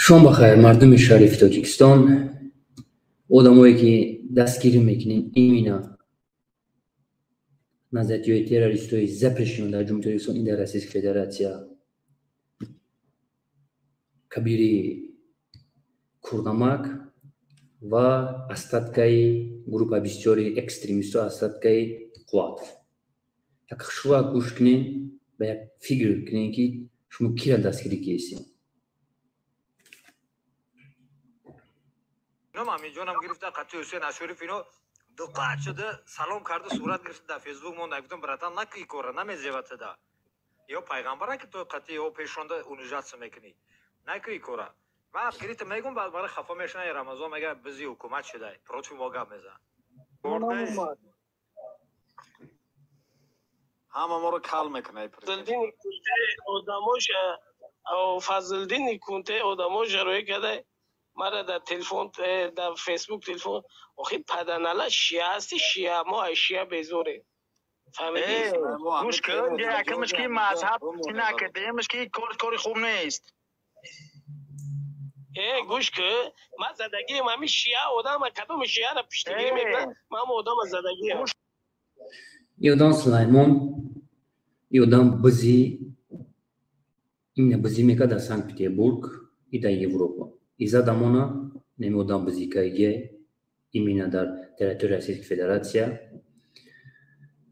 Шом бахайр, мардуми шарифи Тоҷикистон, одамое ки дастгирӣ мекунед именно назарияҳои террористои запрещено дар Ҷумҳурии Тоҷикистон и дар Российская Федерация, Кабири Курнамак ва остаткаи группа бисёри экстремистҳо, остаткаи Қувватов. Як хушвак гӯш кунед ва як фикр кунед, ки шумо кира дастгирӣ киестед. Аминҷонам гирифта қатъи Ҳусейн Ашуров, ино дуқат шуда салом карда, сурат гирифта, дар Фейсбук монда. Гуфтам: «Братан, наки кора намезеватада, ё пайғамбара ки то қатъи ё пешонда унижаться мекунӣ, наки кора». Ман гирифта мегум, баъд мара хафа мешана. Рамазон мега, бизи ҳукумат шудай, против мо гап мезан, ҳама моро кал мекунад. Фазлиддини Кунте одамо жароӣ карда мара дар телефон, дар Фейсбук телефон. Охи, паданала, шия ҳасти, шия, мо ай шия безорем, фаҳмидӣ? Гӯш кун, якумш ки мазҳаб накардемш, ки кор кори хуб нест. Гӯш кун, ман задагием ҳами шия одама, кадоми шияра пуштигирӣ мекунад, ман ҳама одама задагием. И одам Сулаймон, и одам бизӣ, именно бизӣ мекард дар Санкт Петербург и дар Европа. Изадамона неми одам бизикаге именно дар территорияи Российской Федерация.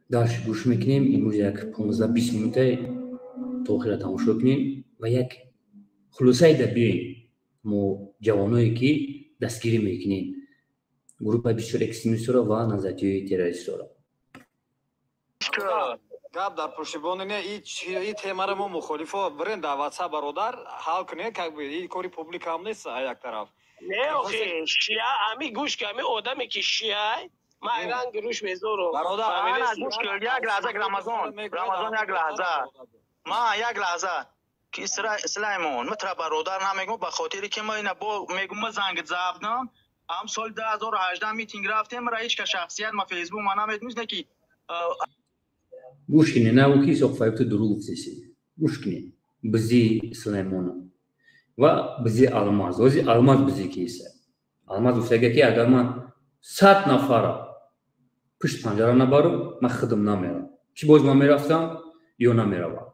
Дальше гӯш мекунем. Имрӯз як 15-20 минута то охира тамошо кунем ва як хулосае да биёем. Мо ҷавоное ки дастгирӣ мекунем группаи бисёр экстремистҳоро ва назарияҳои террористҳоро. Гап дар пуштибони не, и темаро мо мухолифо бирен дар Ватсап, бародар, ҳал кунем, как бы и кори публикаам нест як тараф. Не, охи, шия ами, гӯш ки, ами одаме ки шиай, ман ранги рӯш мезорам. Бародар. Гӯш кун, як лаҳза, Рамазон, Рамазон, як лаҳза, ма як лаҳза ки Сулаймон, ма тра бародар намегум, ба хотире ки ма ина бо мегум, ма занг забдам, ҳам соли 2018 митинг рафтем, мара ҳеч ка шахсият ма Фейсбук ма намедунист, не ки. Гӯш кине, на ки Исоқ Фаюб, ту дурӯғ гуфтеси. Гӯш кине, бизи Сулаймона ва бизи Алмаз, ози Алмаз бизи киса. Алмаз гуфтага, ки агар ман 100 нафара пушт панҷара набарам, ман худам намерам. Чӣ боз ман мерафтам ё намеравам?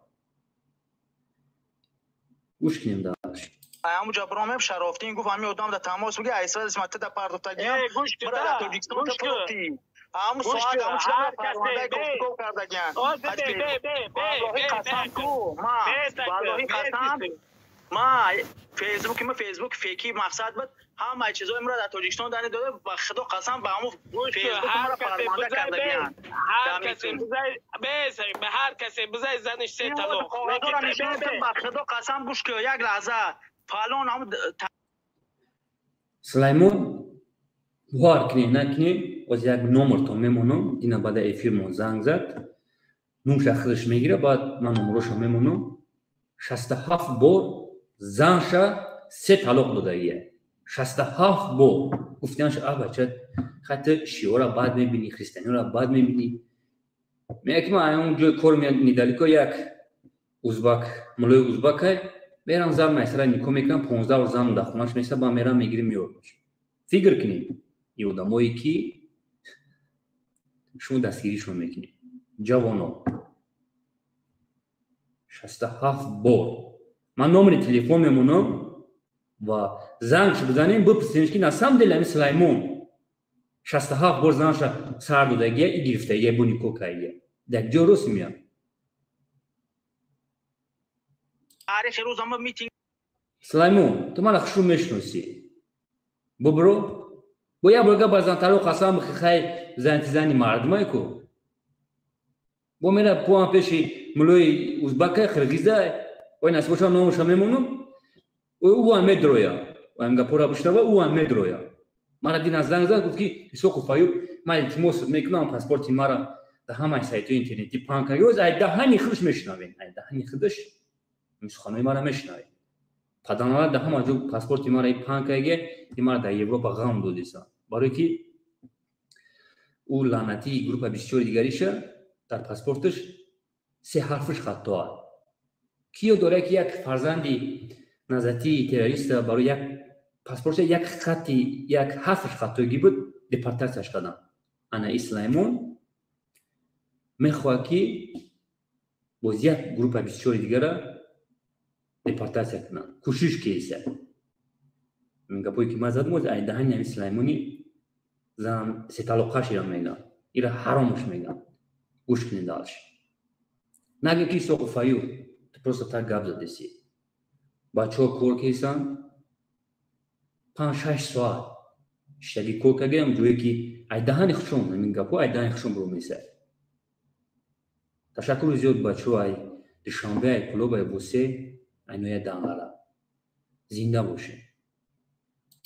Гӯш кинем дальше. Ҳамуҷа биромем, Шарофдин гуфт, ҳами одам да тамос буги, айсвадис ма тда пардохтагиам, мара дар Тоҷикистон та фурӯхтӣ. Ҳаму соат ҳаму чида парвандаи гуфтугӯ кардагиан. Валлоҳи қасам ку, ма валлоҳи қасам, ма Фейсбуки ма Фейсбук фейки мақсад буд, ҳамаи чизои мара дар Тоҷикистон дани дода, ба Худо қасам, ба ҳаму Фейсбук мара парванда кардагиан. Ҳар касе бизай, заниш се талоқ. Ба Худо қасам, гӯш ку, як лаҳза, фалон ҳаму. Сулаймон, бовар кунед, накунед, боз як номертон мемонам. Дина баъда эфирмон занг зад, нумша худаш мегира, баъд ман номерошо мемонам. 67 бор занша се талоқ додагия, 67 бор. Гуфтианша: «А бача, хати шиора бад мебинӣ, христианиёра бад мебинӣ». Мега, ки ман он ҷои кор недалеко як узбак, мулои узбакай, мерам, зан майсара никоҳ мекунам, 15 бор зан дар хонаш меса, ба мерам, мегирим, меёрмаш. Фикр кунед, и одамое ки шумо дастгиришон мекунед, ҷавоно, 67 бор. Ман номери телефон мемонам ва зангш бизанем, бипурсем, ки на самом деле ами Сулаймон 67 бор занша сар додагия и гирифтагия, бо никоҳ кардагия, дар ҷо рост меяд. Таърихи рӯзама митинг. Сулаймон, ту мана хушрӯ мешиносӣ. Бубро, бо як бор гап ба зантаро, қасам, хай, занти зани мардумай ку, бо мера поам пеши мулои узбака, қирғиза, ой, насибоша, номаша мемонам, ӯам медроя, ам гапора бишнава, ӯам медроя. Мара дина занг зад, гуфт, ки Исоқу Фаюб, ман илтимос мекунам, паспорти мара дар ҳамаи сайтҳои интернетӣ паҳн кард. Ай даҳани худаш мешунавем, ай даҳани худаш суханои мара мешунавем. Паданала дар ҳама ҷо паспорти мара паҳн карге, ки мара дар Европа ғам додиса, барое ки ӯ лаънатии группа бисёри дигариша дар паспорташ се ҳарфаш хатоа. Киё дорад, ки як фарзанди Назати террориста барои як паспорт як хати як ҳарфаш хатоги буд, депортатсияш карданд. Ана и Сулаймон мехоҳад ки боз як группа 24 дигара депортатсия кунанд. Кӯшиш кеса. Гапое ки ман задам, ай даҳани ҳами Сулаймони зан сеталоқашира мегӯям. Ира ҳаромаш мегӯям. Гӯш кунед дальше. Нагӯ ки Исоқу Фаюр, ту просто так гап задеси. Бачаҳо кор кесанд, 5-6 соат иштаги кор кардагиам, ҷое ки ай даҳани хушон, ҳамин гапҳо ай даҳани хушон биро месад. Ташаккури зиёд бачаҳо, ай Душанбе, ай Кӯлоб, ай Босе, ай ноҳияи Данғара. Зинда бошед.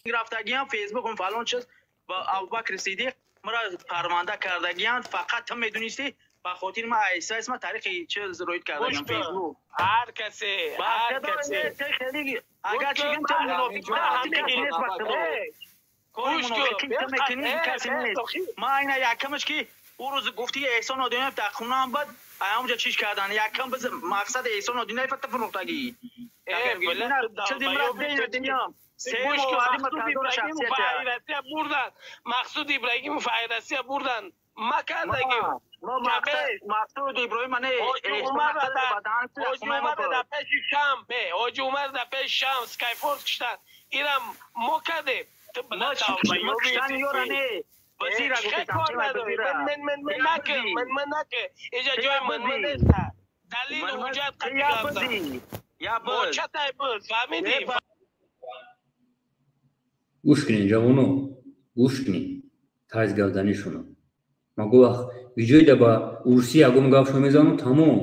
Рафтагиам Фейсбукум фалон чиз ва Абубакр Сидиқ мара парванда кардагианд, фақат ту медонисти, ба хотири ман айса исма таърихи чиз роид кардагиам Фейсбук. Ҳар касе, ҳар касе агар чӣ гум, ту мунофиқ нест, ба худо. Кори мунофиқӣ ту мекунӣ, касе нест. Ман ина якамаш ки ӯ рӯз гуфти Эҳсон Одинаев дар хонаам буд, ҳамонҷо чиш кардан. Якам биз мақсад Эҳсон Одинаев та фурӯхтагӣ. Бурдан Мақсуд Ибраҳимов Россия бурдан макардагим. Мақсуд Иброҳим мане Ҳоҷи Умар дар пеши шам, бе Ҳоҷи Умар дар пеши шам Скайфорс киштан, инам мо кардем. Ман накун, иҷа ҷои ман нест. Далилу ҳуҷҷат қати буд, фаҳмидӣ? Гӯш кунед, ҷавоно, гӯш кунед тарзи гапзанишонро. Ман го вақт видеоида ба урусӣ ягон гапшо мезанам, тамом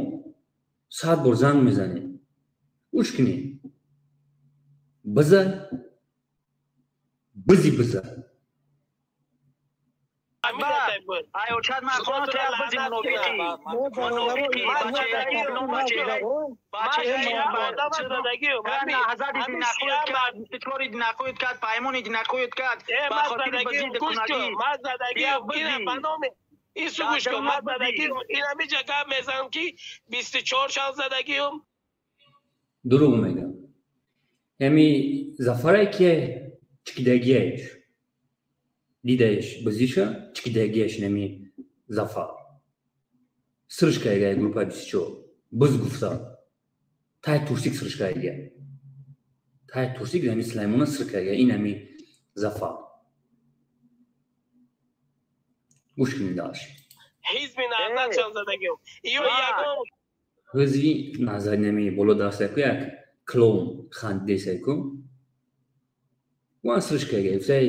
100 бор занг мезанед. Гӯш кунед, биза бизи биза. Айочад ман хонам, ту як бизи мунофиқӣ. Мунофиқӣ, бачаҳазади нахоҳед кард, паймони нахоҳед кард, ба хотири бизи дукунагӣ. Ису гӯш кун, ман задагиам, инамиҷа гап мезанам ки 24 шав задагиам. Дурӯғ мегӯям. Ҳами Зафарае ки чикидагиаш дидаеш бизиша, чикидагиаш нами Зафар сиришкаега группа 24 биз гуфта тай турсик сиришкаега, тай турсик нами Сулаймона сиркаега, ин ами Зафар. Гӯш кунед дальше. Ҳизби Наҳзат шав задагиам. Ё ягон ҳизби Наҳзат нами боло дастаку як клоун хандидесайку ван сиришкаега гуфтай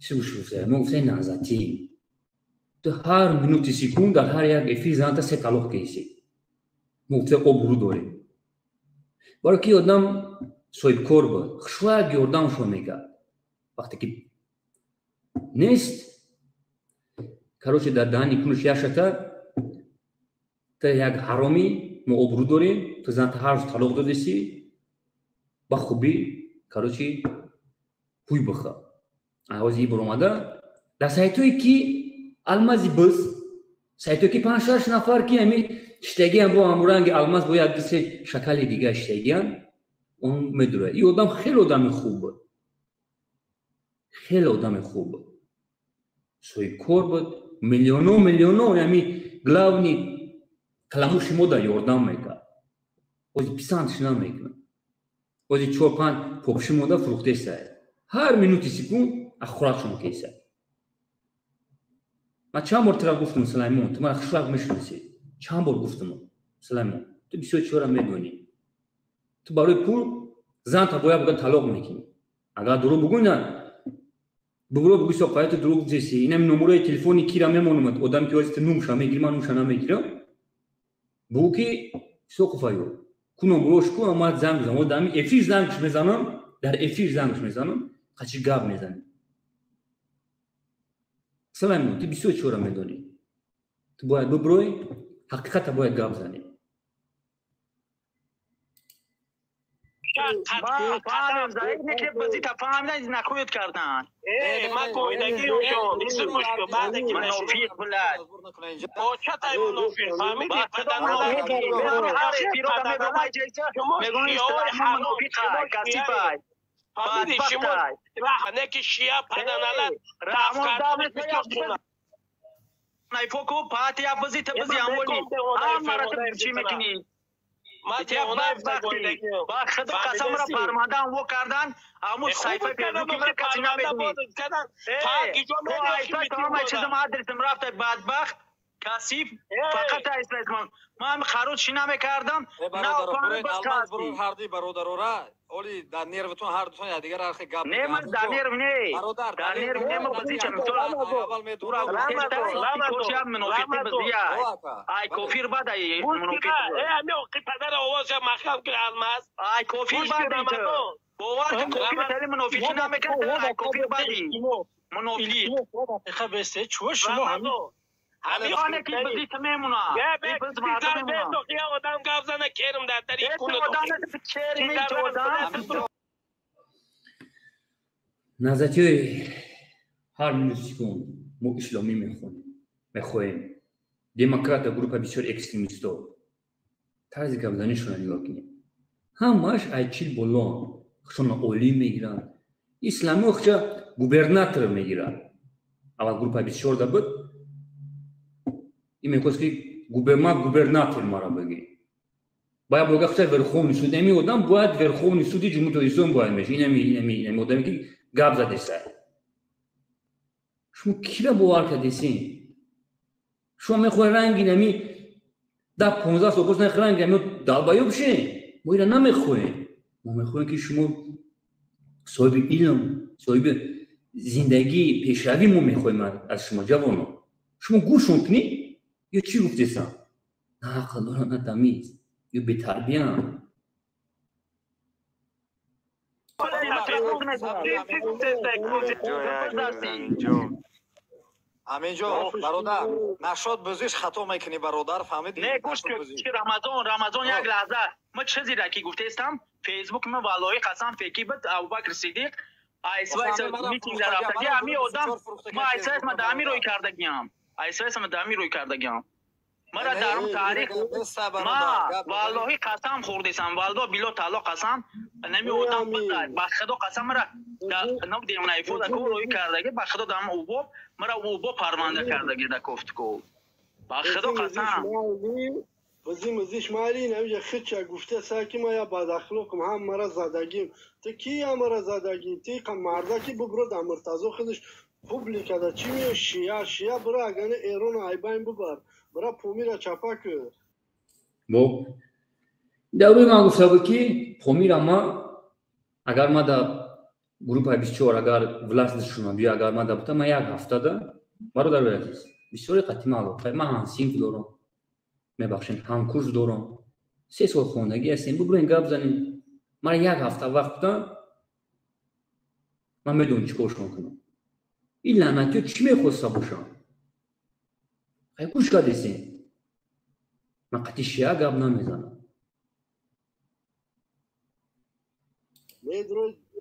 чӣ гӯш гуфтай, мо гуфтай Наҳзатӣ. Ту ҳар минути секунд дар ҳар як эфир занта се талоқ кеси. Мо гуфтай обрӯ дорем. Барои ки одам соҳибкор буд, хушвак ёрдамшон мекард. Вақте ки нест, короче, дар даҳани кунуш яшата та як ҳаромӣ, мо обрӯ дорем, ту занта ҳар рӯз талоқ додеси, ба хубӣ, короче, ҳуй биха. Ҳози ибор омада дар сайтое ки алмази биз, сайтое ки 5-6 нафар ки ҳами иштагиам бо ҳамуранги алмаз бо як дусе шакали дига иштагиам, он медурад. Ин одам хеле одами хуб буд, хеле одами хуб буд, соҳибкор буд, миллионо миллионо ҳами главни каламуши мо дар ёрдам мекард. Ҳози писандш намекунад. Ҳози 4-5 попши монда фурӯхтесай. Ҳар минути секунд ахӯракшон кесад. Ман чанд бор тура гуфтам, Сулаймон, ту мара хушвақт мешиносӣ. Чанд бор гуфтам, Сулаймон, ту бисёр чизҳоро медонӣ. Ту барои пул занта бояд буга талоқ мекунӣ. Агар дурӯғ бугӯй, на бугӯ, бугӯ соқая, ту дурӯғ гуфтеси. Инам номерои телефони кира мемонам, одам ки ҳози ту нумша мегирӣ, ман нумша намегирам. Бугӯ ки Соқуфаю, ку номерош ку, ман занг мезанам. Дар эфир зангш мезанам, дар эфир зангш мезанам, қачи гап мезанем. Сулаймон, ту бисёр чизҳоро медонӣ. Ту бояд бибурой, ҳақиқата бояд гап занӣ. Фаҳмем, заиф не ки бази та фаҳмидан нахуед кардан. Э, ма гоидаги ошон, ису гӯш кун, баъде ки Мунофиқ блядь. Очатай мунофиқ, фаҳмидӣ? Фаҳмидӣ шумо не ки шия паданалат Найфоку пати абзи табзи амоли. Амара чӣ мекунӣ? Ба худо қасамра пармандаам во кардан, аму сайфаи фейсбуки мара каси намедонид. Чизам адресам рафта бадбахт касиф фақат айсман. Ман харуч чӣ намекардам? Ҳарди бародарора оли дар нервтон ҳар дутон якдигар архи гап. Не, ман дар нерв не. Дар нерв не, ма бази чам аввал медонам. Мунофиқи базия. Ай кофир бад ай мунофиқ. Э, ами оқи падар овоза маҳкам ки алмаз. Ай кофир бад. Бовар кун кофир тали мунофиқи намекард. Ай кофир бади. Мунофиқ. Дақиқа бесте, чӯ шумо ҳамин ҳамин ки бази мемуна. Одам гап зана керм дар тари Назатиёи ҳар минут секунд мо исломӣ мехонем, мехоҳем. Демократа группа бисёр экстремисто. Тарзи гапзанишона нигоҳ кунем. Ҳамааш айчил болон, худшона олим мегиранд. Исламио худша губернатор мегиранд. Аввал группа бисёр да буд, ин мехост ки ман губернатор мара бигӣ. Бояд бога худша верховный суд. Ами одам бояд верховный суди Ҷумҳурии Тоҷикистон бояд мешид. Инами одаме ки гап задеса. Шумо кира бовар кардесин? Шумо мехоҳед ранги нами 10-15 сол пас ранги нами долбоёб шен? Мо ира намехоҳем. Мо мехоҳем ки шумо соҳиби илм, соҳиби зиндагии пешравӣ мо мехоҳем аз шумо ҷавонон. Шумо гӯшон кунед ё чӣ гуфтесам? На ақл дорам, на тамиз, ё бетарбияам. Аминҷон, бародар, нашод бузиш хато мекунӣ, бародар, фаҳмидӣ? Не, гӯш кун, Рамазон, Рамазон як лаҳза. Ма чизеро ки гуфтестам, Фейсбук ма валлоҳи қасам феки буд, Абубакр Сидиқ айсвайс митинг дар рафтагӣ, ҳами одам ма айсвайс ма дар ҳами рӯй кардагиам. Айсвайс ма дар ҳами рӯй кардагиам. Мара дар он таърих ма валлоҳи қасам хӯрдесам, валло било таъло қасам, нами одам ба худо қасам мара намедонам ку рӯй кардаги, ба худо дам убоб мара убоб парванда кардаги да кофт ку. Ба худо қасам. Бази мазиш майли намиҷа хича гуфта са ки ма я бадахлоқам, ҳам мара задагим. Ту ки ҳам мара задагӣ? Ти марда ки бубро дар Муртазо худаш публика да чӣ меё шия, шия бира агане Эрона айбайн бубар. Бира Помира чапа ку. Бо даврои ман гуфта буд ки Помира ма агар ма да группаи 24 агар власть душуна биё, агар ма да бута ма як ҳафта да бародарои азиз бисёри қатима алоқа ман ҳамсинф дорам, мебахшед, ҳамкурс дорам, 3 сол хондагӣ ҳастем, бубурем гап занем. Мара як ҳафта вақт будан, ман медонам чӣ коршон кунам. Ин лаънатиё чӣ мехоста бошанд? Хай гӯш кардесем, ман қатъи шиа гап намезанам.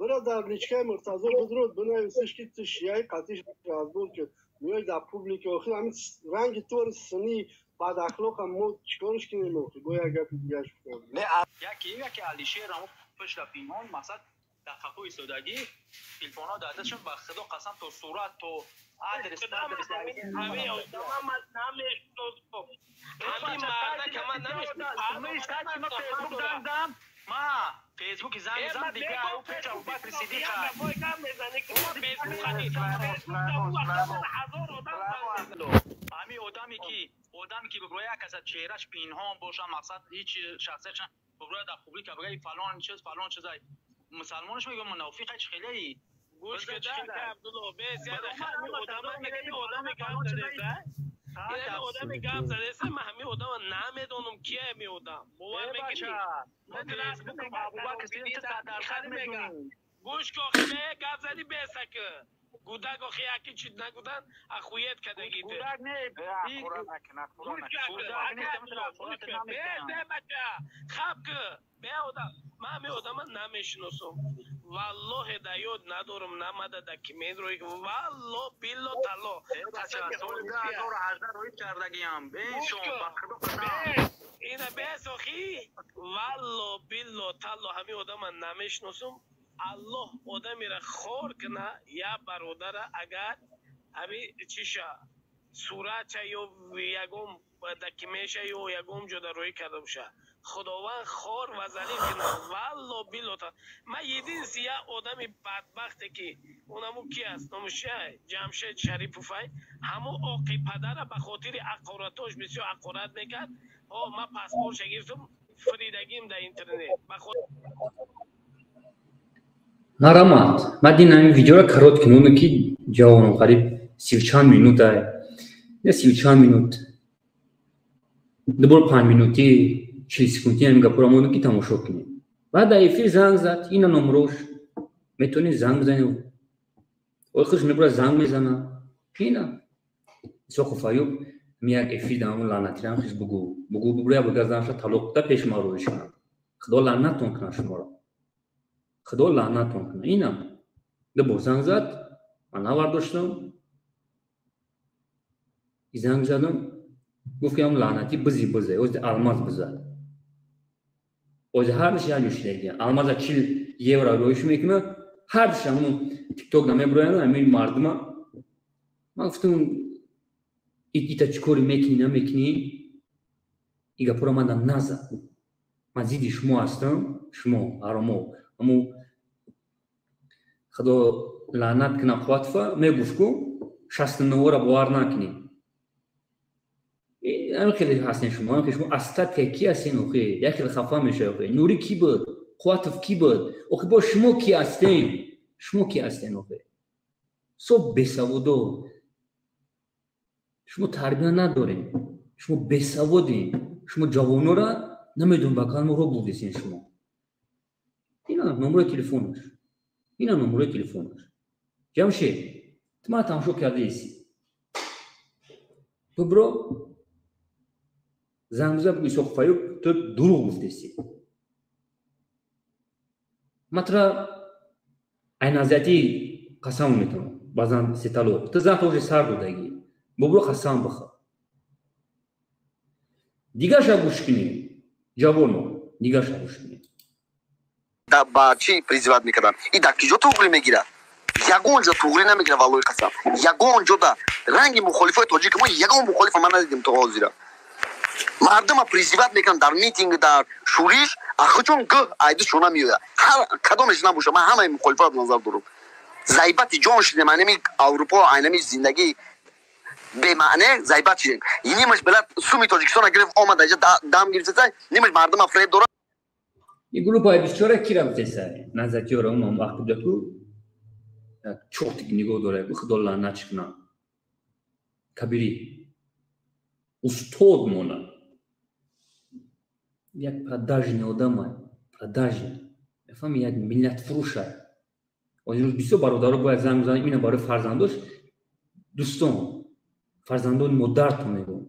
Бира дар личкаи Муртазо бидро бинависиш ки ту шиаи қатъи разбор ки меои дар публика охир ҳамин ранги тури синӣ бадахлоқам мо чикорш кунем охир бо як гапи дигарш бикунам. Не, яке Алишер ҳамо пушта пинҳон мақсад дар қафо истодагӣ телефонҳо дар дастшон, ба худо қасам то сурат то адрес ҳамин одама ман намешиносам. Ҳамин мардака ман намешиносам. Ма фейсбуки занг зам дига пеш Абубакр Сидиқ ҳамин одаме ки биброя як каса чеҳраш пинҳон боша, мақсад ҳеҷ шахсиятш биброя дар публика бигӯяд фалон чиз фалон чиз мусалмонаш мегӯяд мунофиқа чӣ хелеи. Гӯш куда Абдулло, бес ҳамин одама ҳамин одаме гап задеса, ин одаме гап задеса, ман ҳамин одама намедонам кия ҳамин одам. Бовар мекунӣ? Абубакр Сидиқ Гӯш ку охи, бе гап зади бесака. Гудак охи яки чиз нагудан ахует кадагите. Гудак не, бача, хаб ку, бе одам. Ман ҳамин одама намешиносам, валлоҳе, да ёд надорам, намада документ рӯй, валло, билло, талло. Соли 2018 рӯй кардагиам. Ина бесохи, валло, билло, талло, ҳамин одама намешиносам. Аллоҳ одамеро хор кина, я бародара, агар ҳами чиша, суратша ё ягон документша ё ягон ҷода рӯй карда боша, Худованд хор ва залил кина, валло, билло. Ман единственный я одами бадбахте, ки онаму ки аст, номаш Ҷамшед Шариповай, ҳамо оқи падара ба хотири ақоратош бисёр ақорат мекард. О, ман паспортша гирифтам, фиридагим дар интернет. Марамат, ман дин ҳамин видеоро короткий мондам, ки ҷавоном, қариб 30 чанд минута, я 30 чанд минут, дубор 5 минути 40 секунди ҳамин гапҳоро мондам, ки тамошо кунем. Баъд дар эфир занг зад, ина номрош, метавонед занг бизанед. Ой, хуш мебурад, занг мезана. Ина Исоқов Аюб як эфир дар ҳамон лаънатирам хис бугӯ, бугӯ, бубура, як занша талоқ да пеш ма рӯиш кунам. Худо лаънатон кунад шуморо, Худо лаънатон кунад. Ина дубор занг зад, ман навардоштам. Занг задам, гуфт, ки ҳам лаънатӣ бизи, бизе ози алмаз бизад, ози ҳардаш як ҷо. Алмаза 40 евро роиш мекунад, ҳардаш ҳамун Тикток намебуроянд ҳамин мардума. Ман гуфтам, ита чӣ кори мекунӣ, намекунӣ, и гапҳоро ман назад. Ман зидди шумо ҳастам, шумо ҳаромо. Ҳаму Худо лаънат кунад Қувватова, мегуфт, ку 69-ро бовар накунӣ. Ҳамин хеле ҳастен шумо, ҳамин шумо астатка ки ҳастен? Охи, як хеле хафа мешавӣ. Охи, Нурӣ кӣ буд? Қувватов кӣ буд? Охи, бо шумо кӣ ҳастен? Шумо кӣ ҳастен? Охи, со бесаводо, шумо тарбия надорем, шумо бесаводем, шумо ҷавонора намедонем ба калмо ро бурдесен шумо. Ина номрои телефонаш, ина номрои телефонаш. Ҷамшед, ту мана тамошо кардаеси, бибро, занг бизан, бугӯ: «Исоқов Аюб, ту дурӯғ гуфтеси». Ман тура айназиятӣ қасам метавонам, баъзан сеталоқ, ту зан тоже сар додагӣ, бобро, қасам бихӯр. Дигаша гӯш кунӣ, ҷавоно, дигаша гӯш кунӣ. Ба чӣ призывать мекарданд? И дар киҷо туғрӣ мегирад? Ягон ҷо туғрӣ намегирад, валлои қасам, ягон ҷо да ранги мухолифои тоҷики мо ягон мухолифа ман надидем то ҳозира. Мардума призывать мекунанд дар митинг, дар шӯриш, ахчун г айди шуна меояд, ҳар кадомеш набоша. Ман ҳамаи мухолифаро назар дорам. Зайбати ҷон шидем, айнами Аврупо, айнами зиндагӣ бемаъне зайбат шидем. Нимаш билад суми Тоҷикистона гирифт, омад, аҷа дам гирифтаса, нимаш мардума фреб дорад. И группаи 24 ки рафтеса назатиёра, он вақт будаку чортики нигоҳ дора, Худо лаънат кунад, Кабирӣ устод монад, як продажный одама, продажный, мефаҳми, як миллатфурӯша. Рӯз бисёр бародаро бояд занг бизананд ина барои фарзандош. Дӯстон, фарзандони модартон мегӯм,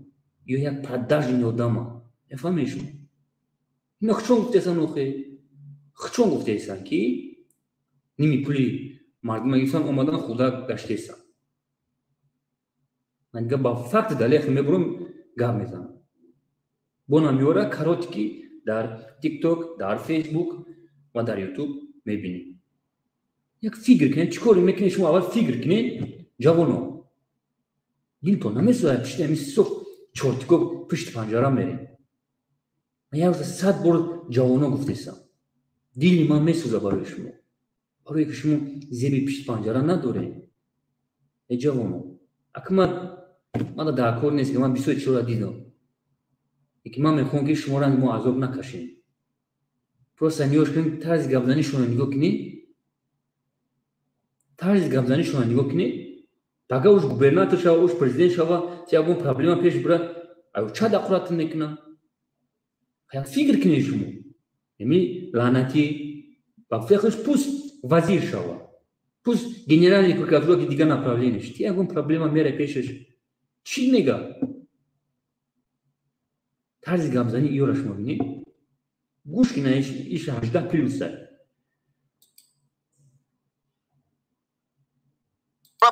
ё як продажный одама, мефаҳмед шумо? Ина хучон гуфтесан, охе, хучон гуфтесан, ки ними пули мардума гирифтан, омадан, худа гаштесан. Ман дига ба факти далех мебурам, гап мезанам. Бона меора короткий дар Тикток, дар Фейсбук ва дар Ютуб мебинед. Як фикр кунед, чӣ коре мекунед шумо? Аввал фикр кунед, ҷавоно. Дилтон намесӯяд? Пишти ҳамин соф чортико пушти панҷара мерем. Ман як рӯза 100 бор ҷавоно гуфтесам, дили ман месӯза барои шумо, барое ки шумо зеби пишти панҷара надорем. Э, ҷавоно, ака, ман дар кор нест, ки ман бисёр чизора дидам, ки ман мехоҳам, ки шумо ранги мо азоб накашем. Просто нигоҳ кунед, тарзи гапзанишонро нигоҳ кунед, тарзи гапзанишонро нигоҳ кунед. Пага уж губернатор шава, уж президент шава, ягон проблема пеш бура, аю ча дақуратон мекунад? Як фикр кунед шумо. Еми лаънатӣ ба фехш, пусть вазир шава, пусть генеральный прокуратура, ки дигар направление, ти ягон проблема мера пешаш, чӣ мега? Тарзи гапзанӣ иёра шумо бинед. Гӯш кина иш 18 плюса.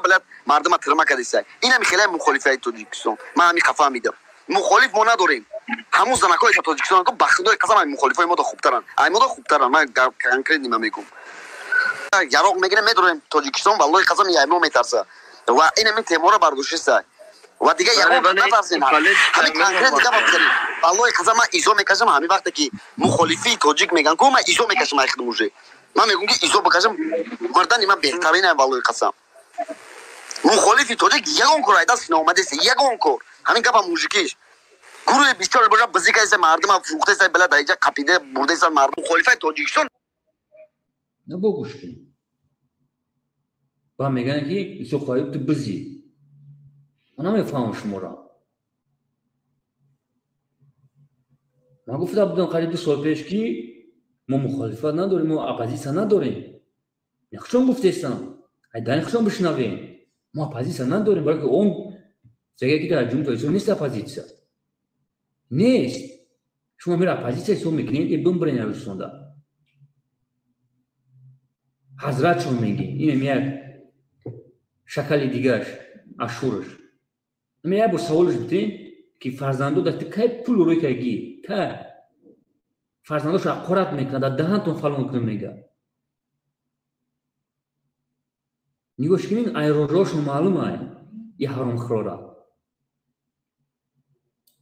Блядь, мардума тирма кардиса. Инами хеле мухолифаи Тоҷикистон. Ман ҳами хафа мидам. Мухолиф мо надорем. Ҳамун занакҳое ки Тоҷикистон ба худои қасам ай мухолифои мо да хубтаранд. Ай мо да хубтаранд. Ман конкретно ма мегӯм. Яроқ мегирем, медорем Тоҷикистон, валлоҳи қасам ай мо метарса. Ва инами темора бардоштиса. Ва дига ягон натарсем. Ҳами конкретно гап бизанем. Валлоҳи қасам ман изо мекашам ҳами вақте ки мухолифии тоҷик меган ку ман изо мекашам ай худам уже. Ман мегӯм ки изо бикашам, мардани ман беҳтарин ай валлоҳи қасам. Мухолифи тоҷик ягон кор ай даст наомадест, ягон кор. Ҳамин гапа мужикиш. Гурӯҳи бисёр боша бизикаеса мардума фурӯхтеса била дар иҷа қапида бурдеса мардум. Мухолифаи Тоҷикистон набо гӯш кунед. Ба мегӯянд ки Исо Қаюб ту бизӣ. Ман намефаҳмам шуморо. Ман гуфта будам қариб 2 сол пеш ки мо мухолифат надорем, мо оппозитсия надорем. Нақшон гуфтестам. Ай дар нақшон бишнавем. Мо оппозитсия надорем, балки он зега ки дар Ҷумҳурии Тоҷикистон нест оппозитсия. Нест. Шумо мера оппозитсия ҳисоб мекунед, и бимбирен Русистонда. Ҳазратшон мегӣ. Инам як шакали дигаш, ашураш. Ами як бор саволаш битен ки фарзандо дар ти кай пул рӯй кайгӣ? Кай? Фарзандошо ақорат мекунад, дар даҳантон фалон кунад мега. Нигоҳ кунед, ай рожаошон маълум ай, и ҳаромхӯрора.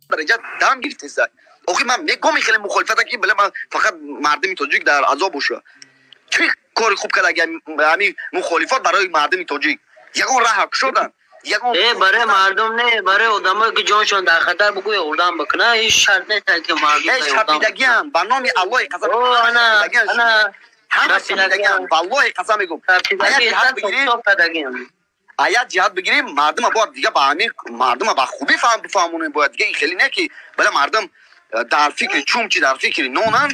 Дараҷа дам гирифтеса. Охи ман мегӯм хеле мухолифата ки била ман фақат мардуми тоҷик дар азоб боша. Чӣ кори хуб карда ҳами мухолифот барои мардуми тоҷик? Ягон раҳ кушодан? Ягон барои мардум не, барои одамое ки ҷоншон дар хатар бугӯ ёрдам бикунад, ҳеҷ шарт нест ки мардум шапидагиам ба номи Аллоҳи қасам. Ҳама шапидагиам, валлоҳи қасам мегӯм. Аят ҷиҳат бигирем, мардума бояд дига ба ҳамин мардума ба хубӣ бифаҳмонем, бояд дига ин хеле не ки бала мардум дар фикри чумчи, дар фикри нонан,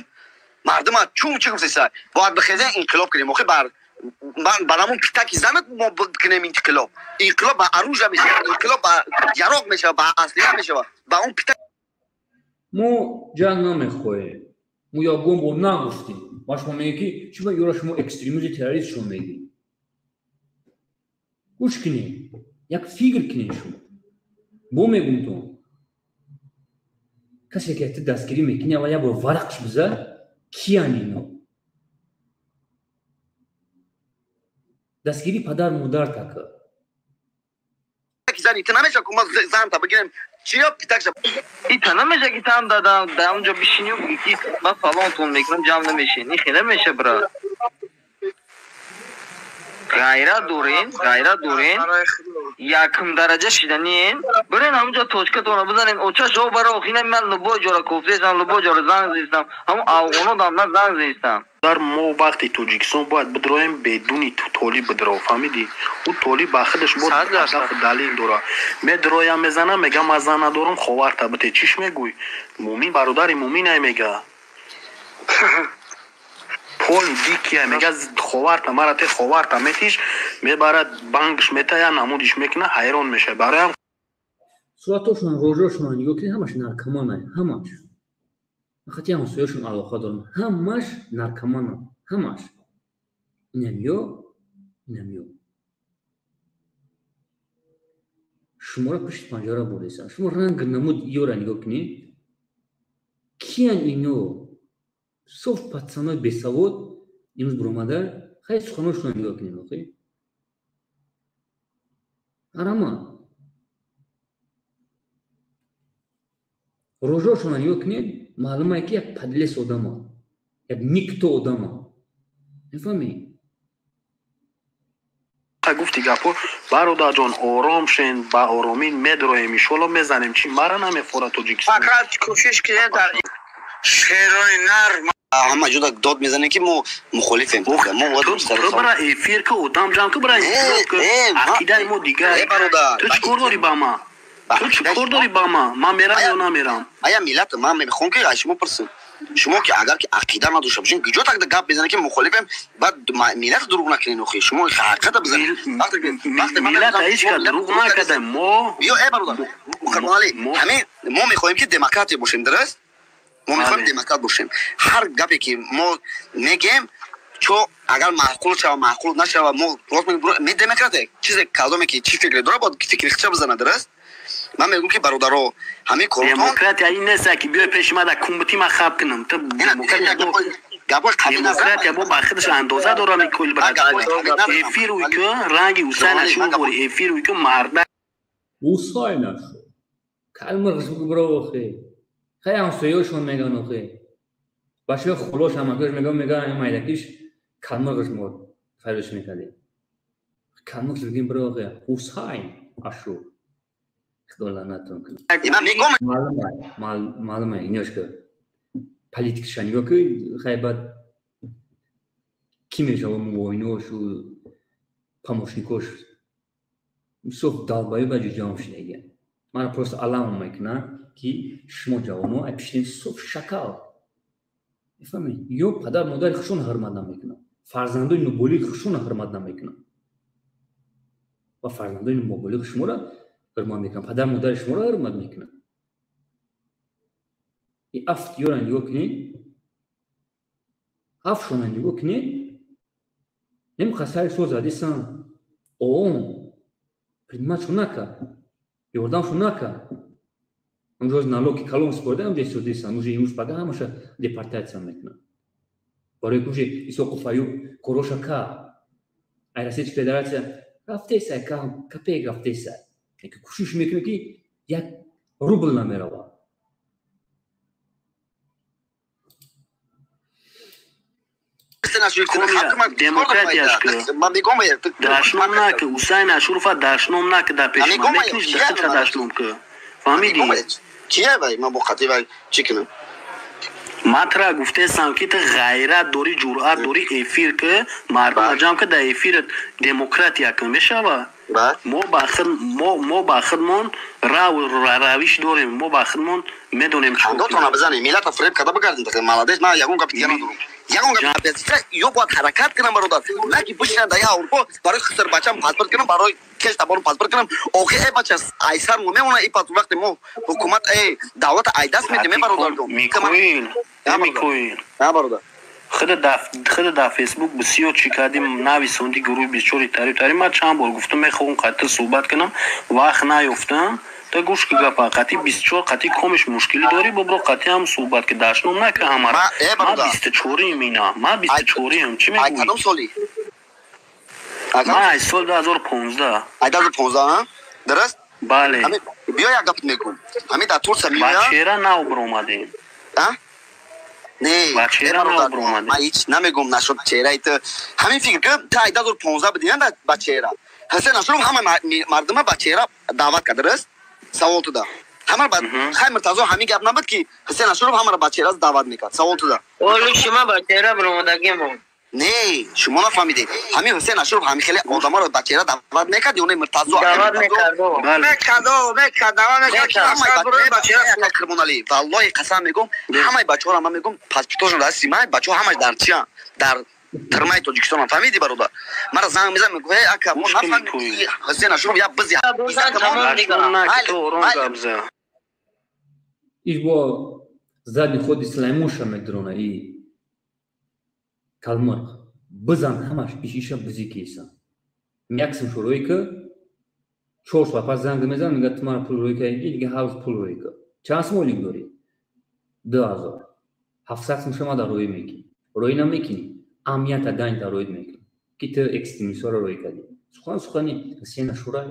мардума чумчи гуфтеса. Бояд бихезем инқилоб кунем. Охи бар ҳамун питаки занат мо бикунем инқилоб. Инқилоб ба оружие мешавад, инқилоб ба яроқ мешавад, ба аслиҳа мешавад, ба он питак. Мо ҷанг намехоҳем. Мо ягон бор нагуфтем. Ма шумо мегӯед ки чӣ ба ёра шумо экстремизм террорист шумо мегӯед. Гӯш кунед, як фикр кунед шумо. Бо мегӯм то касе ки ту дастгирӣ мекунӣ, аввал як бор варақш биза, киян ино? Дастгирӣ падар модар така. Зани ту намеша ку ма занта бигирем, чия питакша? Ита намеша ки там дадам, дар онҷо бишинӣ бигӣ ки ман фалонтон мекунам, ҷамъ намешин. Ин хеле меша бра. Ғайрат дорен, ғайрат дорен. Якум дараҷа шиданиен. Бирен ҳамунҷо точкатонро бизанен. Оча шо бара охина ман лубой ҷора кофтесам, лубой ҷора занг зистам. Ҳамун афғоно дам ман занг зистам. Дар мо вақти Тоҷикистон бояд бидроем бедуни толиб бидро, фаҳмидӣ? Ӯ толиб ба худаш бо ҳадаф далил дора. Медроям мезанам, мегам ман зан надорам, ховарта бите. Чиш мегӯй? Мумин бародари муминай мега. Поли дикия мега ховарта, мара те ховарта метиш, мебарад бангш метая, намудиш мекуна, ҳайрон мешавад. Бароям суратошон, рожошон нигоҳ кунед, ҳамаш наркоманай, ҳамаш. Хати ҳамсояшон алоқа дорам, ҳамаш наркомана, ҳамаш. Инам ё, инам ё. Шуморо пушти панҷара бурдесан. Шумо ранг намуд ёра нигоҳ кунед. Киян ино? Соф пацанои бесавод имрӯз буромада, хай суханошонро нигоҳ кунед, охи. Ҳарама. Рожошонро нигоҳ кунед, маълум е ки як подлес одама, як никто одама. Мефаҳмӣ? Гуфти гапо, бародарҷон, ором шен, ба оромӣ медроем, иншоалло мезанем. Чи мара намефора Тоҷикистон? Фақат кӯшиш кунед дар шерои нар ҳама ҷода дод мезанем ки мо мухолифем. Ту бара эфир ку, одам ҷамъ ку, бара эфир ку. Ақидаи мо дигар. Ту чӣ кор дорӣ ба ма? Ту чӣ кор дорӣ ба ма? Ман мерам ё намерам? Ая миллат, ман мехоҳам ки аз шумо пурсам. Шумо ки агар ки ақида надошта бошем, куҷо так гап мезанед ки мухолифем, баъд миллат дурӯғ накунед охи. Шумо ҳақиқата бизанед. Миллат ҳеҷ кас дурӯғ накарда. Мо ё э бародар, Қурбоналӣ, ҳамин мо мехоҳем ки демократия бошем, дуруст? Мо мехоҳем демократ бошем. Ҳар гапе ки мо мегем, чо агар маъқул шава, маъқул нашава, мо рост мегӯем, демократе. Чизе каломе ки чӣ фикре дора, бояд фикри худша бизанад, дуруст? Ман мегӯям ки бародаро, ҳамин коротон демократия ин нест ки биёй пеши ма дар кумбути ма хаб кунам. Ту демократия бо ба худаш андоза дора, микоил брат. Эфир уйку ранги Ҳусайн Ашур бори эфир уйку марда Ҳусайн Ашур калмирғиш бро охе. Хай ҳамсояшон меган охе. Баши хулош ҳамакаш меган, меган ин майдакиш калмирғиш мо фариш мекардем. Калмирғиш бигем бро охе. Ҳусайн Ашур. Худо лаънатон кунад. Маълума инёшка политикаша нигоҳ ки хай баъд кӣ мешава муоиношу помощникош соф долбоёб ба ҷамъ шудагия. Мана просто алам мекунам ки шумо ҷавоно ай пишти соф шакал. Мефаҳмед? Ё падар модари худшон ҳурмат намекунанд, фарзандои ноболиғи худшон ҳурмат намекунанд ва фарзандои ноболиғи шуморо ҳурмат мекунанд, падар модари шуморо ҳурмат мекунанд. И афт ёра нигоҳ кунед, ҳафтшона нигоҳ кунед, немқа сари сол задисан, ООН приниматшон накард, ёрдамшон накард. Ҳамҷоз налоги калон супорида, ҳамҷо истодисан, уже имрӯз пага ҳамаша депортатсия мекунанд. Барои ки уже Исоқов Аюб короша кард. Ай Российская Федерация рафтесай, копеек рафтесай. Ки кӯшиш мекунад ки як рубл намеравад. Дашном наки, Ҳусайн Ашурова дашном наки дар пеши ман. Мекуниш дихудша дашном ки. Фаҳмидӣ? Кия вай? Ман бо қатъи вай чӣ кунам? Ман тура гуфтаестам ки ту ғайрат дорӣ, ҷуръат дорӣ, эфир ки мардума ҷамъ ки дар эфират демократия кун мешава? Мо ба худмон равиш дорем, мо ба худмон медонем чӣ Хандотона бизанем, миллата фиреб карда бигардем. Молодец, ман ягон гапи дига надорам. Ягон гап ё бояд ҳаракат кунам, бародар, на ки бишинам дар як Аврупо барои хуср бачам паспорт кунам, барои кеш таборам паспорт кунам. Охи э бача айсар мо мемона и пас вақте мо ҳукумат э давлата айдаст медем, бародар. Микоил, Микоил. На бародар. Худ дар Фейсбук бисёр чӣ кардим, нависонди гурӯҳи бисёри тариф тариф. Ман чанд бор гуфтам мехоҳам қатъи суҳбат кунам, вақт наёфтам. Та гӯш ки гапа, қатъи 24 қатъи комиш мушкилӣ дорӣ, бобро қатъи ҳам суҳбат ки дашном нака ҳамара. Ман 24-им ина, ман 24-им, чӣ мегӯӣ? Кадом соли? Ман аз соли 2015. Ай 2015, дуруст? Бале. Биё як гап мегӯм. Ҳамин дар Турсия меояд. Ба чеҳра нав баромадем. А? Не, ба чеҳра нав баромадем. Ман ҳеҷ намегӯм нашуд чеҳраи ту. Ҳамин фикр ки ту ай 2015 будӣ ба чеҳра. Ҳусейн Ашуров ҳама мардума ба чеҳра даъват кард, дуруст? Савол туда. Ҳама ба хай Муртазо ҳамин гап набуд ки Ҳусейн Ашуров ҳамаро ба чеҳра даъват мекард. Савол туда. Олу шумо ба чеҳра баромадагим. Не, шумо нафаҳмидед. Ҳамин Ҳусейн Ашуров ҳамин хеле одамаро ба чеҳра даъват мекард ё не Муртазо? Даъват мекард. Мекард, мекард, даъват мекард. Қурбоналӣ, валлоҳи қасам мегӯм, ҳамаи бачаҳоро ман мегӯм, паспортошон дасти ман, бачаҳо ҳамаш дар чиян? Дар тирмаи Тоҷикистонам, фаҳмидӣ бародар? Мара занг мезанад, мегӯяд, эй ака, мо нафаҳмидем, Ҳусейн Ашуров як бизи. Иш бо задний ходи Сулаймонша медрона и калмарқ. Бизан ҳамаш иш иша бизи кеса. Яксим шӯрои ки чор соат пас занг мезанад, мегӯяд ту мара пул рӯй кардӣ, дига ҳар рӯз пул рӯй кар. Чанд сум ойлик дорӣ? 2000. 700 сум шума дар рӯй мекунӣ. Рӯй намекунӣ, амнията ганг дар рӯй мекунӣ. Ки ту экстремистҳоро рӯй кардӣ. Сухан сухани Ҳусейн Ашурай.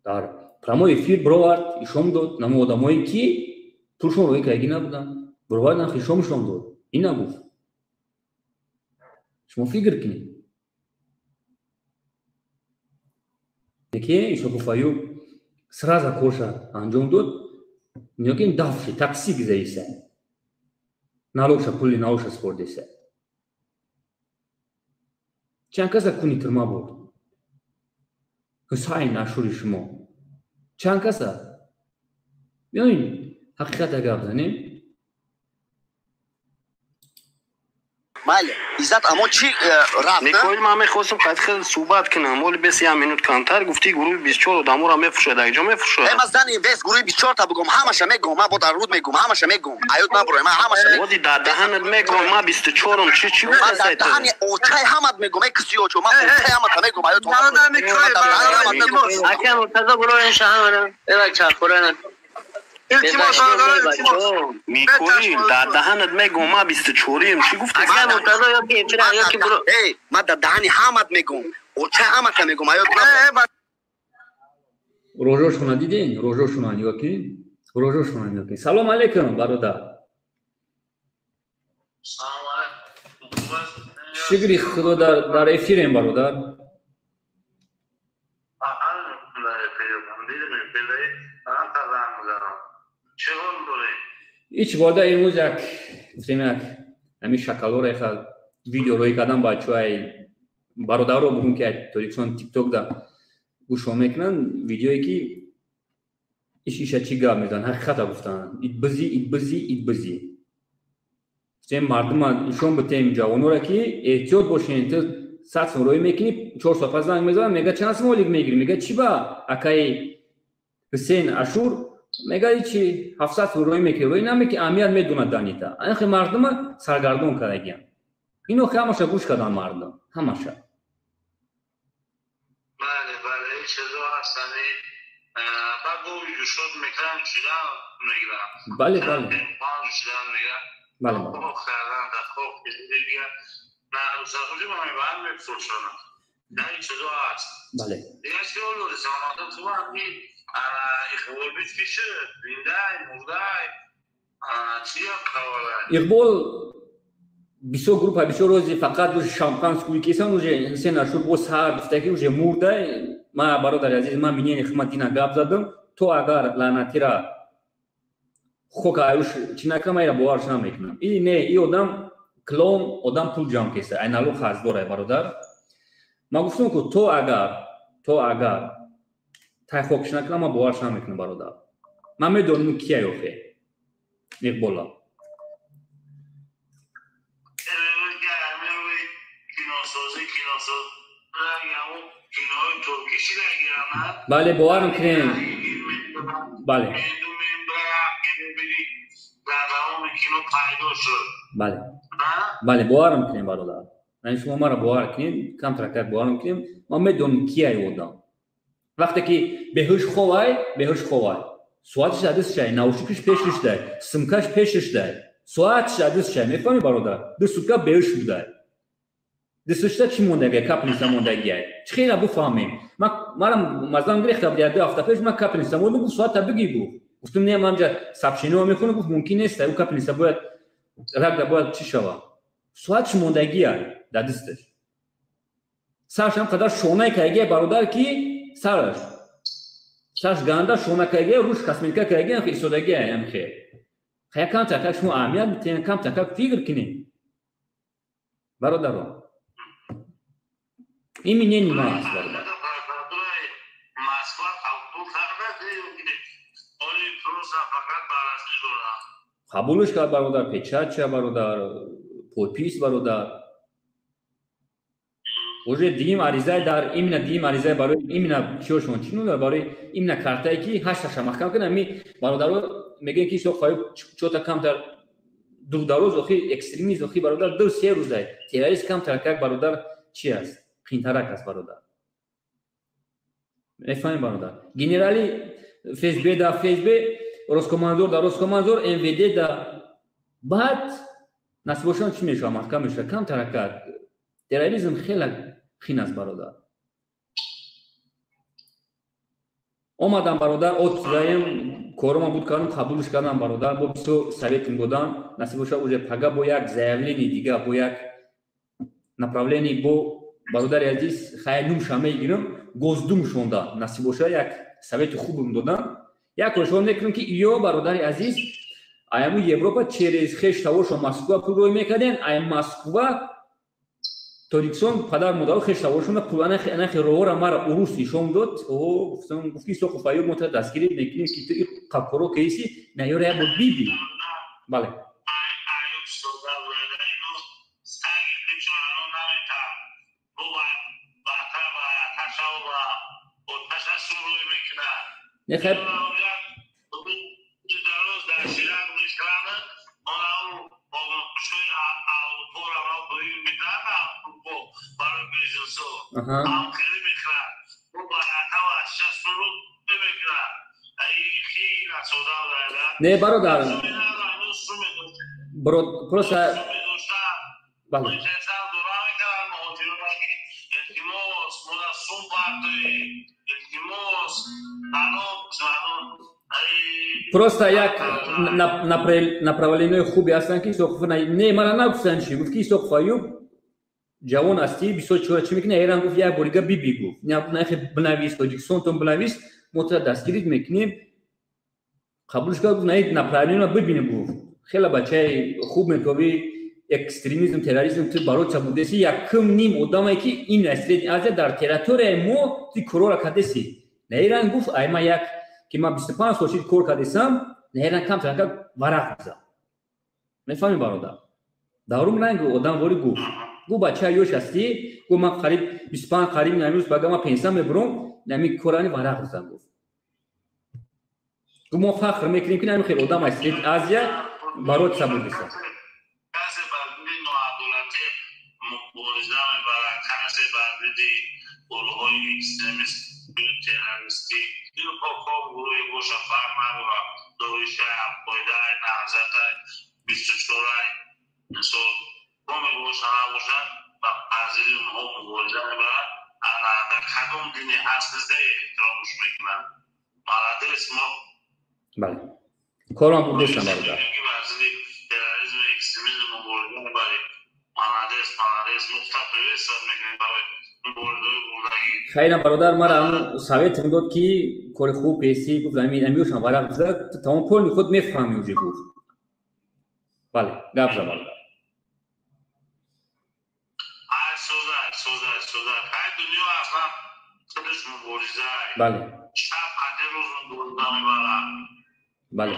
Дар прямой эфир бировард, ишом дод, намо одамое ки пулшон рӯй кардагӣ набуданд. Бировард нархи ишомшон дод. Ин нагуфт. Шумо фикр кунед. Ки Исоқов Аюб сразу корша анҷом дод, нигоҳ кунед, даф шид, такси гизаиса. Налогша, пули налогша супордеса. Чанд каса куни тирма бурд? Ҳусайн Ашури шумо. Чанд каса? Биёин ҳақиқата гап занем. Майли, Иззат Амон чӣ рафт? Микоил, ман мехостам қад хел суҳбат кунам, оли бес як минут камтар гуфтӣ, гурӯҳи 24 одаморо мефурӯшад, акҷо мефурӯшад? Ман зани бес гурӯҳи 24-та бугум, ҳамаша мегӯм, ман бо дар руд мегӯм, ҳамаша мегӯм, аёд набурой, ман ҳамаша мегӯм. Ози дар даҳанат мегӯм, ман 24-ум, чӣ чӣ Ман дар даҳани очаи ҳамат мегӯм, эй киси очо, ман очаи ҳамата мегӯм, аёд набурой. Ака Муртазо, буро ин шаҳр, эва чархурана. Илтимос, бародарон, илтимос. Микоил, дар даҳанат мегӯм, ман 24-ем, чӣ гуфтӣ? Ака Муртазо, ёки эфира, ёки буро. Эй, ман дар даҳани ҳамат мегӯм, очаи ҳамата мегӯм, аёд набурой. Рожошона дидин? Рожошона нигоҳ кунед, рожошона нигоҳ кунед. Салом алейкум, бародар. Шукри Худо, дар эфирем, бародар. Ҳеч борда имрӯз як гуфтем, як ҳамин шакалҳоро яха видео рӯй кардам, бачаҳои бародарро бугум, ки Тоҷикистон тикток да гӯшо мекунанд, видеое ки иш иша чӣ гап мезананд, ҳақиқата гуфтанд, итбизи, итбизи, итбизи. Гуфтем, мардума нишон битем, ҷавонора, ки эҳтиёт бошен. Ту 100 сом рӯй мекунӣ, 4 соат пас занг мезанад, мега чанд сом олик мегирӣ? Мега чӣ ба акаи Ҳусейн Ашур мега чи 700 сом рӯй мекунӣ, рӯй намекунӣ, аҳамият медонад данита. Анхе мардума саргардон кардагиям. Ино ҳамаша гӯш кардан мардум, ҳамаша. Бале, бале, ин чизо ҳастанд. Баъд бо шуд мекунам, шудан мегирам. Бале, бале. Панҷ шудан мегирам. Бале. Кардан дар хок дига на сархуши ба мебарам, мефурӯшонам. Дар ин чизо ҳаст. Бале. Дига чӣ ҳол дорӣ? Саломатон хуб ҳами Иқболбек чӣ шуд? Зиндай, мурдай? Чӣ хабарай? Иқбол бисёр группа, бисёр рози фақат уже шампанскую кисан, уже Ҳусен Ашур бо сар гуфта ки уже мурдай. Ма, бародари азиз, ман минени хидмат дина гап задам, то агар лаънатира хок аюш чӣ накунам, айра боварш намекунам. И не, и одам клон, одам пул ҷамъ кеса, айналу қарздорай, бародар. Ман гуфтам ку, то агар тай хокш накунам, ман боварш намекунам, бародар. Ман медонам кияй охе Иқбола. Киносозӣ, Бале, боварам кунем, бале. Бале, бале, боварам кунем, бародар. Яъне шумо маро бовар кунед, камтаракак боварам кунем. Ман медонам кияй одам. Вақте ки беҳуш ховай, беҳуш ховай, соатиш адисшай, наушникиш пешишдай, симкаш пешишдай, соатиш адисшай, мефаҳми, бародар? 2 сутка беҳуш будай. Дистушта чӣ мондагиай? Капельница мондагиай. Чӣ хела буфаҳмем? Марам мазам гирехта буд, 2 ҳафта пеш ман капельница мондам, гуфт, соата бигӣ, гуфт. Гуфтам, не, ман ҷа сообщениҳо мехонам, гуфт, мумкин нест, ӯ капельница бояд рагда бояд чӣ шава. Соат чӣ мондагиай дар дисташ. Сараш ҳам қадар шонае кардагиай, бародар, ки сараш ганда шона кардагиай, рӯш косметика кардагиай, истодагиай ҳам хел. Хая камтар шумо аҳамият битен, камтар фикр кунед, бародарон. Ин мнение ма аст, бародар. Москва қабул карда оли просто фақат баррасӣ дорад? Қабулш кард, бародар, печать ша, бародар, подпись, бародар. Уже дигим аризаи дар именно дигим аризаи барои именно чиёшон чӣ ном, барои именно картае ки ҳашташа маҳкам кардам. Ми бародаро мегӯянд, ки софаю чота камтар дурдароз, охи экстремизм, охи, бародар, 2-3 рӯзай террорист камтар как, бародар, чи аст, қинтарак аст, бародар, мефаҳмем, бародар. Генерали ФСБ да ФСБ, Роскомнадзор да Роскомнадзор, МВД да баъд насибошон чӣ мешавад, маҳкам мешавад камтаракак. Терроризм хеле хин аст, бародар. Омадам, бародар, отдаем, корома буд кардам, қабулш кардам, бародар, бо бисёр советим додам. Насиб бошад, уже пага бо як заявление дига, бо як направление, бо бародари азиз, хай нумша мегирам, Госдум шонда, насиб бошад, як совети хубам додам. Як коршон мекунам, ки ё, бародари азиз, аяму Европа через хеш тавошо Москва пул рӯй мекарден, ай Москва Тоҷикистон падар модаро хеш тавошона пул анахи роҳора мара урус нишон дод. О, гуфтам, гуфт, ки соқу фаюр мо та дастгирӣ мекунем, ки ту и қапкоро кеиси наёра як бор биби. Бале. Аюб сода ино саг. Не хай Не бародар, просто бале. Просто як направлениҳои хубе ҳастанд, ки Исоқов не, мана нагуфтанд чи гуфт, ки Исоқов Аюб ҷавон ҳастӣ, бисёр чора чӣ мекунӣ? Эран гуфт, як борига биби гуфт, нахе бинавис, Тоҷикистонтон бинавис, мо тура дастгирит мекунем. Қабулш кард, гуфт, на направлениро бибини, гуфт, хеле бачаи хуб метобӣ, экстремизм, терроризм ту барои будеси, якум ним одаме ки ин Средняя Азия дар территорияи мо ти корора кардеси. Наиран гуфт, ай ма як ки ман 25 сол шид кор кардесам, наиран камтар варақ бизан. Мефаҳми, бародар? Даврум ранг одамворӣ гуфт. Гуфт, бача ёш ҳастӣ, гуфт, ман қариб 25, қариб намирӯз бага ман пенсия мебурам, нами корани варақ бизан, гуфт. Гуфт, мо фахр мекунем, ки нами хел одам аз Средняя Азия барои сабурдеса. Бале, корам бурдестам, бародар. Хайрам, бародар, мара ҳамн советам дод, ки кори хуб песи, гуфт, амиёшам варақ бизад, тамом полни худ мефаҳми уже, гуфт. Бале, гап за, бародар. Бале, бале.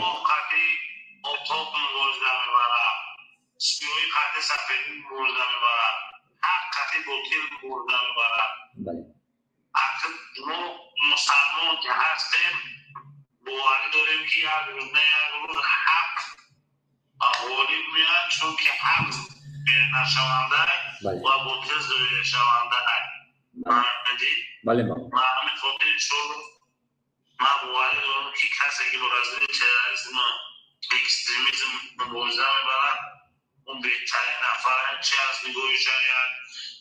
Бале. Мо мусалмон ки ҳастем, боварӣ дорем, ки як рӯз на як рӯз ҳақ ғолиб меояд, чунки ҳақ нашаванда ва ботил зоиршаванда. Бале. Ба ҳамин хотир иншоалло ман боварӣ дорам, ки касе ки бо разили терроризму экстремизм мубориза мебарад, он беҳтарин нафар, чи аз нигоҳи шариат,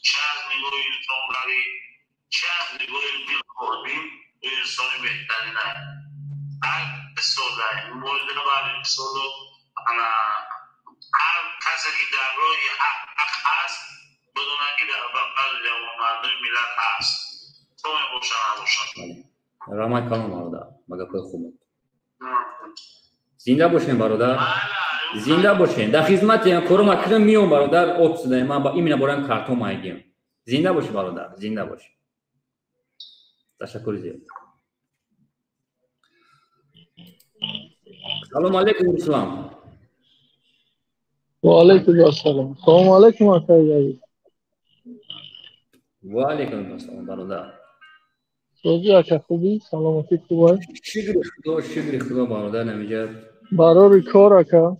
чи аз нигоҳи инсонгарӣ, чи аз нигоҳи дилхоҳӣ, ӯ инсони беҳтарин аст. Ҳар созай мубориза бар иншоалло, ана ҳар касе ки дар роҳи ҳақ ҳаст, бидонад, ки дар бақали ҷавонмардони миллат ҳаст, то мебошад, набошад. Раҳмат калом, бародар, ба гапҳои хубат. Зинда бошем, бародар, зинда бошем, дар хизмати кором акрим миём, бародар, офисда ман именно бораем картон майгим. Зинда бошӣ, бародар, зинда бошӣ, ташаккури зиёд. Салому алейкум, Ислам. Ва алейкум ассалом. Салому алейкум, акаи азиз. Ва алейкум ассалом, бародар. Созӣ, ака, хубӣ? Саломатӣ хуб? Шукри Худо, шукри Худо, бародар, намиҷа. Барори кор, ака.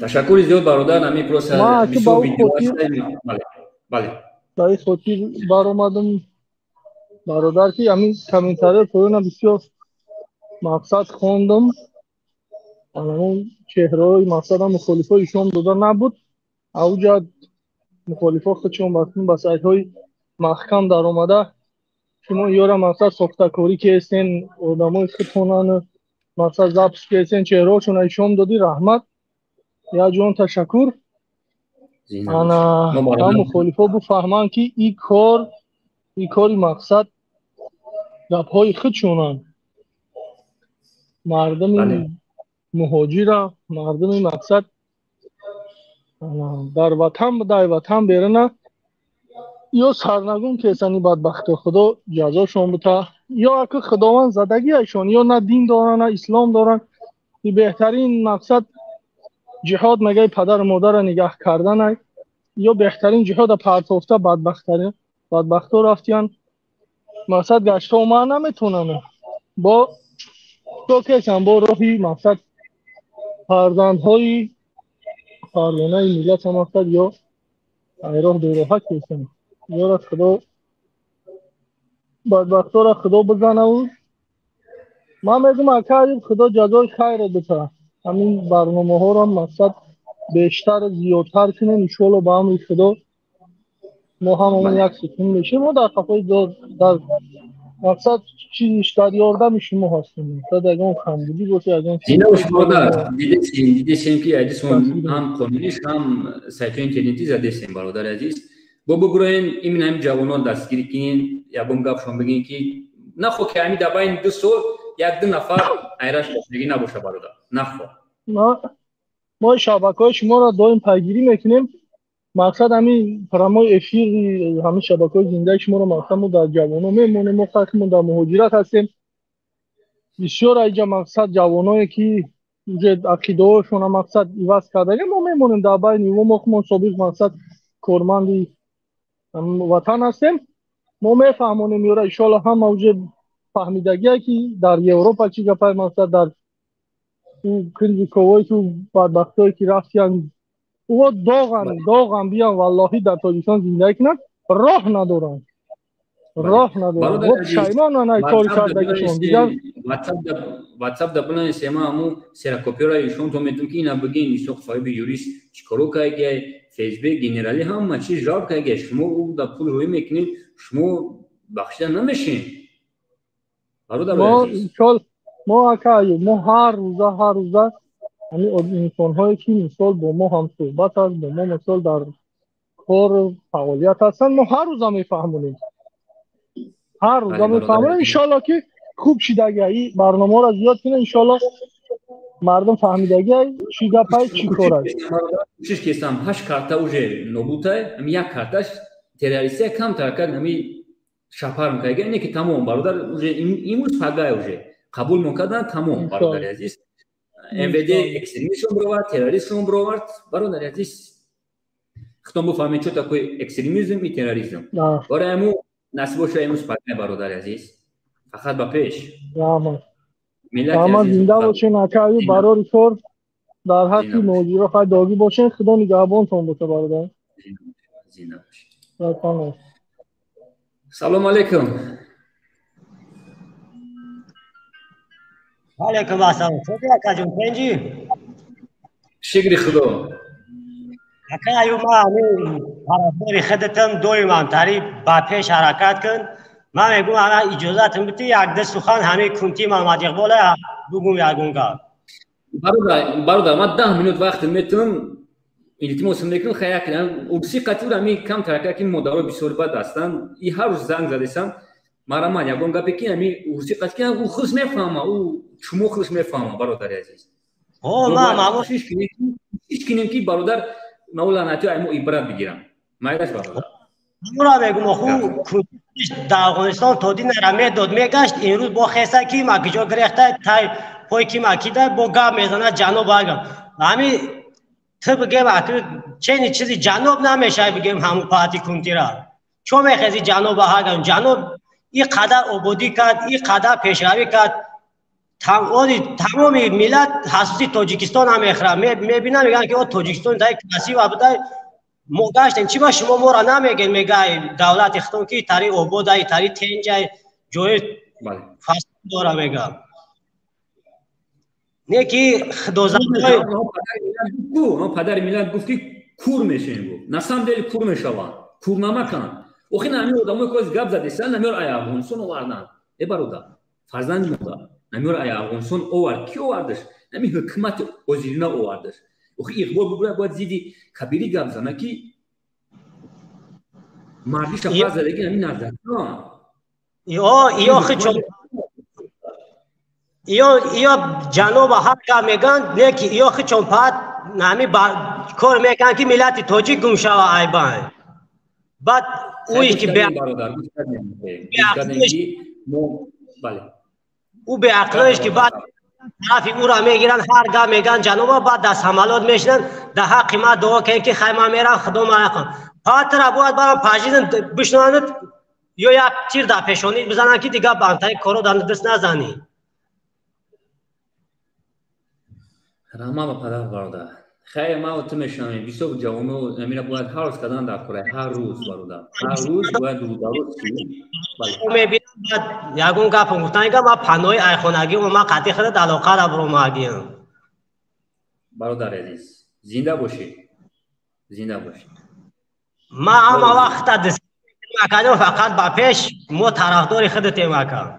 Ташаккури зиёд, бародар, нами просто бисёр видео. Бале. Ба ин хотир баромадам, бародар, ки ҳамин комментария поёна бисёр мақсад хондам. Анамон чеҳраҳои мақсадам мухолифо ишон дода набуд. Ауҷа мухолифо худшон ба сайтҳои маҳкам даромада, шумо ёра мақсад сохтакорӣ кестен, одамои худтонан мақсад запис кестен, чеҳраҳошона ишон додӣ, раҳмат, як ҷон ташаккур. Ана мухолифо бифаҳманд, ки и кор, и кори мақсад гапҳои худшонанд. Мардуми муҳоҷира, мардуми мақсад дар ватан, дар ватан берана ё сарнагун кесани бадбахто, Худо ҷазошон бита, ё ака Худованд задагиашон, ё на дин доранд, на ислом доранд. И беҳтарин мақсад ҷиҳод мегӯяй падару модарро нигаҳ карданай, ё беҳтарин ҷиҳода партофта бадбахто рафтиян. Мақсад гашта омада наметонанд бо кесам бо роҳи мақсад фарзандҳои фарзонаи миллат мақсад ё роҳ бероҳа кесам. Ёра худо бадбахтора худо бизанаву ман мегӯм ака худо ҷазои хайре бита. Ҳамин барномаҳоро мақсад бештар зиёдтар кунем иншоалло ба амри худо мо ҳамамон як сукун мешем. Мо дар қафои дар мақсад чизиш дар ёрдами шумо ҳастем. Мақсад ягон камбудӣ боша ягон дидесем ки азиз ҳам қонуниш ҳам сайтҳои интернетӣ задесем бародари азиз. Бо бигӯроен именно ҳамин ҷавонон дастгирӣ кунен, ягон гапшон бигӯен ки нахо ки ҳамин дар байни 2 сол 1-2 нафар айраш бошагӣ набоша бародар. Нахо. Мо шабакаҳои шуморо доим пайгирӣ мекунем. Мақсад ҳамин прямой эфир ҳамин шабакаҳои зиндаи шуморо мақсад мо дар ҷавонон мемонем. Мо халқимон дар муҳоҷират ҳастем. Бисёр айҷа мақсад ҷавоное ки уже ақидаҳошона мақсад иваз кардаги мо мемонем дар байни мо. Мо собиқ мақсад корманди ватан ҳастем. Мо мефаҳмонем ёра иншоалло ҳама уже фаҳмидагие ки дар Европа чӣ гапай мақсад дар кунҷиковое ки бадбахтое ки рафтиян ӯ доған биён валлоҳи дар Тоҷикистон зиндагӣ кунанд роҳ надоранд. Роҳ надоранд. Пушаймонанд ай кори кардагишон. Дигар WhatsApp да бинависем ҳаму серакопиёра ишон то метавон ки ина бигӯен Исоқ соҳиби юрист чӣ коро кардагиай, ФСБ генералӣ ҳама чиз ҷавоб кардагиай. Шумо ӯ да пул рӯӣ мекунед, шумо бахшида намешин. Бародари азиз. Мо ака мо ҳар рӯза ҳамин инсонҳое ки мисол бо мо ҳамсӯҳбат аст, бо мо мисол дар кор фаъолият ҳастанд, мо ҳар рӯза мефаҳмонем. Ҳар рӯза мефаҳмонем. Иншоалло ки хуб шидагиай. Ин барномаҳоро зиёд кунем иншоалло мардум фаҳмидагиай чӣ гапай чӣ кор аст. Кӯшиш кестам 8 карта уже нобутай, ҳамин як карташ террористия камтар кард, ҳамин шапар мекард. Не ки тамом бародар уже имрӯз пагай уже қабул мекардан тамом бародари азиз. МВД экстремистшон бировард, террористшон бировард. Бародари азиз, худтон бифаҳмед чо такой экстремизм и терроризм. Барои ҳамун насиб боша имрӯз пагай бародари азиз. Фақат ба пеш. Раҳмат, зинда бошен ака аю барори кор дар ҳаққи муҳоҷиро хай догӣ бошен. Худо нигаҳбонтон боша бародар. Зинда бошед. Салом алейкум. Алейкум ассалом. Чӣ ака ҷон, тенҷӣ? Шукри Худо. Ака аю ма ҳамин тарафдори худатам доимам тари ба пеш ҳаракат кун. Ман мегӯм ана иҷозатам бити як-ду сухан ҳамин кунти Муҳаммад Иқбола бугум ягон гап. Бародар, ман 10 минут вақт метавонам, илтимос мекунам, хай як урси қатъи ҳамин кам тарака ки модаро бисёр бад ҳастанд. И ҳар рӯз занг задесам, мараман ягон гапе ки ҳамин урси қатъи ки ӯ худш мефаҳма, ӯ чумо худш мефаҳма, бародари азиз. Кӯшиш кунем ки бародар мавланати мо ибрат бигирам. Майраш бародар. Ҳамура мегӯм, оху кунтиш дар Афғонистон то динара медод мегашт, имрӯз бо хеса ки ма киҷо гирехта тай пой ки ма кида бо гап мезанад ҷаноб агам. Ҳамин ту бигем чени чизи ҷаноб намешавад бигем ҳамун паҳати кунтира. Чо мехези ҷаноба ҳагам? Ҷаноб ин қадар ободӣ кард, ин қадар пешравӣ кард. Тамоми миллат ҳасуси Тоҷикистон ҳам мехӯрад. Мебинам мегӯянд ки о Тоҷикистон тай красива буда. Мо гаштем, чӣ ба шумо моро намегӯед? Мегӯяд давлати худтон ки тари ободай, тари тенҷай, ҷои фасл дора мегӯям. Не ки худозанҳои падари миллат гуфт ки кур мешавем гуфт. На самом деле кур мешаванд, кур намаканд. Охи на ҳамин одамое ки гап задесанд, намеёр ай Афғонистон оварданд. Э бародар, фарзанди модар, намеёр ай Афғонистон овард. Ки овардаш? Ҳамин ҳукумати озирина овардаш. Охи Иқбол бигӯяд бояд зидди кабирӣ гап зана ки мардиша пас задаги ҳамин наздакон. Ё ҷаноба ҳар гап мегӯянд, не ки ё хичон паҳат ҳамин кор мекунанд ки миллати тоҷик гум шава айбан. Баъд ӯе ки ӯ беақлоеш ки баъд тарафи ӯро мегиранд, ҳар гап мегӯянд ҷаноба, баъд дар самолёт мешинанд, дар ҳаққи ман дуо кунед ки хай ман мерам, худо ман кун. Паҳатра бояд барам пажизм бишнонанд ё як тир дар пешонӣ бизананд ки дигар бантаи коро дар даст назанӣ. Раҳмат ба падар, бародар. Хайр, ман ту мешунавем. Бисёр ҷавоно амира бояд ҳар рӯз кардан дар кора, ҳар рӯз, бародар, ҳар рӯз бояд рӯдарӯз. Мебинам, баъд ягон гапам гуфтан, ман панои айхонагӣ, ман қатъи худат алоқа ра буромагиам. Бародари азиз, зинда бошӣ, зинда бошӣ. Ман ҳама вақта акаҷон, фақат ба пеш, мо тарафдори худатем, ака.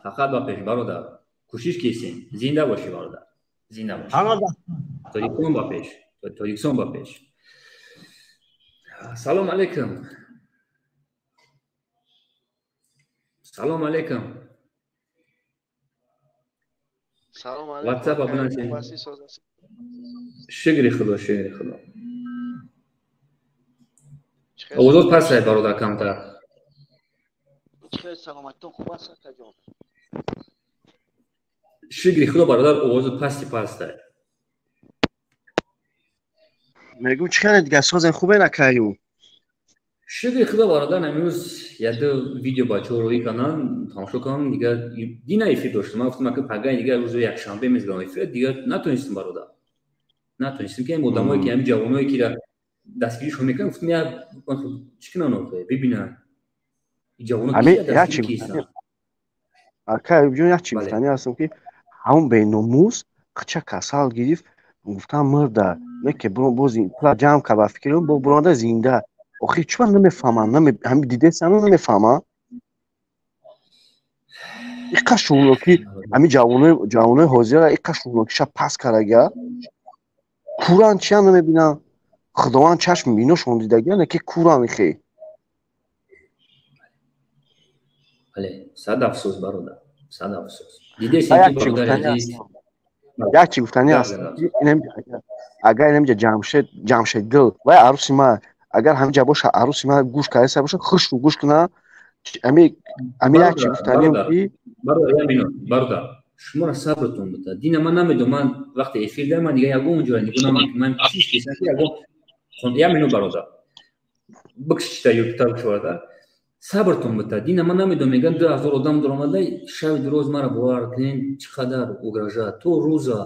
Фақат ба пеш, бародар, кӯшиш кисем. Зинда бошӣ, бародар, зинда бошӣ. Тоҷикистон ба пеш, Тоҷикистон ба пеш. Салом алейкум, салом алейкум. Ватсап абунан. Шукри худо, шукри худо. Овозот паст, бародар, камтар. Саломатон хуб аст, акаҷон? Шукри худо, бародар, овозот пасти пастай. Мегӯм, чӣ хеле дигар созем, хубе накаю? Шукри худо, бародар. Амирӯз яду видео бачаҳо роӣ карданд, тамошо кардам. Дигар дина эфир доштам, ман гуфтам, ака, пагай дигар рӯзи якшанбе мезанам эфир. Дигар натонистем, бародар, натонистем, ки одамое ки ҳамин ҷавоное ки дастгиришон мекунанд, гуфтам, я чӣ кунанд охе, бибинанд ҷавоно. Ака Аюбҷон, як чӣ гуфтанӣ ҳастам, ки ҳамон беномус қича касал гирифт, гуфтам мурда, не ки боз пула ҷамъ кард, ба фикрим бо буронда зинда. Охир чӣ намефаҳмам, ҳами дидесано намефаҳмам, иқа шумлоки ҳами ҷавонои ҳозира, иқа шумлокиша пас карагия, куран, чия намебинам. Худованд чашми биношон дидагия, не ки куран ихе. Бале, сад афсӯс, бародар, сад афсӯс. Як чӣ гуфтанӣ аст: агар инамҷа Ҷамшед, Ҷамшеддил вай арӯси ма, агар ҳаминҷа боша, арӯси ма гӯш кардаиста боша, хушрӯ гӯш куна. Ами як чӣ гуфтанием ки Бародар, шуморо сабртон бута. Дина ман намедонам, ман вақте эфир дорам, ман дигар ягон ҷоя нигоҳ намекунам. Ман кӯшиш кисам ки ягон як минут, бародар, бикшита ютуб бародар, сабртон бута. Дина ман намедонам, мегӯям, 2000 одам даромада, шаби ду рӯз маро бовар кунен, чӣ қадар угрожа то рӯза.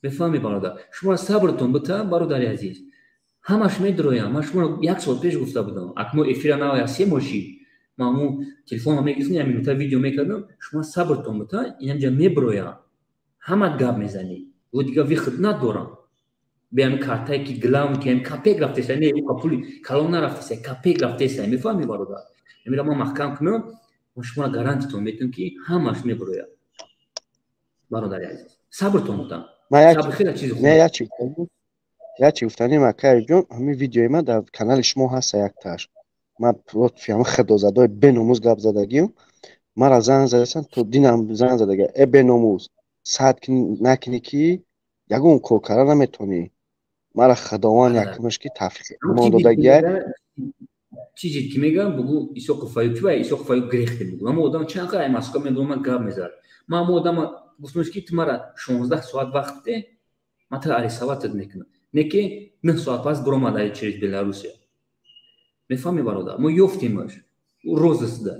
Мефаҳмед, бародар? Шуморо сабртон бута, бародари азиз, ҳамаш медроям. Ман шуморо як сол пеш гуфта будам, акмо эфира нава як се моҳ шид, ман ҳамун телефонро мегирифтам, як минута видео мекардам. Шумо сабртон бута, инамҷа меброям, ҳамат гап мезанӣ, ӯ дигар выход надорам. Бе ҳами картае ки главн ки ҳами капек рафтеса, не пули калон нарафтеса, капек рафтеса. Мефаҳмӣ, бародар? Амира ман маҳкам кунам, ман шуморо гарантитон метавам, ки ҳамаш меброяд. Бародари азиз, сабртон бутам, сабр хеле чизи хуб. Як чи гуфтанем, акаҷон: ҳамин видеои ман дар канали шумо ҳаста, якташ. Ман лотфи ҳамин худозадои беномус гап задагим, мара занг задасан, то динам занг задага: «Э, беномус, сад накунӣ, ки ягон кор карда наметонӣ». Мара худованд якумаш ки тавфиқ имон додагия. Чизе ки мегӯям, бугӯ Исоқу Фаюб чи, вай Исоқу Фаюб гирехте, бугӯ. Ҳама одам чанд қадр Москва медонам, гап мезад. Ман ҳама одама гуфтам, ки ту мара 16 соат вақт де, ман тара арестовать мекунам. Не ки 9 соат пас биромад через Беларусия. Мефаҳмӣ, бародар? Мо ёфтимаш, ӯ розыск да.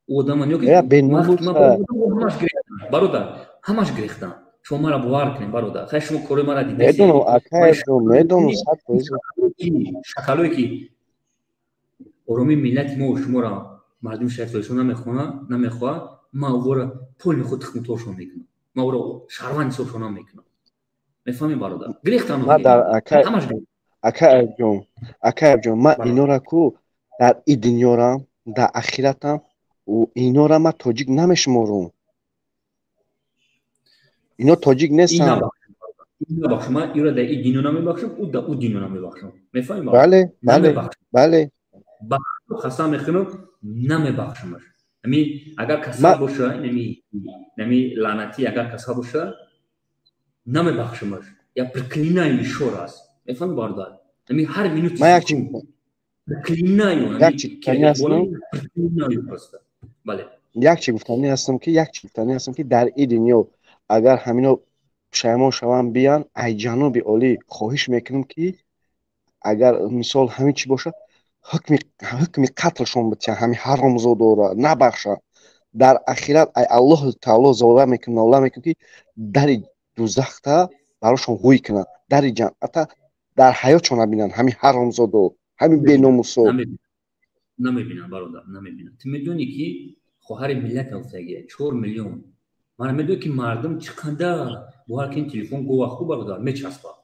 Ӯ одама бародар, ҳамаш гирехтан. Шумо мара бовар кунед, бародар. Хай, шумо кори мара Дидешакалое ки оромии миллати мо шуморо, мардуми шариф Тоҷикистон намехоҳад, ман ӯро поли худ тухмуторшон мекунам, ман ӯро шаҳрванд ҳисобшон намекунам. Мефаҳмӣ, бародар? Гирехтан. Ака Аюбҷон, ака Аюбҷон, ман инора ку дар и дунёрам, дар ахиратам инора ман тоҷик намешуморам, ино тоҷик нестанд. Набахшам, ман иро дар и дино намебахшам, ӯ дар ӯ дино намебахшам. Мефаҳмӣ? Бале. Қасам мехӯрам, намебахшамаш. Ами агар касал боша, нами лаънатӣ, агар касал боша, намебахшамаш. Я проклинаю ещё раз. Мефаҳмӣ, бародар? Ами ҳар минути проклинаю, проклинаю просто. Бале. Як чи гуфтанӣ ҳастам ки як чи гуфтанӣ ҳастам ки дар и дунё агар ҳамино пушаймон шаванд, биян, ай ҷаноби олӣ хоҳиш мекунам, ки агар мисол ҳамин чӣ бошад, ҳукми қатлшон битиҳанд, ҳамин ҳаромзодора набахшанд. Дар ахират ай Аллоҳу таоло зора мекунам, нола мекунам, ки дари Дузахта барошон ҳуй кунад, дари ҷанната дар ҳаётшон набинанд ҳамин ҳаромзодо, ҳамин беномусо. Намебинам, бародар, намебинам. Ту медонӣ, ки хоҳари миллат афтагия 4 миллион. Ман медонӣ, ки мардум чӣ қадар бовар кунед, телефон гова хуб, бародар, мечаспад.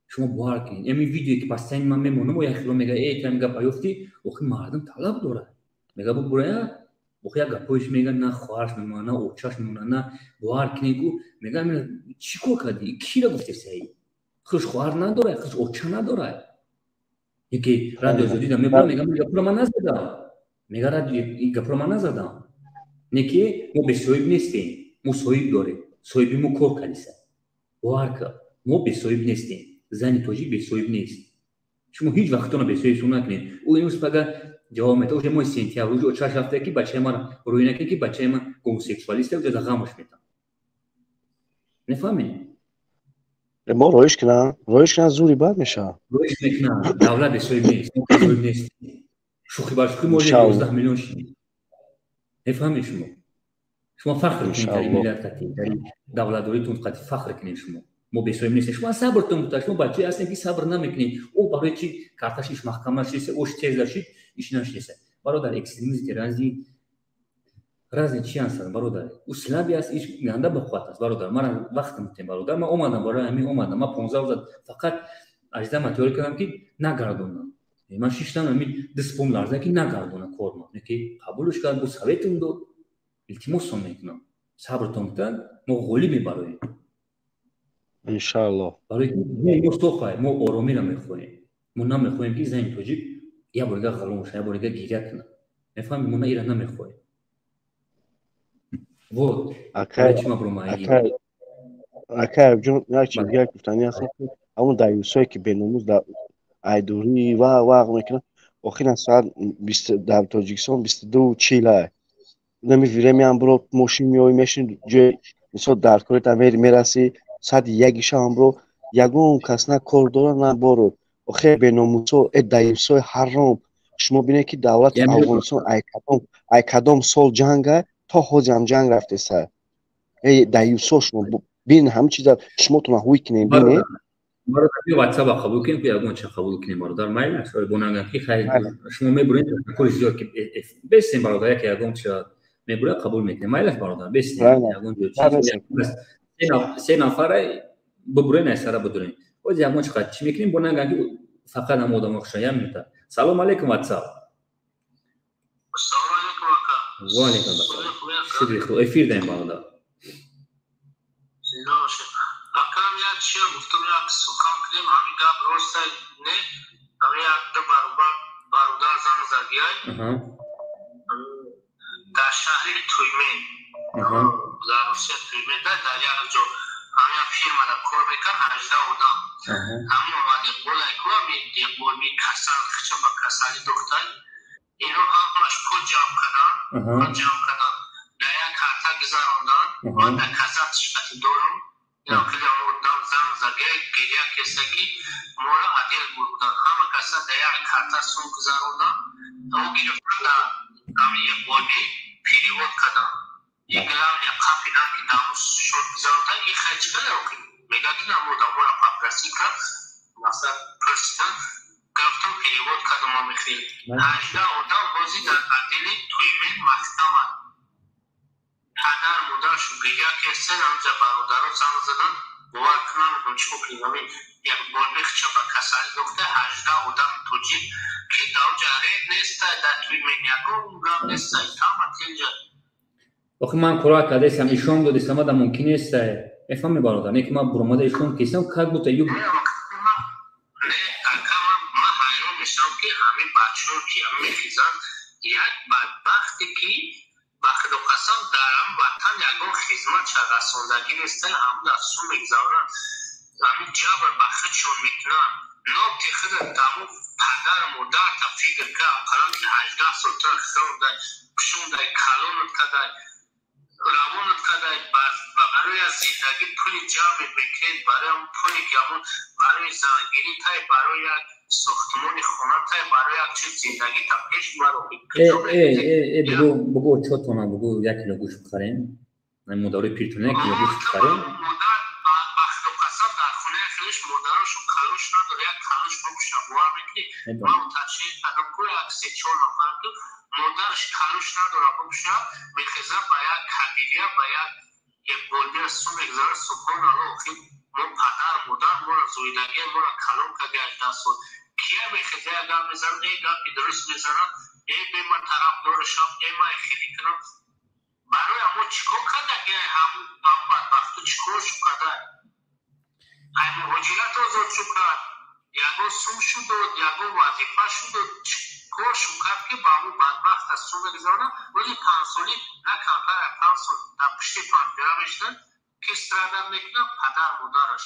Шумо бовар кунед, ами видеое ки постоянно ман мемонам, як хело мега: «Э, там гапа ёфтӣ?» Охи мардум талаб дорад, мега: «Бубурая». Охи як гапоиш мега, на хоҳараш мемона, на очаш мемона, на бовар кунед, ку мега: «Чӣ кор кардӣ? Кира гуфтесаи? Хуш хоҳар надорад, хуш оча надорад». Яке Радио Озодида мебурам, мега: «Гапро ман назадам». Мега: «Радио, гапро ман назадам». Не ки мо бесоҳиб нестем, мо соҳиб дорем, соҳиби мо кор кардиса. Бовар кар, мо бесоҳиб нестем, зани тоҷик бесоҳиб нест. Шумо ҳеҷ вақтона бесоҳиб шумо накунед. Ӯ имрӯз пага ҷавоб мета, уже моҳи сентябр уже очаш рафта, ки бачаи ман рӯй накунед, ки бачаи ман гомосексуалист, уже за ғамаш метам. Нефаҳмед? Мо роиш кунам, роиш кунам, зури бад мешавад. Роиш мекунам. Давлат бесоҳиб нест, мо бесоҳиб нестем. Шӯхӣ бар шӯхӣ, мо 11 миллион шидем. Мефаҳмед шумо? Шумо фахр кунед дар миллат қати, дар давлатдоритон қати фахр кунед. Шумо, мо бесоҳиб нестем. Шумо сабртон бута, шумо бачае ҳастем, ки сабр намекунед. Ӯ барои чи карташ иш маҳкам нашиса, ош тез нашид, иш нашиса. Бародар, экстремизм, терроризм разни чи ҳастанд, бародар? Ӯ слабый аст, иш ганда бақувват аст, бародар. Мара вақт мутем, бародар. Ман омадам, барои ҳамин омадам. Ман 15 рӯза фақат аждама тайёр кардам, ки нагардонам. Ман шиштам, ҳамин дастпом ларза, ки нагардона корма. Ки қабулш кард, бо советум дод. Илтимосон мекунам, сабртон кунад, мо ғолиб мебароем. Иншааллоҳ. Барои мо сохай, мо оромиро мехоҳем. Мо намехоҳем, ки зани тоҷик як борига ғалом шава, як борига гиря кунад. Мефаҳмед, мо на ира намехоҳем. Вот. Акай ҷон, як чиз дигар гуфтанӣ ҳастам. Ҳамон даюсое, ки беномус дар айдурӣ ва вағ мекунад, охиран соат дар Тоҷикистон 22:40 нами времяам бро, мошин меои, мешини ҷои, мисол, дар корета мерасӣ, соати 1 шавам бро, ягон кас на кор дора, на боро. Охир беномусо, э даюсои ҳаром, шумо бинед, ки давлати Афғонистон ай кадом сол ҷанга, то ҳозирам ҷанг рафтеса. Э даюсо, шумо бин, ҳамин чиза шумотона ҳуй кунем, бинед. Бародар, биё, ватсапа қабул кунем, ки ягон ча қабул кунем, бародар. Майли, бонаган ки хайр, шумо мебуред, ташаккури зиёд, ки бестем, бародар. Яке ягон ча мебурад, қабул мекунем. Майлаш, бародар, бестем. Ягон ҷо се нафара бубурен, айсара будурем. Оз ягон ча чӣ мекунем, бонаган ки фақат ҳам одамо хушон. Як минута. Салом алейкум, ватсап. Ва алейкум ассалом. Шукри худо, эфир даем, бародар. Акам, як чия гуфтам, як сухан кунем. Ҳамин гап роста не? Ҳамин як ду баробар бародар занг задияй дар шаҳри Туймен, дар Русия, Туймен, дар як ҷо ҳамин як фирмада кор мекард, 18 одам. Ҳамин омад Иқболайку, ҳамин Иқболби касал, хича ба касалӣ дохтай. Ино ҳамаш пул ҷамъ кардан, пул ҷамъ кардан, дар як карта гузарондан. Ман дар казах шифати дорам. Ино хеле одам занг задия, гиря кеса, ки моро адел бурдан. Ҳама каса дар як карта сум гузарондан, ӯ гирифтан, дар ҳамин Иқболби перевод кардан. И главное, қапидан, ки дар счёт гузарондан. И хай чӣ кадар охи мега, ки нам одаморо попросить кард, масалан, пурсидан графтам, перевод кардам. Ами хел 18 одам ҳозир дар отдели Туймен маҳкаманд. Падар модаршу гиря кестен, ҳамҷа бародаро занг задан. Бовар кунам, чӣ кунем? Ами Иқболби хича ба касалӣ дохта, 18 одами тоҷик, ки дар ред неста, дар Туймен ягон гап неста, тама тинҷа. Охи ман кора кардесам, ишон додесам, ада мумкин нест, мефаҳми, бародар? Не ки ман буромада ишон кесам, как будто ю Ман ҳайрон мешавам, ки ҳамин бачаҳо, ки мехизанд, як бадбахте, ки ба худо қасам, дар ҳам ватан ягон хизмат расондагӣ неста, ҳам дар сум мегузаронанд, ҳамин ҷабр ба худшон мекунанд. Ноти худа таму падар модарта фикр ка, ақаллан ки 18 сол тра хирондай, пушондай, калонат кадай, равонат кадай, барои аз зиндагӣ пули ҷамъ мекунед, барои ҳамн пуле, ки ҳамон барои зангирӣ тай, барои як сохтмони хона тай, барои як чиз зиндагита пеш барои. Бугу, бугу, чотона бугу, як кило гӯшт бихарем, модарои пиртона як кило гӯшт бихарем. Модар ба мекунӣ? Ман тачин кардам ку як се чор нафар ки модараш калуш надора бикуша, мехеза ба як кабилия, ба як болбия сум мегзара. Субҳоналло, охи мо падар модар моро зоидагия, моро калон карда 18 сол. Кия мехеза як гап мезанад, э гапи дуруст мезанад, э бе ман тарафдорашам, э ман хелӣ кунам. Барои ҳамо чӣ кор кардаги? Ҳамун бадбахту чӣ кор шу карда? Ай муҳоҷират озод шу кард, ягон сум шудод, ягон вазифа шудод, чӣ кор шу кард, ки ба ҳамун бадбахт аз сум мегузаронад? Рӯзи панҷсолӣ на камтар аз 5 сол дар пушти панҷара мешинад, ки страдать мекунад падар модараш.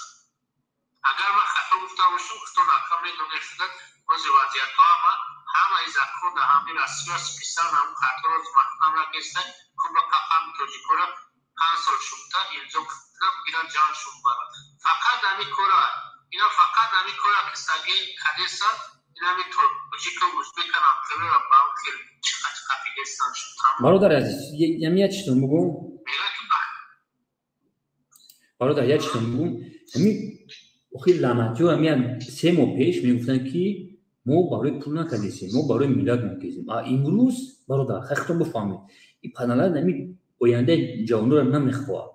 Агар ман хато гуфта бошам, худо нака медонед шудад. Бози вазъиятҳо ҳама ҳамаи закон дар ҳамин Россия списан, ҳамун хаторо маҳкам накеста, куба қафами тоҷикора 5 сол шукта имзо кунам, гиран ҷанг шуд барад. Фақат ҳамин кора ина, фақат ҳамин кора кистаги кадеса, инами тоҷику узбеканам хелора ба он хел чиқа-чиқа фидестан шуд. Бародари азиз, ям як чизо мегӯм. Бародар, як чизо мегӯм. Ҳамин охи лаънатиҳо ҳамин як 3 моҳ пеш мегуфтанд, ки мо барои пул накардесем, мо барои миллат мекезем. А имрӯз, бародар, хай худтон бифаҳмед, ин падалат ҳамин ояндаи ҷавонро намехоҳад.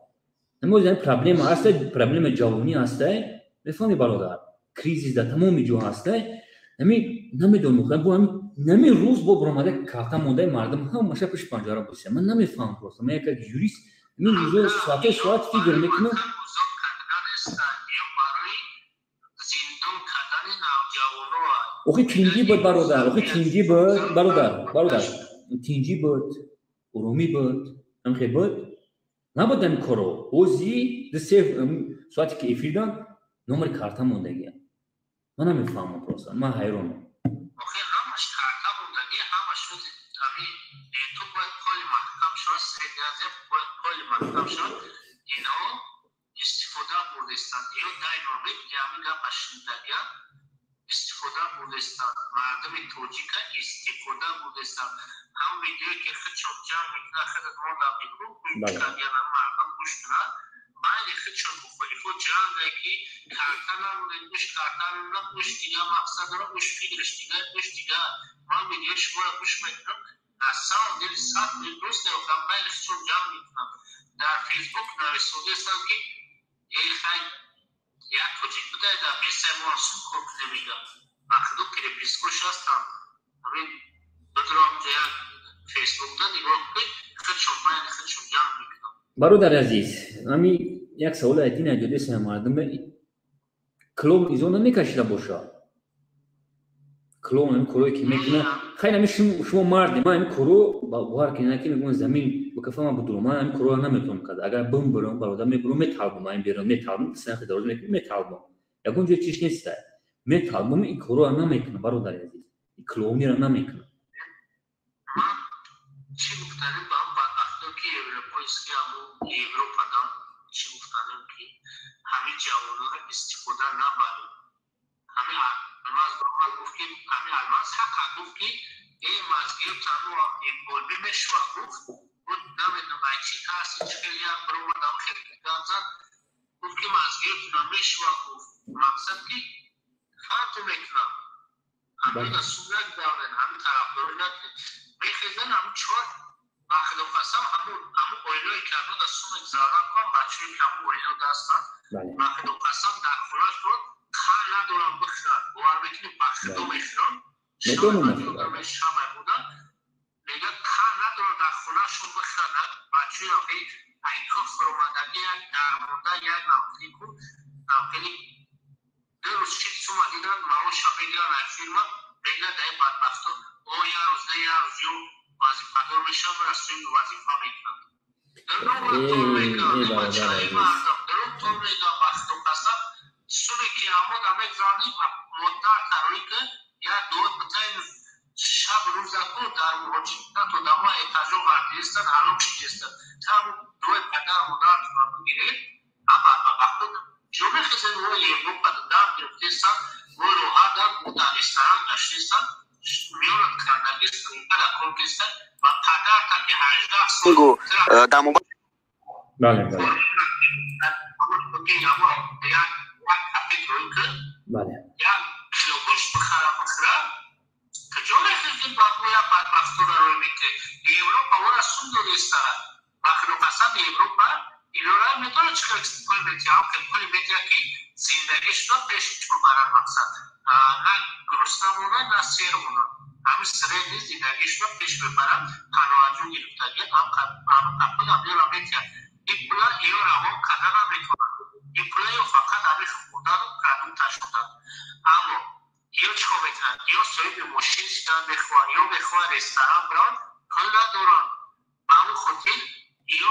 Намоз проблема ҳаста, проблема ҷавонӣ ҳаста, мефаҳмӣ, бародар? Кризис дар тамоми ҷо ҳаста. Ҳамин намедонам, бо ҳамин нами рӯз бо баромада карта мондаи мардум ҳамаша пеши панҷара бошад. Ман намефаҳмам просто. Ман як юрист ҳамин рӯзо соатҳои соат фикр мекунам. Барои зиндон кардани навҷавоно. Охи тинҷӣ буд, бародар, охи тинҷӣ буд, бародар, бародар, тинҷӣ буд, оромӣ буд, ҳамхе буд, набуд ҳамин коро. Ози ду се соате ки эфирдан номери карта мондагия. Ман намефаҳмам просто, ман ҳайронам. Охи ҳамаш карта мондагӣ, ҳамаш рӯзи ҳамин ютуб бояд поли маҳкам шавад, Средняя Азия бояд поли маҳкам шавад. Инҳо истифода бурдестанд, ё дай момент ҳамин гапа шунидагия, истифода бурдестанд, мардуми тоҷика истифода бурдестанд. Ҳамн видеое ки худшон ҷамъ мекунад, худат монда мекун, мардум гӯш кунад, байни худшон мухолифо ҷанге, ки карта намонед, гӯш карта намонад, гӯш дига мақсад дорад, гӯш фикраш дига, гӯш дига. Ман видеои шуморо гӯш мекунам, на самом деле сад дуруст неохам. Байни худшон ҷамъ мекунанд, дар Фейсбук нависодаестанд, ки эй хай, як тоҷик будай дар бесай мо сум кор кунем, мегӯям вақту перепискош ҳастанд. Ҳамин бидурам як Фейсбукда нигоҳ кунед, худшон байни худшон ҷамъ мекунанд. Бародари азиз, ҳами як саволи айдин айдодеса мардуме: клоун изо намекашида бошад? Клоун ҳамин корое ки мекунад, хайр, ҳами шумо марде, ман ҳамин коро бовар кунед, ки мегӯям, замин ба кафа ман будурам, ман ҳамин корро наметавонам карда. Агар бимбурам, бародар, мебурам, металбам, ҳамин берун металбам, сахи дароз мекунам, металбам, ягон ҷои чиш неста, металбам. Ин корро намекунам, бародари азиз, ин клоуниро намекунам. Ман чӣ гуфтанем ба ҳам бадбахто, ки европейский ҳамун Европада чӣ гуфтанем, ки ҳамин ҷавононро истифода набаред. Ҳамин Алмаз ба ман гуфт, ки ҳамин Алмаз ҳақа гуфт, ки э мазгиётану болбӣ мешува, гуфт, буд намедонам ай чӣ таъсир, чӣ хеле як биромадам, хеле гап зад, гуфт, ки мазгиётуна мешува, гуфт, мақсад ки фарқу мекунам, ҳамина сум нагузаронед, ҳамин тарафдорӣ накунед. Мехезан ҳамун чор ба худо қасам, ҳамун оилое ки ҳамода сум мегузаронанд, кун бачаҳое ки ҳамун оило дастанд, ба худо қасам, дар хонашон қар надоранд бихӯранд. Бовар мекунӣ, ба худо мехӯранд, шамай буда, мегӯяд, қар надоранд дар хонашон бихӯранд. Бачаҳои айко хӯромадагӣ, як дармонда, як навхели ку навхели 2 рӯз шид сума дидан, маоша мегиранд аз фирма, мегирад дар бадбахто, о як рӯз не, як рӯз ё вазифадор мешавад, расои вазифа мекунанд. Дурӯғ мекунанд, бачаҳои мардум дурӯғ тор мегӯянд. Ба худо қасам, суме ки амода мегузаронӣ, модар тароӣ ки як дуот битаи шаб рӯзаку дар муҳоҷират одамо этажо ғалтиестанд, ҳалок шидестанд. Там дуои падар модаратонро бигиред. Ама бадбахто ҷо мехезед, мо Европада дам гирифтестанд, мо роҳатанд, мо дар ресторан гаштестанд, миёнат кардагӣ стройкада кор кестанд ва падарта ки 18 сол дар бале бале як капек рӯй кун, бале. Як Кило гӯшт бихара бихӯра, куҷо мехӯрди ба бадбахтора рӯй мекунед? Европа ора сум додеста. Ба худо қасам, Европа инора медонад чӣ хел пул метиҳад, ҳам хел пули метиҳад, ки зиндагишро пеш бибаранд. Мақсад, на гурусна монад, на сер монад, ҳамин средний зиндагишро пеш мебаранд. Паноҳаҷӯ гирифтагӣ ҳамин пул ҳамёра метиҳад. Ин пула ё равон карда наметавонад, ин пула ё фақат ҳамин хӯрдану продукта шудан. Аммо ё чӣ кор мекунанд? Ё соҳиби мошин шудан мехоҳанд, ё мехоҳанд ресторан биранд, пул надоранд. Ба ҳамин хотир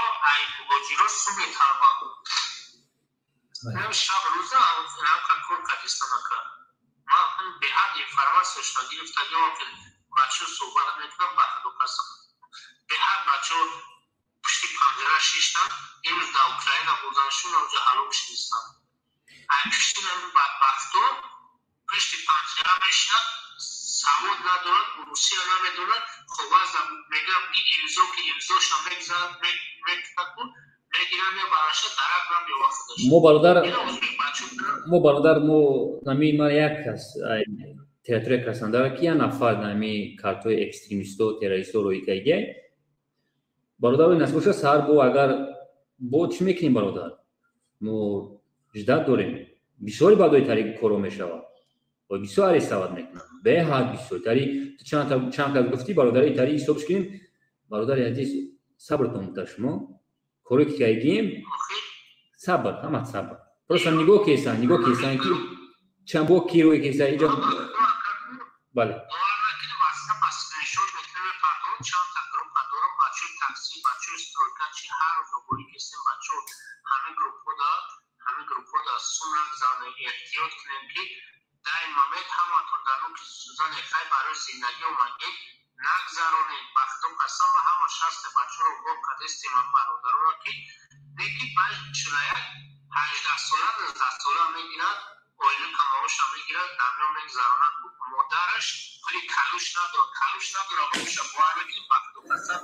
ё ай муҳоҷиро сум металбанд. Шаб рӯза ҳамка кор кардистанака. Ман беҳад информатсияшро гирифтагиам, ки бачаҳо суҳбат мекунам. Ба худо қасам, беҳад бачаҳо пушти панҷара шиштан. Имрӯз дар Украина бурданшон, онҷо ҳалок шидистанд. Ай пушти ҳамин бадбахто пушти панҷара мешинад, савод надорад, русия намедонад. Коғаза мегӯям, ки имзо, ки имзоша мегзарад, мекунад, мегирад, мебараша, дарак намеёва худаш. Мо бародар, мо нами ман як кас территория Краснодар, ки як нафар нами картҳои экстремисто, террористо рӯй кардагиай. Бародар, насиб боша, саҳар бо агар бо чӣ мекунем, бародар, мо ждать дорем. Бисёри баъдои тариқи коро мешавад, бисёр арестовать мекунанд, беҳад бисёр. Тари чанд кас гуфтӣ, бародари, тари ҳисобш кунем. Бародари азиз, сабртон буда, шумо коре ки кардагием, сабр, ҳама сабр. Просто нигоҳ кесан, нигоҳ кесан, ки чанд бо ки рӯй кеса иҷо. Бале. Чандта группа дорам, бачаҳои такси, бачаҳои стройка, чи ҳар рӯз обоӣ кесем. Бачаҳо, ҳамин группҳода сум нагзаронем, эҳтиёт кунем, ки дар ин момент ҳаматон дар нуки сӯзане хай барои зиндагӣ омадем, нагзаронем. Ба худо қасам, ҳама шаста бачаҳоро огоҳ кардестем, бародаронро, ки неки шуна як 18-сола, 19-сола мегирад, оила камаоша мегирад, дармиён мегзаронад. Модараш пули калуш надорад, калуш надорад. Боша, бовар мекунӣ, ба худо қасам,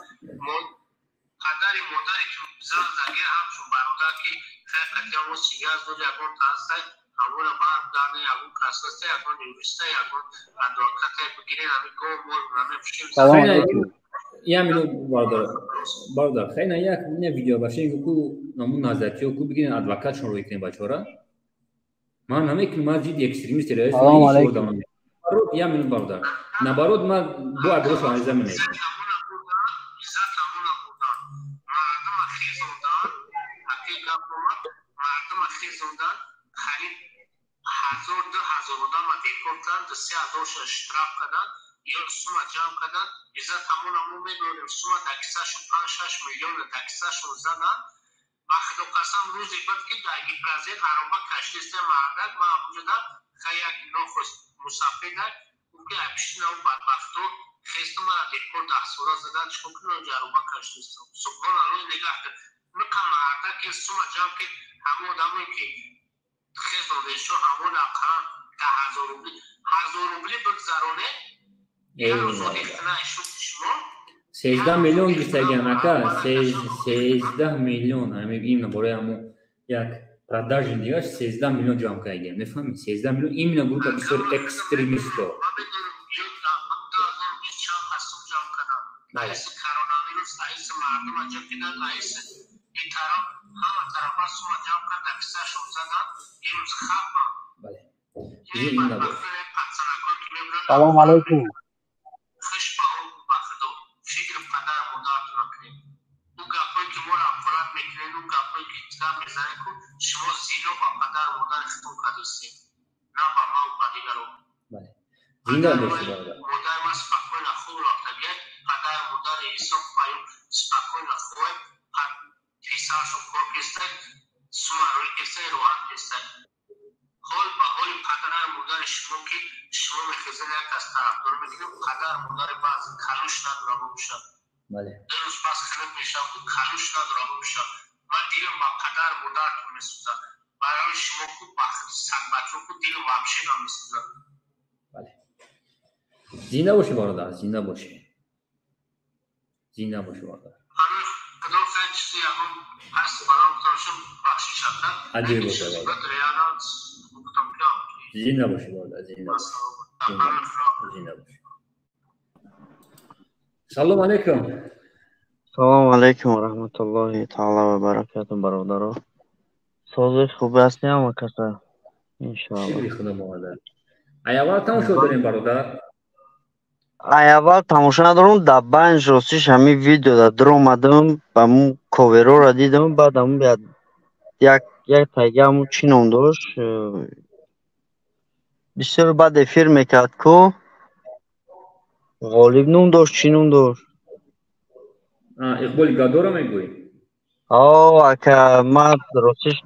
падари модаре ки зан заге, ҳамчун бародар, ки хай қатиамо сигаз дод, ягон таҳастай, ҳамона бармгарде, ягон касаста, ягон юриста, ягон адвоката бигирен, ҳамин гов мол намепушем. Як минут, бародар, бародар, хайна як не видео башин ку намун назарчиё ку бигирен, адвокатшон рӯй кунем бачора. Ман намекунам, ман зидди экстремист, террорист. Як минут, бародар, наоборот, ман бо агрош анализа менависам. Мардума хезондан, қариб 1000, 2000 одама депорт карданд, 3000-ша штраф карданд, ё сума ҷамъ карданд. Иззат ҳамона мо медонем, сума дар кисашон 5-6 миллиона дар кисашон заданд. Ба худо қасам, рӯзе буд, ки дар Гипрозет ароба кашидиста мардак, ман ҳамонҷода хай як нохост мусафеда гуфт, ки айпишинау бадбахто хесту мара депорт 10-сола задан, чикор кунам, онҷо ароба кашидистам. Субҳон Аллоҳ, нигаҳ кар, миқа мардаке сума ҷамъ ки ҳамон одамое ки хезонешо, ҳамон ақаллан 10 000 рубли, 1000 рубли бигзароне, як рӯз одихтина шуд шумо. 13 миллион гирифтагиам, ака, 13 миллион. Именно бораи ҳамон як продажи дигаш 13 миллион ҷамъ кардагиам, мефаҳмед? 13 миллион, именно группа бисёр экстремисто. Коронавирус аиси мардума ҷамъ кидан, аиси ин тараф, ҳама тарафа сума ҷамъ кард, дар кисашон задан. Имрӯз хафа. Салому алайкум. Хуш ба он, ба худо фикр падар модаратона кунед. Ӯ гапҳое ки моро ҳақорат мекунед, ӯ гапҳое ки гап мезанед, ку шумо зино ба падару модари худтон кардистед, на ба ман ба дигарон. Зинда бошед, бародар. Модари ман спокойно хоб рафтагият, падару модари Исоқ Аюб спокойно хоҳед, писарашон кор кестай, сума рӯй кестай, роҳат кестай. Ҳол ба ҳоли падару модари шумо, ки шумо мехезед, як аз тарафдорӣ мекунед, падару модари баъзе калуш надора бошад. 2 рӯз пас хириб мешавад, ку калуш надора бошад. Ман дилам ба падару модаратон месӯзад. Барои шумо ку ба сагбачо ку дилам вообще намесӯзад. Зинда бошӣ, бародар, зинда бошӣ, зинда бошӣ, бародар. Худо хай чизи ягон ҳаст баром гуфтам, бахшиш. Аҷиб бошад, бародар. Реально гуфтам. Зинда бошӣ, бародар, зинда бошӣ, зинда бошӣ. Салом алейкум. Салом алейкум ва раҳматуллоҳи таъала ва баракату, бародаро. Сози хуб ҳасти ҳама каса? Иншоаллоҳ. Шукри Худо, бародар. Ай аввал тамошо дорем, бародар? Ай аввал тамошо надорам, дар банж ростиш ҳамин видеода дуромадам, ҳамун ковероро дидам, баъд ҳамун як як тайга ҳамун чӣ ном дошт? Бисёр баъд эфир мекард ку? Ғолиб ном дошт, чӣ ном дошт? Иқболи Гадоро мегӯӣ? О, ака, ман ростиш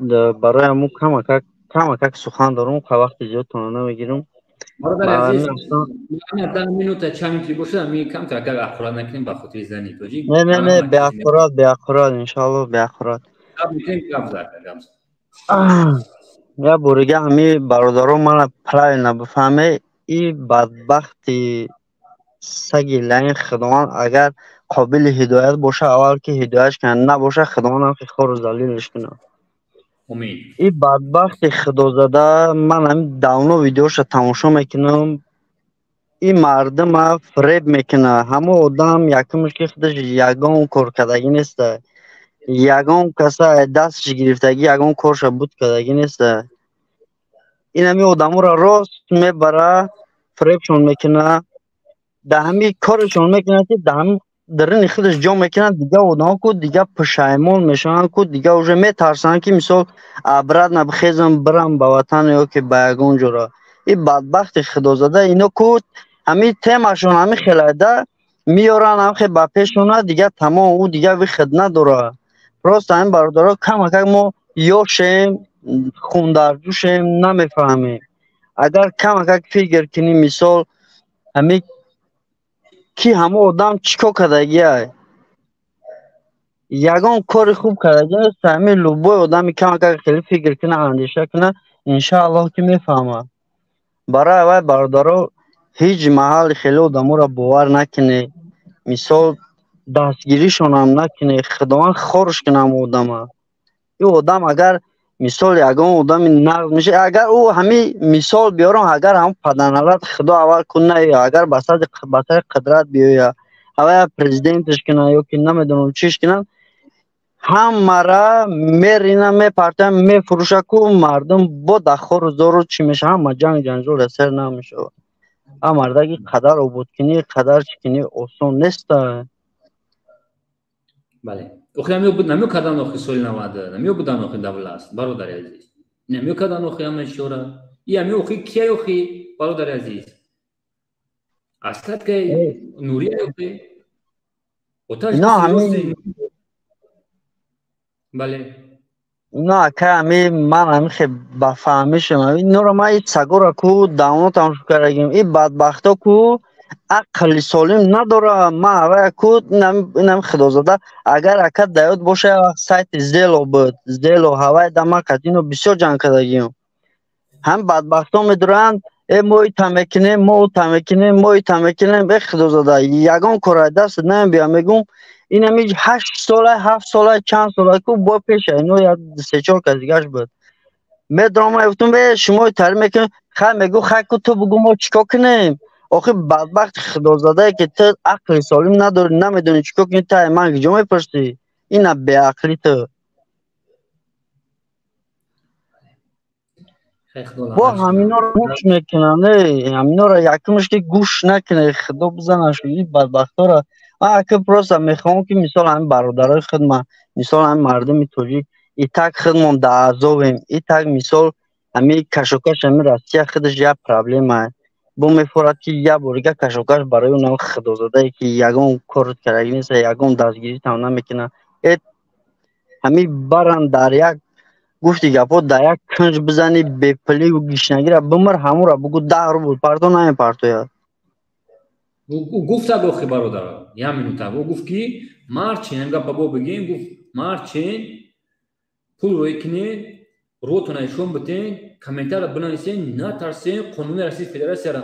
барои ҳамун камакак камакак сухан дорам, вақти зиёдтона намегирам. Бародари азиз, 10 минута чанд минути бошад, ми камтар агар ақурат накунем ба хотири зани тоҷик. Не, не, не, беақурат, беақурат, иншоалло, беақурат. Гап мекунем, гап зад, гап зад. Я борига ҳами бародаро мана правильно бифаҳме, и бадбахти саги лаин Худованд агар қобили ҳидоят боша, аввал ки ҳидоятш кунад, набоша, Худованд ҳам ки хору залилш кунад. Умид. И бадбахти худозада, ман ҳамин давно видеоша тамошо мекунам, и мардума фиреб мекунад. Ҳамон одам якумш ки худаш ягон кор кардагӣ неста, ягон каса дасташ гирифтагӣ, ягон корша буд кардагӣ неста. Ин ҳамин одаморо рост мебара, фиребшон мекунад, дар ҳамин корашон мекунад, ки дар ҳамин даруни худаш ҷо мекунад, дигар одамо ку дигар пушаймон мешаванд, ку дигар уже метарсанд, ки мисол обратно бихезам бирам ба ватан ё ки ба ягон ҷора. И бадбахти худозада ино ку ҳамин темашон ҳамин хелайда меёранд, ҳам хел ба пешона, дигар тамом, ӯ дигар выход надорад. Просто ҳамин бародаро камакак мо ёшем, хундарҷӯшем, намефаҳмем. Агар камакак фикр кунӣ, мисол ҳамин ки ҳамон одам чӣ кор кардагиай, ягон кори хуб кардагӣ нест. Ҳамин любой одами камакак хеле фикр куна, андеша куна, иншааллоҳ ки мефаҳмад. Барои вай бародаро ҳеҷ маҳалли хеле одаморо бовар накунед, мисол дастгиришонам накунед, Худованд хорш кунад ҳамон одама. Ин одам агар мисол ягон одами нағз меша, агар ӯ ҳамин мисол биёрам, агар ҳамон паданалат Худо аввал кун наёя, агар ба сари қудрат биёя, аввал президентш кунад ё ки намедонам чиш кунад, ҳамара мерина, мепартоя, мефурӯша ку мардум бо дар хору зору чӣ меша, ҳама ҷанг ҷанҷол дар сар намешавад. А мардаги қадар ободкунӣ, қадар чӣ кунӣ осон неста. Бале. Охи намё кардан охи соли 90, намё будан охи давласт, бародари азиз. Намё кардан охи ҳама ишора. И ҳамё охи кияй охи, бародари азиз? Аслат кай Нурия охи? Оташ Ино ҳамин Бале. Ино ака ҳами ман ҳами хе ба фаҳмишам. Инора ман и сагора ку давно тамошо кардагим. И бадбахто ку ақли солим надора. Ман авая ку инам худозада агар ака даёд боша, як вақт сайти Зело буд. Зело ҳавай да ман қат ино бисёр ҷанг кардагим. Ҳам бадбахто медуранд, э мо ита мекунем, мо ута мекунем, мо ита мекунем, э худозада ягон кора даст намебиям, мегум ин ҳами 8 сола, 7 сола, чанд сола ку бо пеша ино як се-чор кас дигаш буд. Медурам, гуфтум, э шумо тари мекунем, хай мегу, хай ку ту бугу мо чӣ кор кунем? Охи бадбахти худозадае ки ту ақли солим надорӣ, намедонӣ чӣ кор кунӣ, ту ай ман куҷо мепурсӣ? Ина беақлӣ ту. Бо ҳаминоро гӯш мекунанд, ҳаминоро якумш ки гӯш накунед, Худо бизанаш ин бадбахтора. Ман ака просто мехоҳам ки мисол ҳамин бародарои худма, мисол ҳамин мардуми тоҷик, итак худмон дар азобем, итак мисол ҳамин кашокаш ҳамин Россия худаш як проблема. Бо мефорад ки як борига кашокаш барои онам худозадае ки ягон кор кардагӣ нест, ягон дастгиритам намекунад. Э ҳамин баранд дар як гуфти гапҳо дар як кунҷ бизанӣ, бепулию гишнагира бимир, ҳамура бугу 10 рубл парто намепартояд. Ӯ гуфтад охи бародар, як минута, ӯ гуфт ки марчин, ҳам гапа бо бигем, гуфт марчин пул рӯй кунед, рӯтона нишон битен, комментария бинависен, натарсен, қонуни Россияи Федератсияро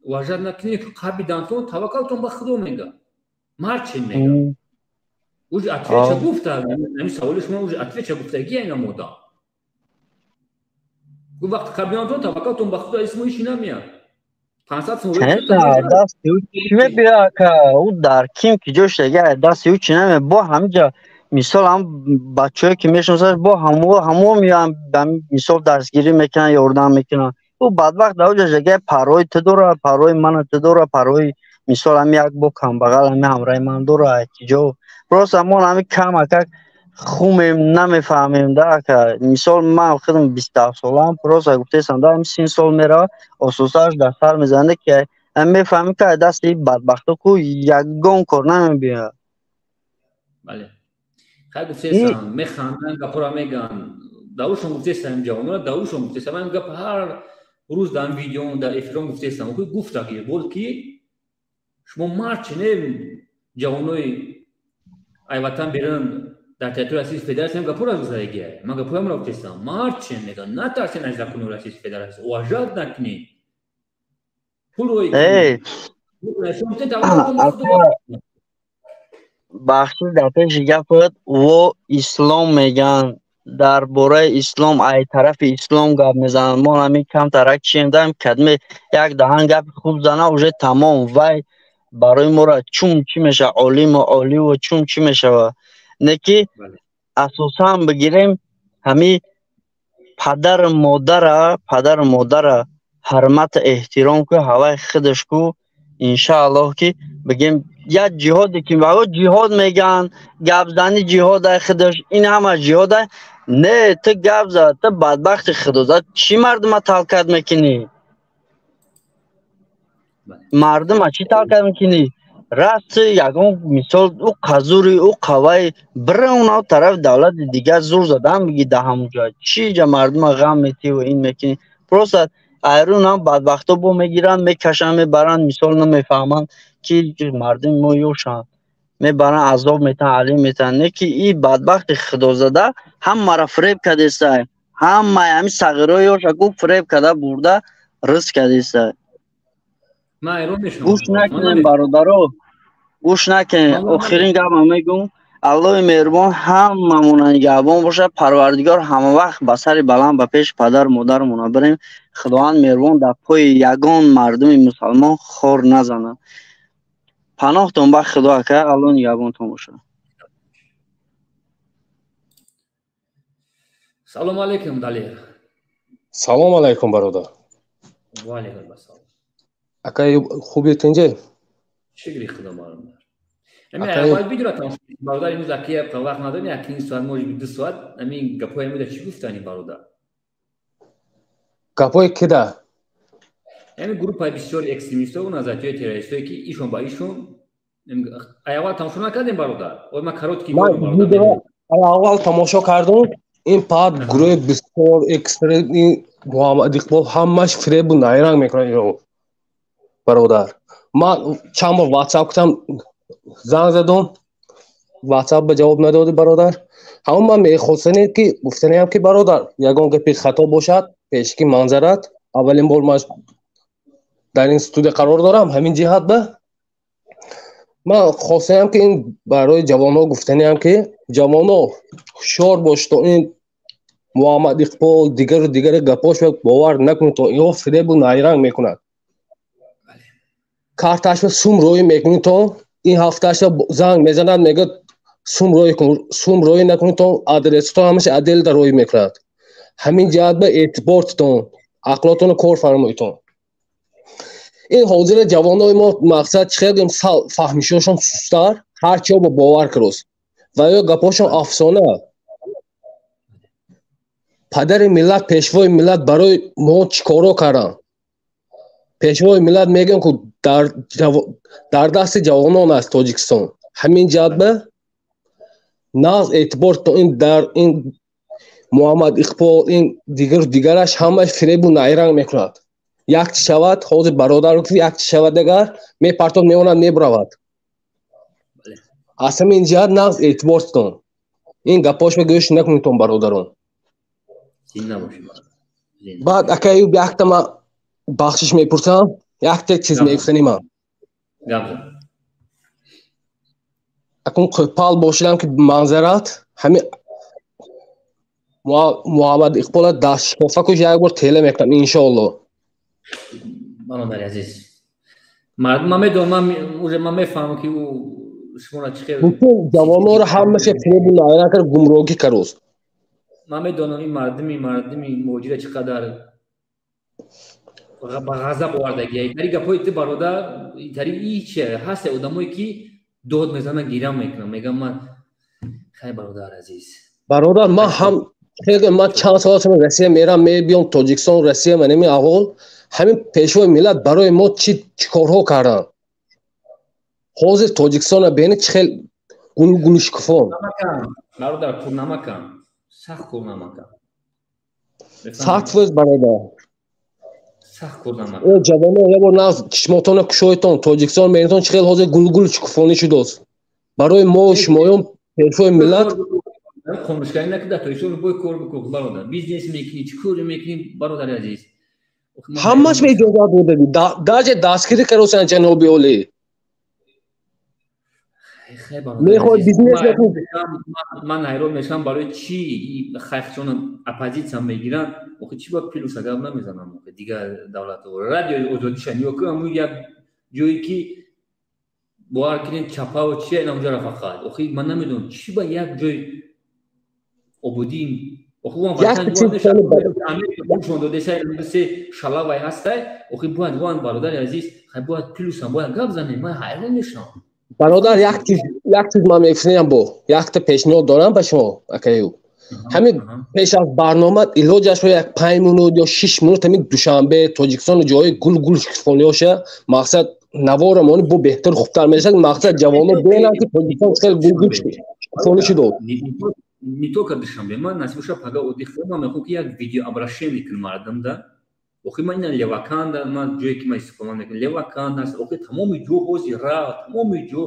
уважать накунед, қабидантон, таваккалтон ба Худо мега. Марчин мега. Уже отвеча гуфта, ҳамин саволи шумо уже отвеча гуфтагӣ ина мода. Гуфт вақти қаблиёнтон таваккалтон ба Худо исмо иши намеяд. 500 сум дасти ӯ чӣ мебия ака? Ӯ дар ким ки ҷо шудага дасти ӯ чӣ намея. Бо ҳамиҷа мисол ҳам бачаҳое ки мешиносад, бо ҳамо меоянд, мисол дастгирӣ мекунанд, ёрдам мекунанд. Ӯ бадбахт дар оҷа шудага парвои ту дора, парвои мана ту дора, парвои мисол ҳами як бо камбағал ҳами ҳамраи ман дора ки ҷо. Просто мо ҳами кам акак хумем, намефаҳмем да ака. Мисол ман худам 27 солаам, просто гуфтесам да ҳами 30 сол мерава, ососааш дар сар мезанад ки мефаҳмем ки дасти бадбахто ку ягон кор намебиёяд. Бале. Хай гуфтесам, механданд, гапора меган. Давушон гуфтесам ҷавонора, давушон гуфтесам. Ман гап ҳар рӯз дар видео, дар эфирон гуфтесам. Гуфта ки бол ки шумо мард не ҷавонои айватан берун дар территорияи Российской Федерация гапора гузарегия. Ман гапоямро гуфтесам. Мард че меган, натарсен аз закони Российской Федерация. Уважать накунед. Пул рой. Бахшиш дар пеши гапат, во ислом меган, дар бораи ислом, ай тарафи ислом гап мезананд. Мо ҳамин камтарак чием даем, кадме як даҳан гапи хуб зана, уже тамом вай барои моро чун чӣ мешава, олиму оливу чун чӣ мешава. Не ки асосан бигирем ҳами падару модара ҳурмату эҳтиром ку, ҳаваи худаш ку, иншааллоҳ ки бигем як ҷиҳоде ки ҳаво ҷиҳод меган, гапзани ҷиҳодай худаш, ин ҳама ҷиҳодай. Не, ту гап зад, ту бадбахти худозад, чӣ мардума талкат мекунӣ? Мардума чӣ талкат мекунӣ? Раст ягон мисол ӯ қазури ӯ қавай бира уна тарафи давлати дигар зур задан биги да ҳамонҷо. Чӣ ҷа мардума ғам метӣ ва ин мекунӣ? Просто айрун ҳам бадбахто бо мегиранд, мекашанд, мебаранд, мисол намефаҳманд ки мардуми мо ёшанд. Мебаранд, азоб метаҳанд, алим метаҳанд. Не ки и бадбахти худозада ҳамаро фиреб кардесай. Ҳамаи ҳамин сағирои ёша ку фиреб карда бурда ризқ кардесай. Гӯш накунем бародаро, гӯш накунем. Охирин гапам мегӯм, Аллоҳи меҳрубон ҳамамона нигаҳбон бошад. Парвардигор ҳама вақт ба сари баланд ба пеши падару модарамона бирем. Худованд меҳрубон дар пои ягон мардуми мусалмон хор назанад. Паноҳтон ба Худо ака, Аллоҳ нигаҳбонтон бошад. Салом алейкум, Далер. Салом алейкум, бародар. Ва алейкум ассалом. Ака, хубе тинҷе? Шукри Худо, бародар. Ами аввал видеоро тамошо бародар, имрӯз аки вақт надорем, як ним соат, может быть 2 соат. Ами гапҳои амида чӣ гуфтани бародар? Гапҳои кида? Яъне группаи бисёри экстремистҳо ва назарияҳои террористҳое ки ишон ба ишон аввал тамошо накардем бародар. Ой ман короткий бародар. Аввал тамошо кардам, ин пад гурӯҳи бисёр экстрем, ин Муҳаммад Иқбол ҳамаш фиребу найранг мекунад ино бародар. Ман чанд бор WhatsApp кутам, занг задам, WhatsApp ба ҷавоб надоди бародар. Ҳамон ман мехостане ки гуфтаниям ки бародар, ягон гапи хато бошад, пешки манзарат, аввалин бор ман дар ин студия қарор дорам, ҳамин ҷиҳат ба ман хостаям ки ин барои ҷавонҳо гуфтаниям ки ҷавонҳо ҳушёр бошед, то ин Муҳаммад Иқбол дигару дигари гапош бовар накунед, то инҳо фиребу найранг мекунад. Карташро сум рӯй мекунед, то ин ҳафтаашро занг мезанад, мегӯяд сум рӯй кун, сум рӯй накунед, то адресатон ҳамаша отделда рӯй мекунад. Ҳамин ҷиҳат ба эътибор титон, ақлотонро кор фармоитон. Ин ҳозира ҷавонои мо мақсад чӣ хел фаҳмишошон сустар, ҳар чио ба бовар кирост ва ё гапошон афсона. Падари миллат, пешвои миллат барои мо чӣ коро карданд? Пешвои миллат мегӯям ку дар дасти ҷавонон аст Тоҷикистон. Ҳамин ҷиҳат ба нағз эътибор то ин дар ин Муҳаммад Иқбол, ин дигару дигараш ҳамаш фиребу найранг мекунад. Як чи шавад, ҳозир бародар гуфт, як чи шавад агар мепартод, меонад, мебуравад. Аз ҳамин ҷиҳат нағз эътибор титон. Ин гапошро гӯш накунедтон бародарон. Баъд ака Аюб якта ман бахшиш мепурсам, якта чиз мегуфтани ман. Акун қӯпал бошидам ки манзарат ҳамин Муҳаммад Иқбола дастшикофа куш як бор тела мекунам иншоалло. Бародари азиз, мардум ман медонам, уже ман мефаҳмам ки ӯ шуморо чӣ хел бутун ҷавононро ҳамаша фиребу найранг кард, гумрогӣ кард. Ман медонам ин мардуми муҳоҷира чӣ қадар ба ғазаб овардагия. Тари гапҳои ту бародар, тари иче ҳаст одамое ки дод мезананд, гирям мекунам, мегам ман хай бародар азиз. Бародар, ман ҳам хеле ман чанд сол аст Россия мерам, мебиём Тоҷикистон, Россия, ман ҳамин аҳвол, ҳамин пешвои миллат барои мо чӣ корҳо карданд. Ҳозир Тоҷикистонро бинед чӣ хел гулгулшукуфон. Бародар, курнамакам, сахт курнамакам. 100% бародар. Сахт курнамакам. О ҷавонон, як бор нағз чишмотонро кушоедтон, Тоҷикистон мебинедтон чӣ хел ҳозир гулгулшукуфонӣ шудааст. Барои мо шумоён пешвои миллат қонушкарӣ накарда Тоҷикистон бой кор бикун бародар, бизнес мекунӣ, чӣ коре мекунӣ бародари азиз? Ҳамаш ба иҷозат додагӣ, даже дастгирӣ каросанд ҷаноби олӣ. Мехоҳед бизнес мекунӣ? Ман ҳайрон мешавам барои чӣ хайхчон оппозитсия мегиранд, охи чӣ ба плюс гап намезанам охи дигар давлатҳо. Радиои озодиша нигоҳ кун, ҳамун як ҷое ки бовар кунед чапаву чия ин ҳамонҷо рафақат. Охи ман намедонам чӣ ба як ҷой ободӣ охи ван ватан додеса шалавай ҳастай, охи бояд ван бародари азиз, хай бояд плюсам бояд гап занем, ман ҳайрон мешавам. Бародар, як чиз ман мефирем бо якта пешниҳод дорам ба шумо акаю. Ҳамин пеш аз барнома илоҷашро як 5 минут ё 6 минут ҳамин Душанбе, Тоҷикистон ҷои гулгул шукуфониёша мақсад навора мони бо беҳтар хубтар мешавад, мақсад ҷавонон бинанд ки Тоҷикистон хеле гулгул шукуфонӣ шудааст. Не только Душанбе, ман насиб пага оддӣ худам мехоҳам ки як видеообращение кунам мардумда. Охи ман ина Леваканда, ман ҷое ки ман истиқомат мекунам, Леваканд аст, охи тамоми ҷо ҳозир ра, тамоми ҷо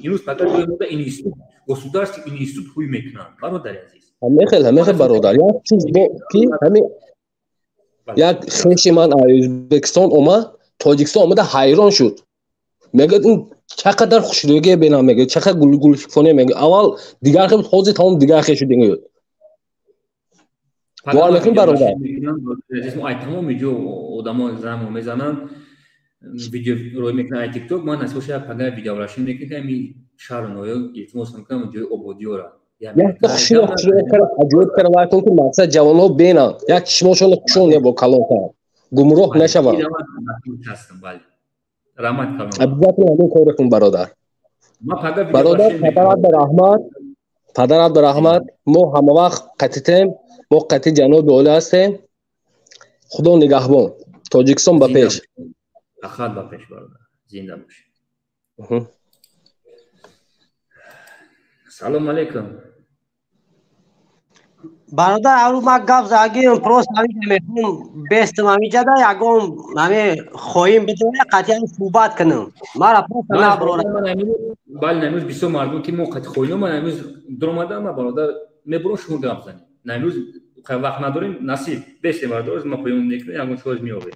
имрӯз пага ҷои мода институт, государственный институт ҳуй мекунанд, бародари азиз. Ҳамехел бародар, як чиз бо ки ҳамин як хеши ман аз Ӯзбекистон омад, Тоҷикистон омада ҳайрон шуд. Мегӯяд ин чӣ қадар хушрӯгие бинам, мегӯяд чӣ қадар гулгулшукуфоние, мегӯяд аввал дигар хел буд, ҳозир тамом дигар хел шуд, мегӯяд. Бовар мекунӣ бародар? Ай тамоми ҷо одамо занг мезананд, видео рӯй мекунанд ай тикток, ман насиб бошад пага видеообращение мекунам, ҳамин шаҳру ноҳия илтимос мекунам ҷои ободиёра. Якта хушрӯ кара, аҷоиб кара вай кун ки мақсад ҷавонҳо бинанд, як чишмошонро кушон бо калонтар, гумроҳ нашаванд. Раҳмат калон. Обязательно ҳамин корро кун бародар. Бародар, падарат ба раҳмат, падарат ба раҳмат, мо ҳамавақт қатитем, мо қатъи ҷаноби олӣ ҳастем. Худо нигаҳбон. Тоҷикистон ба пеш. Ахад ба пеш бародар. Зинда бошед. Салом алейкум. Бародар, аврӯ ман гап задагим, просто ҳамин мехоҳам бестам ҳаминҷада ягон ҳамин хоҳим бидора қатъиян суҳбат кунам. Мара просто наброра. Бале, намрӯз бисёр мардум ки мо қатъи хоҳино, ман амрӯз дуромадам, ман бародар мебурам шумо гап занед. Намрӯз вақт надорем, насиб бестем бародар, ман поён мекунам, ягон чиз меёбем.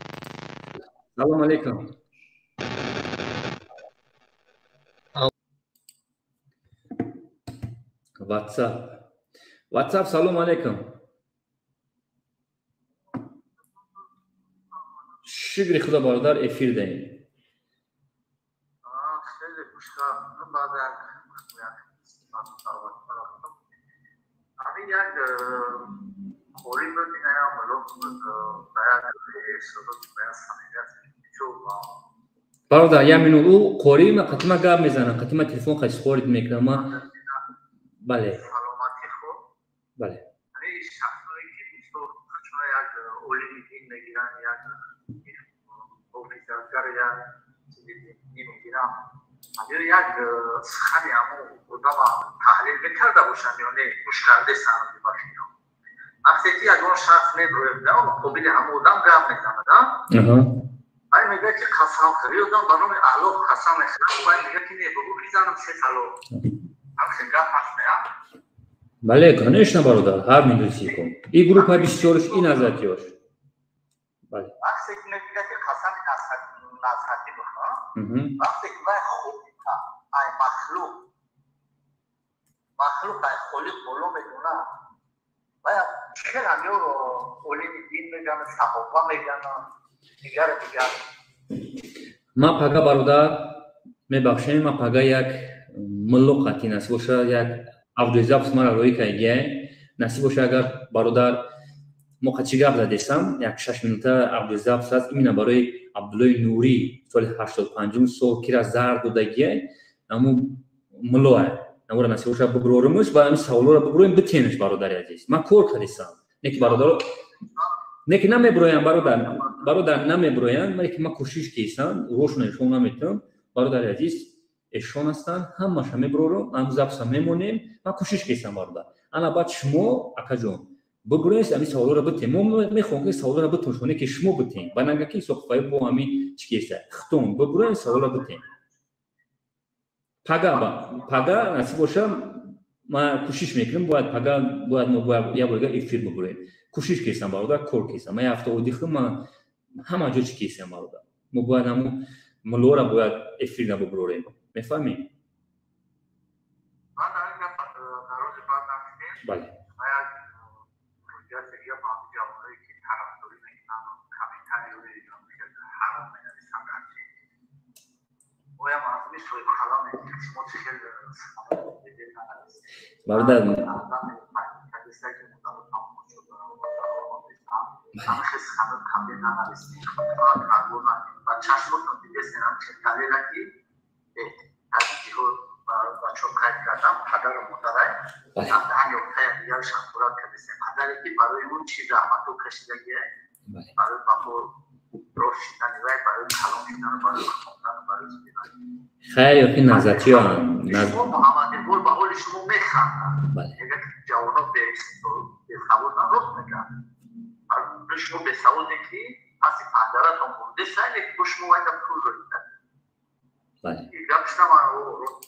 Салом алейкум. WhatsApp. WhatsApp, салом алейкум. Шукри худо бародар, эфир даем. Хеле хушҳолам баъд ҳамин як қорӣ буд, инам мулоқ буд, ба як эҳсосот, ба як самимият Бародар, як минут, ӯ қорӣ ма қатима гап мезанам, қатима телефон қайсхорид мекунам, ма бале. Саломатӣ хуб. Бале. Ҳамин шахсое ки мисол чун як олими дин мегиранд, як офисаргар, як чизи динӣ мегиранд, ё як сухани ҳамон одама таҳлил мекарда бошанд ё не, гӯш кардесанд ба фикрам. Вақте ки ягон шахс меброяд, муқобили ҳамон одам гап мезанад, вай мегӯяд ки қасам хӯр, ё одам ба номи Аллоҳ қасам мехӯрад, вай мегӯяд ки не, бугӯ бизанам се талоқ. Ҳамхел гап ҳаст, не? Бале, конечно, бародар, ҳар минути секунд. И группа бисёрш ин азатиёш. Бале. Вақте ки мегӯяд ки қасами насҳатӣ бихӯр, вақте ки вай холиқа, ай махлуқ, махлуқ ай холиқ боло медонад, вай Чӣ хел ҳамё олими дин мегӯянд, саҳоба мегӯянд, дигару дигар. Ман пага, бародар, мебахшем, ман пага як мулло қатӣ, насиб боша, як аудиозапись мара роӣ кардагиай, насиб боша, агар бародар мо қачи гап задесам, як 6 минута аудиозапись аст, именно барои Абдуллои Нурӣ, соли 85-ум сол кира зар додагиай, ҳаму муллоа намура, насиб боша, бибурорумуш ва ҳамин саволҳоро бибуроем, битенш. Бародари азиз, ман кор кардисам, не ки бародаро, не ки намебуроям, бародар, бародар, намебуроям, вале ки ман кӯшиш кисам, рошона эшон наметавам. Бародари азиз, эшон ҳастанд, ҳамаша мебурорум, ҳам запись а мемонем. Ман кӯшиш кисам, бародар. Ана баъд шумо, акаҷон, бибуроед, ҳамин саволҳоро битем. Мо мехоҳем, ки саволҳоро битем, шумо не ки шумо битем, ба нага ки соқфаи бо ҳамин чӣ кеса хитон бибуроед, саволҳоро битем. Пага ба пага, насиб боша, ман кӯшиш мекунам, бояд пага, бояд мо бояд як бор эфир бибурем. Кӯшиш кесам, бародар, кор кесам. Ман як ҳафта одихам, ман ҳама ҷо чӣ кесам, бародар. Мо бояд ҳамун муллоро бояд эфир набубурорем, мефаҳмӣ? Баъд ҳамин гап дар рӯзи баъд нависем. Бале. Як муроҷиат дига ба ҳамин ҷавоное, ки тарафдорӣ мекунанд, комментариҳои ҳаром менависанд дар чи. Оя мардуми соҳибқаламе, шумо чӣ хел нанависед? Бародар, ҳамахел суханот қабл нанависед ва чашмотон дидесен, ҳамчун далела ки беҳтарин ҷиҳод бачаҳо қайд кардам, падару модарай даҳан ёфтая дигарашам сурат кардесем, падаре ки барои ӯ чӣ заҳматҳо кашидагия, барои ба по рост шидани вай, барои калон шидану, барои хондану, барои чидан. Хайр, ёхи назатиёам. Шумо Муҳаммадиқбол ба ҳоли шумо механданд, мегӯяд, ҷавоно бесаводанд. Рост мегӯяд. Шумо бесаводе, ки паси панҷаратон бурдеса, леки бо шумо вайда пул доида. Гап шунаван, рост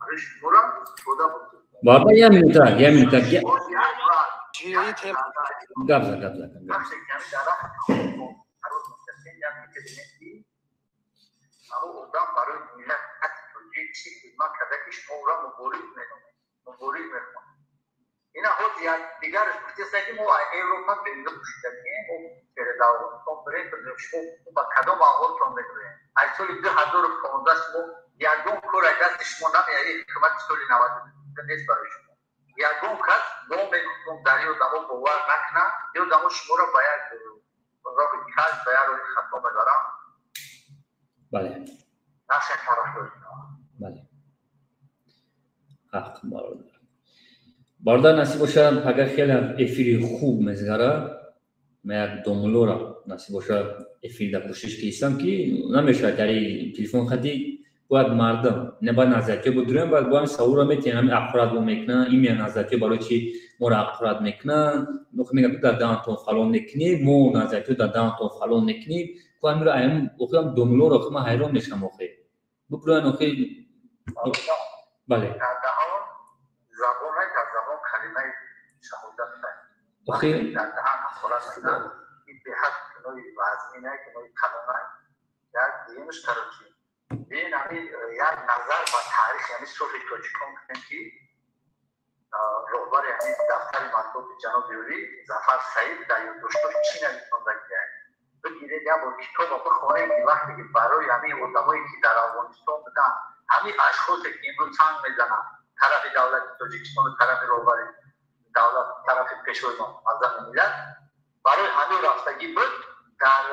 барои шуморо шода буд. Бародар, як минута, як минута, гап зад, гап зад. Одам барои миллати тоҷик чӣ хидмат карда, ки шумо ӯро мубориз меномед, мубориз мехонед? Ина ҳоз як дигараш гуфтеста, ки мо Европа берида пӯшидагием, мо через Афғонистон бирем. Шумо ба кадом Афғонистон медоем? Аз соли 2015 шумо ягон кор аз дасти шумо намеяд. Ҳукумати соли 92 нест барои шумо. Ягон кас мо мегуфтум, дар ин одамо бовар накунад, ин одамо шуморо ба як роҳи каҷ, ба як роҳи хато мебаранд. Наша тарафдорӣ. Бале, ҳақ, бародар. Бародар, насиб бошад, пага хеле эфири хуб мезгара. Ма як домуллора, насиб бошад, эфирда кӯшиш кистам, ки намешавад яри телефон хати, бояд мардум не бояд назаритиё будурем, бояд бо ҳамин саволро метиҳем, ҳамин ақурат бо мекунанд, имя назаритиё барои чи моро ақурат мекунанд? Мегӯяд, дар даҳантон фалон мекунем, мо назаритиё дар даҳантон фалон мекунем. Ку ҳаминро охирам домуллоро охир ман ҳайрон мешавам, охир бубурӯян, охир, бале. Дар даҳон забонай, дар забон калимаи шаҳодат. Охир дар даҳан ҳақорат мекунанд, ин беҳад гуноҳи вазнинай, гуноҳи калонай. Як дуюмаш, короче, бин, ҳамин як назар ба таърихи ҳамин суфи тоҷикон кунем, ки роҳбари ҳамин дафтари матбуоти ҷаноби олӣ Зафар Саид дар ёддоштҳош чӣ нависондагиай, бигиред, як бор китоба бихонед, ки вақте ки барои ҳамин одамое, ки дар Афғонистон буданд, ҳамин ашхосе, ки имрӯз санг мезананд тарафи давлати Тоҷикистону тарафи роҳбари давлат, тарафи пешвои муаззами миллат, барои ҳамин рафтагӣ буд, дар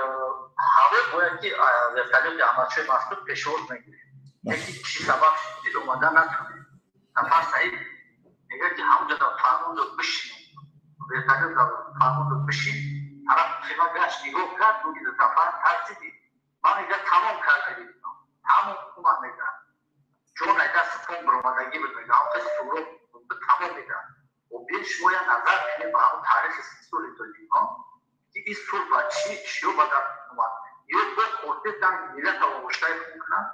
ҳаво бояд ки вертолёти Аҳмадшоҳи Масуд пешвоз мегирифт, яки чӣ сабаб шуд, омада натонед? Зафар Саид мегӯяд, ки ҳамонҷо дар фармон дод, бишинед, вертолёт дар фармон дод, бишин. Тараф хима гашт, нигоҳ кард, гуфт, Зафар тарсидӣ, ман, мега, тамом карда гирифтам, тамом омад, мега, ҷон ай дасти тон биромадагӣ буд, мега, ҳамон суроб тамом, мега. Бин, шумо як назар кунед ба ҳамон таърихи соли тоҷикон, ки ин сулҳ ба чӣ чиё ба даст омад. Ё бо хотирдан миллата оғоштаи хун кунанд,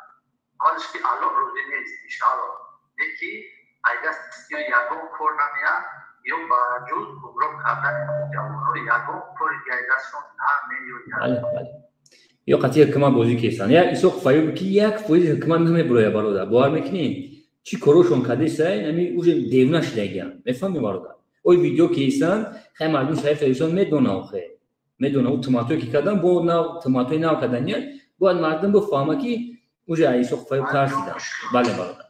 аввалаш ки Аллоҳ розӣ нест, иншоалло, леки ай даст ё ягон кор намеяд, ё ба ҷуз гумроҳ кардани ҳамон ҷавонҳо ягон кори дигари дастшон намеояд. Ё қатъи ҳукумат бозӣ кесанд. Як Исоқ Фаюб, ки 1% ҳукумат намебурояд, бародар, бовар мекунӣ, чӣ корошон кардесай, ами уже девна шидагиям, мефаҳмӣ, бародар? Ой видео ки ҳестанд, хай мардуми шариф Тоҷикистон медона, охе медона, ӯ туматое ки кардан, бо нав туматои нав кардания, бояд мардум бифаҳма, ки уже Исоқ Фаюб тарсидан. Бале, бародар,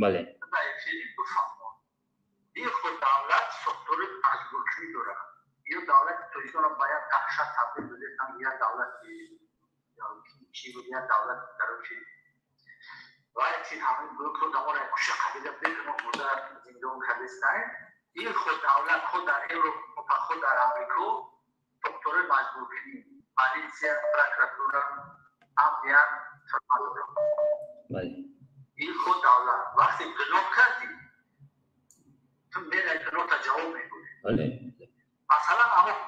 бале. Давлат сохтори маҷбуркунӣ дорад. Ё давлати Тоҷикистонро ба як даҳшат табдил додестан, як давлати чӣ буд, як давлати короче вай чи ҳамин гурӯҳ одаморо куша қабила бекуно бурда зиндон кардестан. Ин худ давлат, худ дар Европа, худ дар Амрико сохтори маҷбуркунӣ, полиция, прокуратура, амният дорад. Ин худ давлат вақте гуноҳ кардӣ, ту мераи, гуноҳта ҷавоб мегӯӣ. Масалан, ҳамон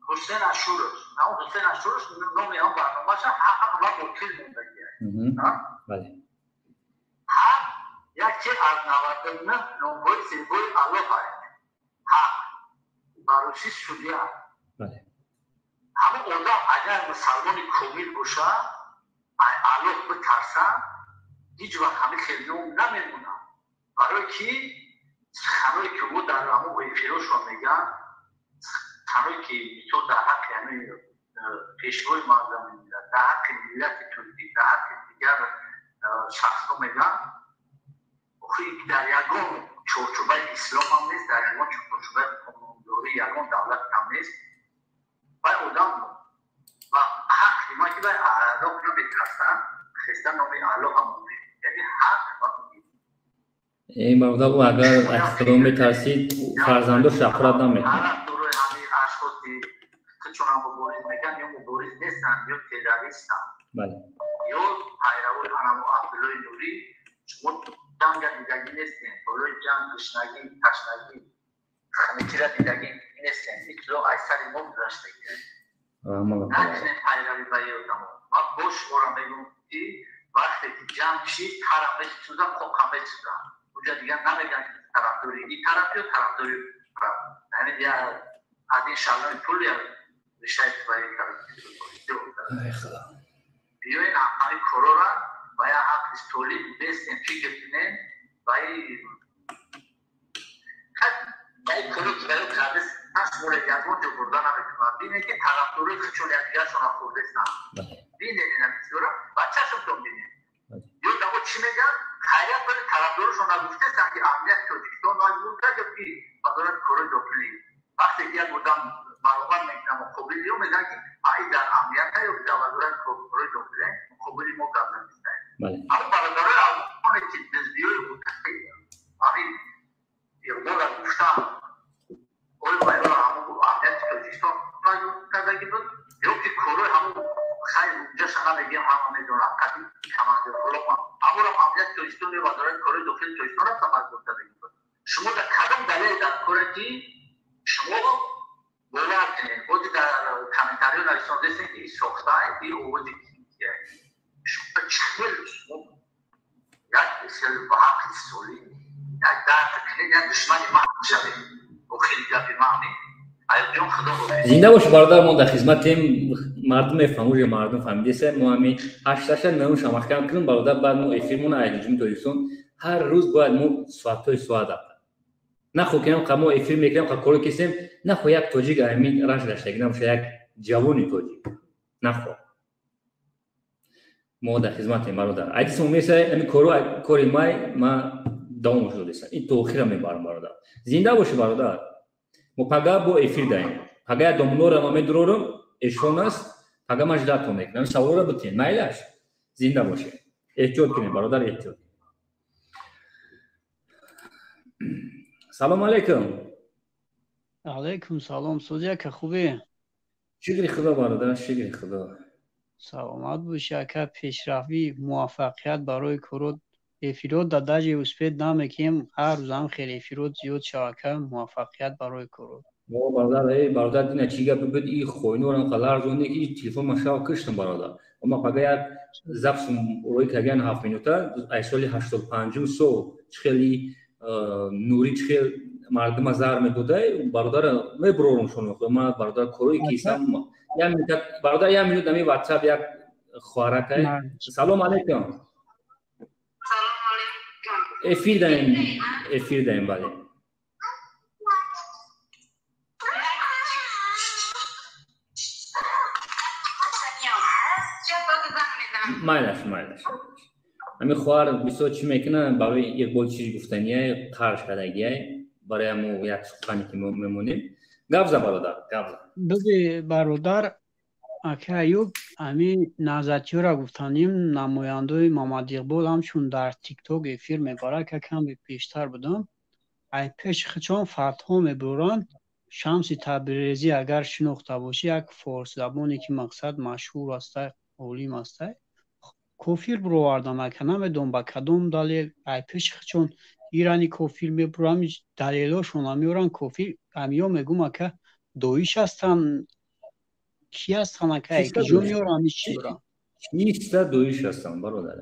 Ҳусен Ашуров, ҳамон Ҳусен Ашуров номи ҳамон барномаша «Ҳақ ва ботил» мондагия. Ҳақ яке аз 99 номҳои зебои Аллоҳ аст. Ҳақ ба русӣ судья. Ҳамон одам агар мусалмони комил боша, Аллоҳ битарса, ҳеҷ вақт ҳамин хел ном намемонад. Барои ки суханое ки ӯ дар ҳамон эфирошон мегӯянд, суханое ки мисол дар ҳаққи ҳамин пешвои муаззами миллат, дар ҳаққи миллати тоҷик, дар ҳаққи дигар шахсҳо мегӯянд, охи дар ягон чорчӯбаи ислом ҳам нест, дар ягон чорчӯбаи қонундории ягон давлат ҳам нест. Вай одам ва ҳақ нима ки вай Аллоҳ наметарсанд, хеста номи Аллоҳ ҳам, яъне ҳақ ва Ин бародар, ӯ агар аз Худо метарсид, фарзандош шафрат наметавонад. Тарафдорои ҳамин ашхоси худшонам мубориз мегӯянд, ё мубориз нестанд, ё террористанд, ё пайравои анамо Абдуллои Нурӣ. Шумо ҷанга дидагӣ нестем, болои ҷанг гушнагӣ, ташнагӣ, хунукира дидагӣ нестем. Ин чизо аз сари мо гузаштагӣ. Накунед пайравӣ ба ин одамо. Ман боз шуморо мегӯям, ки вақте ки ҷанг шид, тара месӯза, қоқа месӯза. Уҷа дигар намегӯянд, ки тарафдори ин тараф ё тарафдори тараф. Яъне аз ин шалони пул я решаи твои. Биёен ҳамин корора ба як ҳаққи солим бестем, фикр кунем. Ба ин коро ки барои кардестан, шуморо ягон ҷо бурда наметавонад. Бинед, ки тарафдорои худшон якдигаршонро хӯрдестанд. Бинед ина бисёра ба чашмтон бинед. Ё дамо чӣ мегӯянд? Хайрият, вале тарафдорашон нагуфтестанд, ки амнияти Тоҷикистон маҷбур кард ё ки вазорати корҳои дохилӣ. Вақте ки як одам баробар мекунад муқобили ё мегӯянд, ки ай дар амнията ё дар вазорати корҳои дохилӣ муқобили мо гап занистанд. Аммо бародарои афғоне ки дуздиҳои ҳамин иқболро гуфтанд, оё ба ёро ҳамон амнияти Тоҷикистон маҷбур кардагӣ буд ё ки корҳои ҳамон, хайр, уҷаша намегӯям, ҳама медонад, қадим командир Ғулом, ҳамонам амнияти Тоҷикистон ё вазорати корҳои дохилии Тоҷикистон рафта маҷбур кардагӣ буд? Шумо дар кадом далел дар коре ки шумо бовар кунед? Бози дар комментариҳо нависондестем, ки ин сохта, ин овози кия. Шумо чӣ хел, шумо як хел ба ҳаққи солим як дарк кунед, як душмани ман шавед. Охири гапи ман Аюбҷон, худо. Зинда бош, бародар, мо дар хизматем. Мардум мефаҳм, уже мардум фаҳмидеса. Мо ҳами ҳашташа нӯша маҳкам кунем, бародар, баъд мо эфирмона аз ҷумҳури Тоҷикистон ҳар рӯз бояд мо соатҳои соат апа нахо кинам қа мо эфир мекунем, қа коро кисем, нахо як тоҷик ҳамин раш гаштагӣ набоша, як ҷавони тоҷик нахо. Мо дар хизматем, бародар. Айдисмо меса, ҳами коро кори май ма давом шудеса, ин то охира мебарам, бародар. Зинда бошӣ, бародар. Мо пага бо эфир даем. Пага як домнора ма медурорам, эшон аст, пага ман ждатон мекунам, саволро битен, майлаш. Зинда бошед, эҳтиёт кунед, бародар, эҳтиёт. Салом алейкум. Алейкум салом, сузи ака, хубе? Шукри Худо, бародар, шукри Худо. Саломат бошӣ, ака. Пешравӣ, муваффақият барои корот. Эфирот да даже успеть намекунем, ҳар рӯзам хеле эфирот зиёд шава, ака. Муваффақият барои корот. О, бародар, эй бародар, дина чӣ гапе буд, и хойнорам қаларзонде ки телефон ма шав киштам, бародар. Ма пага як запись рӯи каган 7 минута, ай соли 85-ум сол чӣ хели нурӣ, чӣ хел мардума зар медодай, бародар, мебурорум шуно. Ма, бародар, корои кисам, як минута, бародар, як минут. Ами ватсап як хоҳаракай. Салом алейкум. Эфир даем, эфир даем, бале. Майлаш, майлаш. Ҳамин хоҳар бисёр чӣ мекунад, барои Иқбол чиз гуфтанияй, қарш кардагияй, барои ҳамо як сухане ки мемонем. Гап за, бародар, гап за. Биби, бародар, ака Аюб, ҳамин наҳзатиёра гуфтаним, намояндаои Мамадиқбол ҳамчун дар Тикток эфир мебарад, ка каме пештар будам, ай пеши худшон фатҳо мебуранд. Шамси Табрезӣ агар шинохта бошӣ, як форсзабоне ки мақсад машҳур астай, олим астай, кофир бировардан, ака, намедонам ба кадом далел. Ай пеши худшон ирани кофир мебурам, далелошона меоранд, кофир ҳамиё мегум, ака, доиш ҳастанд, ки ҳастанд, ака, киҷо меоранд ин чизро? Чиста доиш ҳастанд, бародар.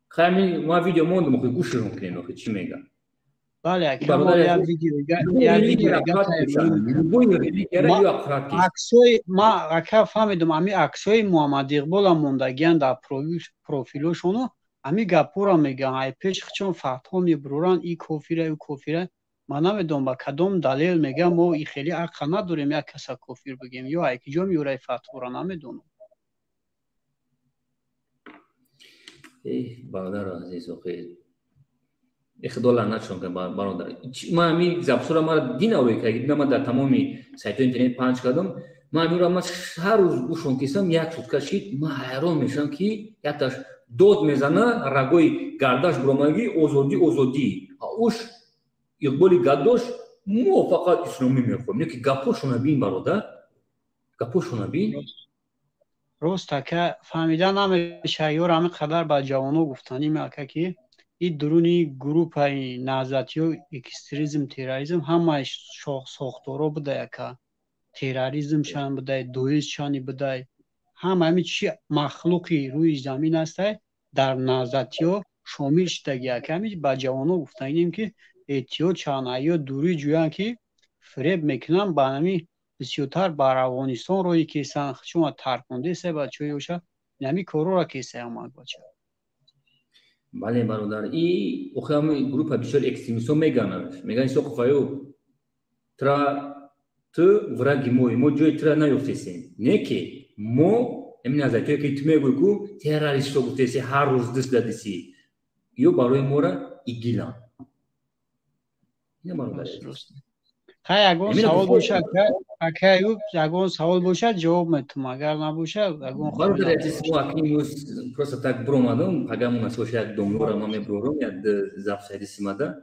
Хай, ма видео мондум, охи гӯшашон кунем, охи чӣ мегӯяд. Бале, ака, мо як видео, як видео аксои ма, ака, фаҳмидум, ҳамин аксои Муҳаммадиқбола мондагиян дар профилошоно, ҳамин гапҳоро мегӯянд, ай пеш чон фатҳо мебуроранд, и кофира, ӯ кофира. Ман намедонам ба кадом далел мегӯям, мо и хеле ақл надорем як каса кофир бигем, ё ай киҷо меорай фатҳоро, намедонам. Эҳ, бародару азиз, охи худо лаънатшон кунад, бародар. Ман ҳамин записҳоро мара дина рӯй кард, дина ман дар тамоми сайтҳои интернет панҷ кардам. Ман ҳаминро ман ҳар рӯз гӯшон кисам, як сутка шид, ман ҳайрон мешавам, ки якташ дод мезана, рагои гардаш буромаги, озодӣ, озодӣ. Уш Иқболи гадош, мо фақат исломӣ мехоҳем. Не ки гапҳошона бин, бародар, гапҳошона бин. Рост, ака, фаҳмида намешавад. Ёр ҳамин қадар ба ҷавоно гуфтаним, ака, ки и дуруни группаи наҳзатиё экстремизм, терроризм ҳамаи сохторо будай, ака, терроризм шан будай, доиш шани будай, ҳама ҳамин чи махлуқи рӯи замин ҳастай дар наҳзатиё шомил шудаги, ака. Ҳамин ба ҷавоно гуфтаним, ки эҳтиёт шаванд, ё дурӣ ҷӯянд, ки фиреб мекунанд, ба ҳамин бисёртар бар Афғонистон роҳи кесанд, чун таркондеса бачаҳои оша ҳамин корҳоро кесай омад бача. Бале, бародар, и охи ҳами группа бисёр экстремистҳо мегананд, мегӯянд, Исоқов Аюб, тра ту враги мои, мо ҷои тра наёфтесем, не ки мо ҳамин наҳзатиое ки ту мегӯй, ку террористҳо гуфтеси, ҳар рӯз дис дадиси, ё барои мора игиланд. Хай, ягон савол бошад, ака Аюб, ягон савол бошад, ҷавоб метум, агар набошад, ягон. Бародар азиз, мо акнун просто так буромадам, пагам насош як домлора ма мебурорам, як запсайди симада.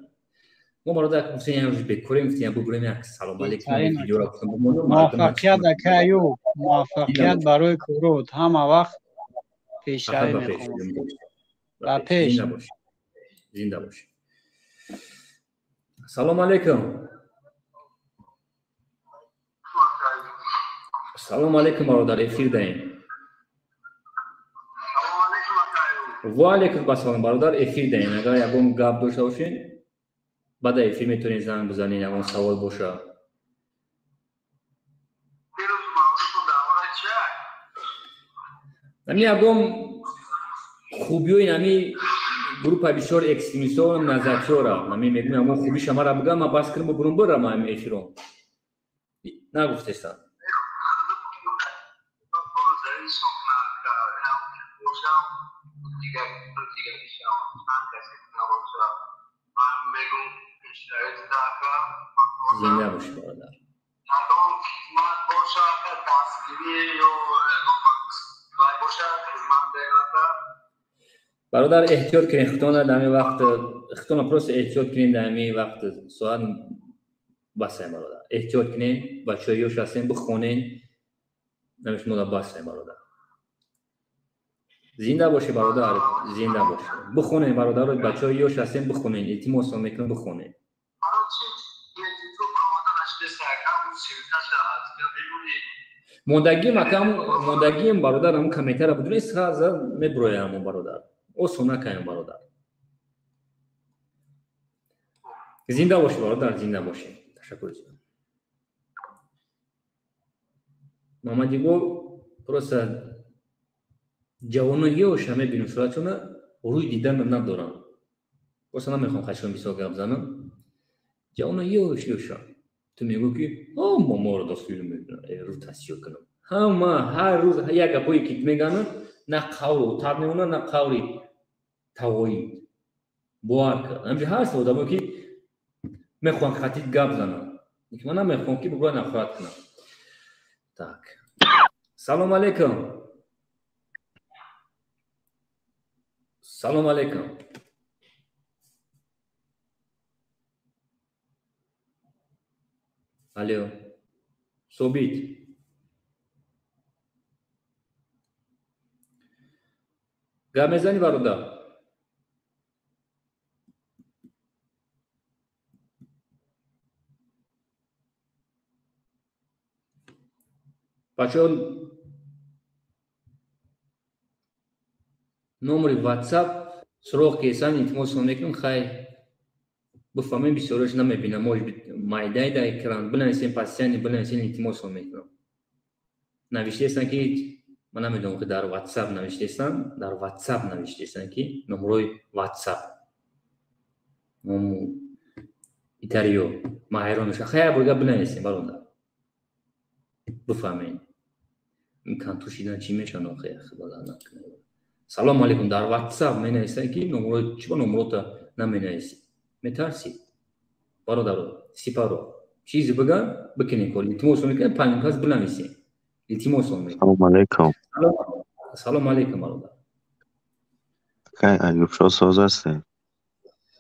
Мо, бародар, гуфтем, як рӯз бекорем, гуфтем, як бубурем, як салом алейкум, видеоро гуфтам бимонам. Муваффақият, ака Аюб, муваффақият барои корот, ҳама вақт пешравӣ мехоҳам. Ба пеш. Зинда бошед. Салом алейкум. Салом алейкум, бародар, эфир даем. Ва алейкум ассалом, бародар, эфир даем. Агар ягон гап дошта бошед, баъд эфир метавонед занг бизанед, ягон савол боша. Ҳамин ягон хубиёи ҳамин группа бисёр экстремистҳо наҳзатиёра, ҳамин мегӯям, ягон хубиша мара бигам, ман бас кунам, бубурам, бирам ҳамин эфирон. Нагуфтестам. Зинда бошӣ, бародар. Бародар, эҳтиёт кунед худтона дар ҳамин вақт, худтона просто эҳтиёт кунед дар ҳамин вақт, соат басай, бародар. Эҳтиёт кунед, бачаҳои ёш ҳастем, бихонед, намешумо басай, бародар. Зинда бошӣ, бародар, зинда бошӣ. Бихонед, бародар, бачаҳои ёш ҳастем, бихонед, илтимосон мекунам, бихонед. Мондагиам, акам, мондагиам, бародар, ҳамун комментария будуни сразу мебуроям, ҳамун бародар. Осон накаем, бародар. Зинда бошӣ, бародар, зинда бошӣ. Ташаккур зиёд. Мамадиқбол просто ҷавоно ёша мебинам суратшона, рӯй дидан надорам. Просто намехоҳам хашон бисёр гап занам. Ҷавоно ёш ёша. Ту мегӯ, ки ҳама моро дастгирӣ мекунад, рӯ тасдиқ кунам. Ҳама ҳар рӯз як гапое ки меганам, На қавли отар мемонад, на қавли тавоид. Бовар кар, ҳамҷа ҳаст одамо ки мехоҳанд хатид гап зананд, лекин ман намехоҳам ки бубра нафрат кунам. Так, салом алейкум. Салом алейкум. Алло, Собит. Гап мезанӣ, бародар? Бачаҳо, номери WhatsApp суроғ кесан, илтимосон мекунам. Хай, бифаҳмем, бисёраш намебинам, может быть, майдай да экран. Бинависем, пастияни бинависем, илтимосон мекунам. Навиштаестан ки ман намедонам, ки дар WhatsApp навиштаестан, дар WhatsApp навиштаестан ки номерои WhatsApp итариё. Ман ҳайрон мешавам. Хай, як борга бинависем, бародар, бифаҳмем. Канту шидан чӣ мешавад охе? Салому алейкум. Дар WhatsApp менависанд ки номеро, чиба номерота наменависӣ? Метарсӣ, бародаро? Сипаро чизе биган, бикунем кор. Илтимосон мекунем, панҷ кас бинависем, илтимосон мекунем. Салому алейкум. Салому алейкум, бародар. Акай Аюбшо, соз ҳастед?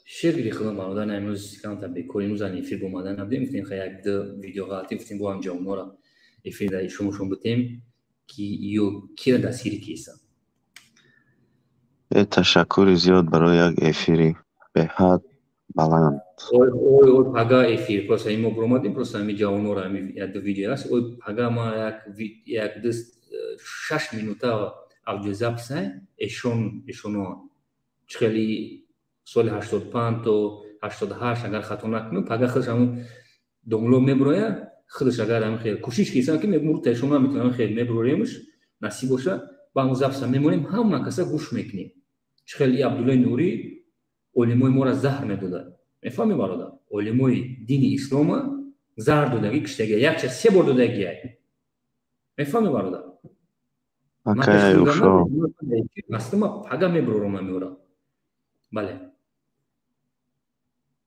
Шукри худо, бародар. Имрӯз камтар бекор, имрӯз ан эфир бомада набудем. Гуфтем, хай, як ду видео ғалатӣ гуфтем, бо ҳам ҷавонора эфир дар шумошон бутем ки ё кира дастгирӣ киса. Ташаккури зиёд барои як эфири беҳад баланд. Ой, ой, ой, пага эфир просто имо буромадем, просто ҳами ҷавонора ҳами як ду видео аст. Ой, пага ма як ду 6 минута аудиозапись эшон, эшоно чӣ хели соли 85 то 88, агар хато накунам, пага худаш ҳамун домло мебурояд худаш. Агар ҳамин хел кӯшиш кисам ки мурта эшон наметавонам, хел мебуроремш, насиб боша, ба ҳамун запись а мемонем, ҳама каса гӯш мекунем, чӣ хел и Абдуллои Нурӣ олимои моро заҳр медодад. Мефаҳмӣ, бародар? Олимои дини ислома заҳр додагӣ, киштагия якча се бор додагия. Мефаҳмӣ, бародар? Астма пага мебурорам меора, бале.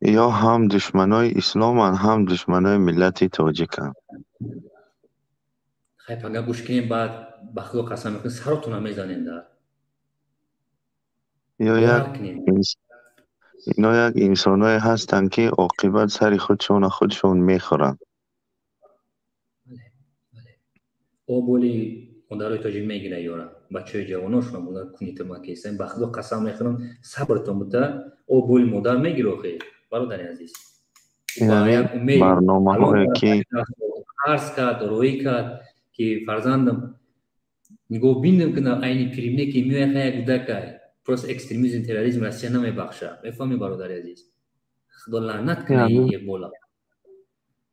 Ё ҳам душманои исломанд, ҳам душманои миллати тоҷиканд. Хай, пага гӯш кунем, баъд ба худо қасам мекунем, саротона мезанем дар. Ё як ино як инсоное ҳастанд, ки оқибат сари худшона худшон мехӯранд. Оболи модарои тоҷик мегира ёра, бачаҳои ҷавоношона буда кунитама кесен. Ба худо қасам мехӯрам, сабртон бута, оболи модар мегира охе, бародари азиз. Барномаҳое ки арз кард, роӣ кард, ки фарзандам нигоҳ бинам ки айни пиримне ки меояд, як кӯдакай. Просто экстремизм, терроризм Россия намебахшад. Мефаҳмӣ, бародари азиз? Худо лаънат кунад бола.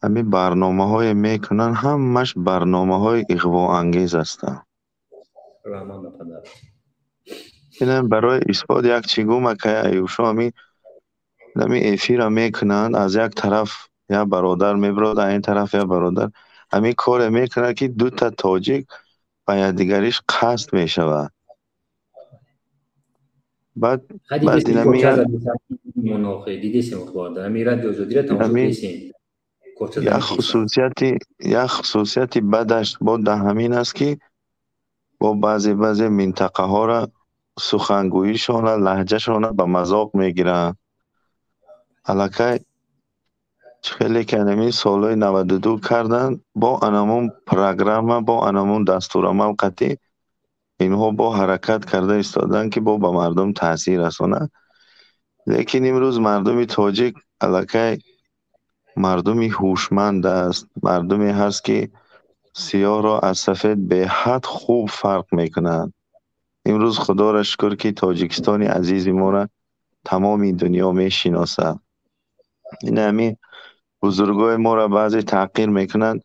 Ҳамин барномаҳое мекунанд, ҳамаш барномаҳои иғвоангез ҳастанд. Раҳмат ба падар. Инам барои исбот як чӣ гум, акай Аюбшо, ҳамин эфира мекунанд, аз як тараф як бародар мебироад, аз ин тараф як бародар. Ҳамин коре мекунад, ки дута тоҷик ба якдигариш қасд мешавад. Баъд Дидесем, ҳамин радио Озодира тамошо кесем. Як хусусияти бадаш бо дар ҳамин аст, ки бо баъзе минтақаҳоро сухангӯишона, лаҳҷашона ба мазоқ мегиранд. Аллакай хеле ки анамин солҳои 92 карданд, бо анамун программа, бо анамун дастурамал қатъӣ инҳо бо ҳаракат карда истоданд, ки бо ба мардум таъсир расонанд. Лекин имрӯз мардуми тоҷик аллакай мардуми ҳушманд аст, мардуме ҳаст, ки сиёҳро аз сафед беҳад хуб фарқ мекунад. Имрӯз худоро шукр, ки Тоҷикистони азизи моро тамоми дунё мешиносад. Ин ҳамин бузургои моро баъзе таҳқир мекунанд.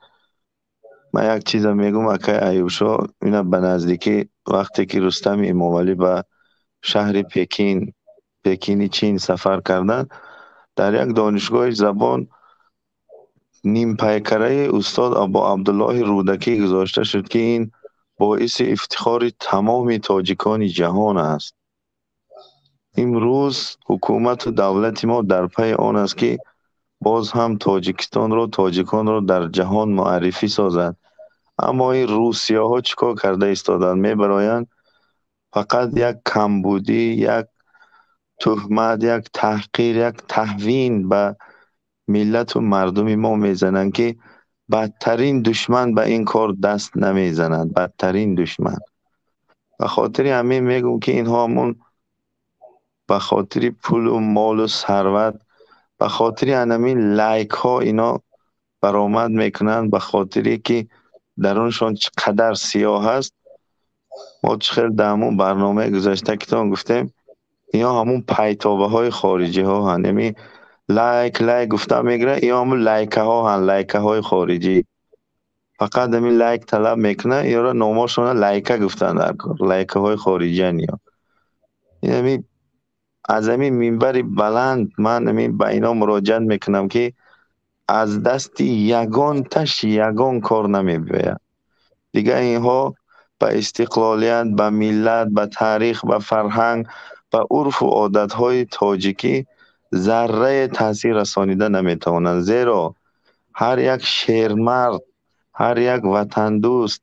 Ман як чиза мегӯм, акай Аюбшо, ина ба наздикӣ вақте ки Рустами Эмомалӣ ба шаҳри Пекин, Пекини Чин сафар карданд, дар як донишгоҳи забон нимпайкараи устод Абу Абдуллоҳи Рӯдакӣ гузошта шуд, ки ин Боиси ифтихори тамоми тоҷикони ҷаҳон аст. Имрӯз ҳукумату давлати мо дар пайи он аст, ки боз ҳам Тоҷикистонро, тоҷиконро дар ҷаҳон муаррифӣ созад. Аммо ин русияҳо чӣ кор карда истоданд? Мебароянд фақат як камбудӣ, як туҳмат, як таҳқир, як таҳвин ба миллату мардуми мо мезананд, ки бадтарин душман ба ин кор даст намезанад. Бадтарин душман. Ба хотири ҳамин мегӯм, ки инҳо ҳамун ба хотири пулу молу сарват, ба хотири ҳамин лайкҳо ино баромад мекунанд, ба хотире ки даруншон чӣ қадар сиёҳ аст. Мо чӣ хел дар ҳамун барномаи гузашта китон гуфтем, ино ҳамун пайтобаҳои хориҷиҳо ҳанд. Яъне лайк лайк гуфта мегирад, ино ҳамун лайкаҳо ҳанд, лайкаҳои хориҷӣ. Фақат ҳамин лайк талаб мекунанд, иёро номошона лайка гуфтанд дар кор, лайкаҳои хориҷиян иё. Ин аз ҳамин минбари баланд ман ҳамин ба ино муроҷиат мекунам, ки аз дасти ягонташ ягон кор намебиёяд. Дигар инҳо ба истиқлолият, ба миллат, ба таърих, ба фарҳанг, ба урфу одатҳои тоҷикӣ заррае таъсир расонида наметавонанд. Зеро ҳар як шермард, ҳар як ватандӯст,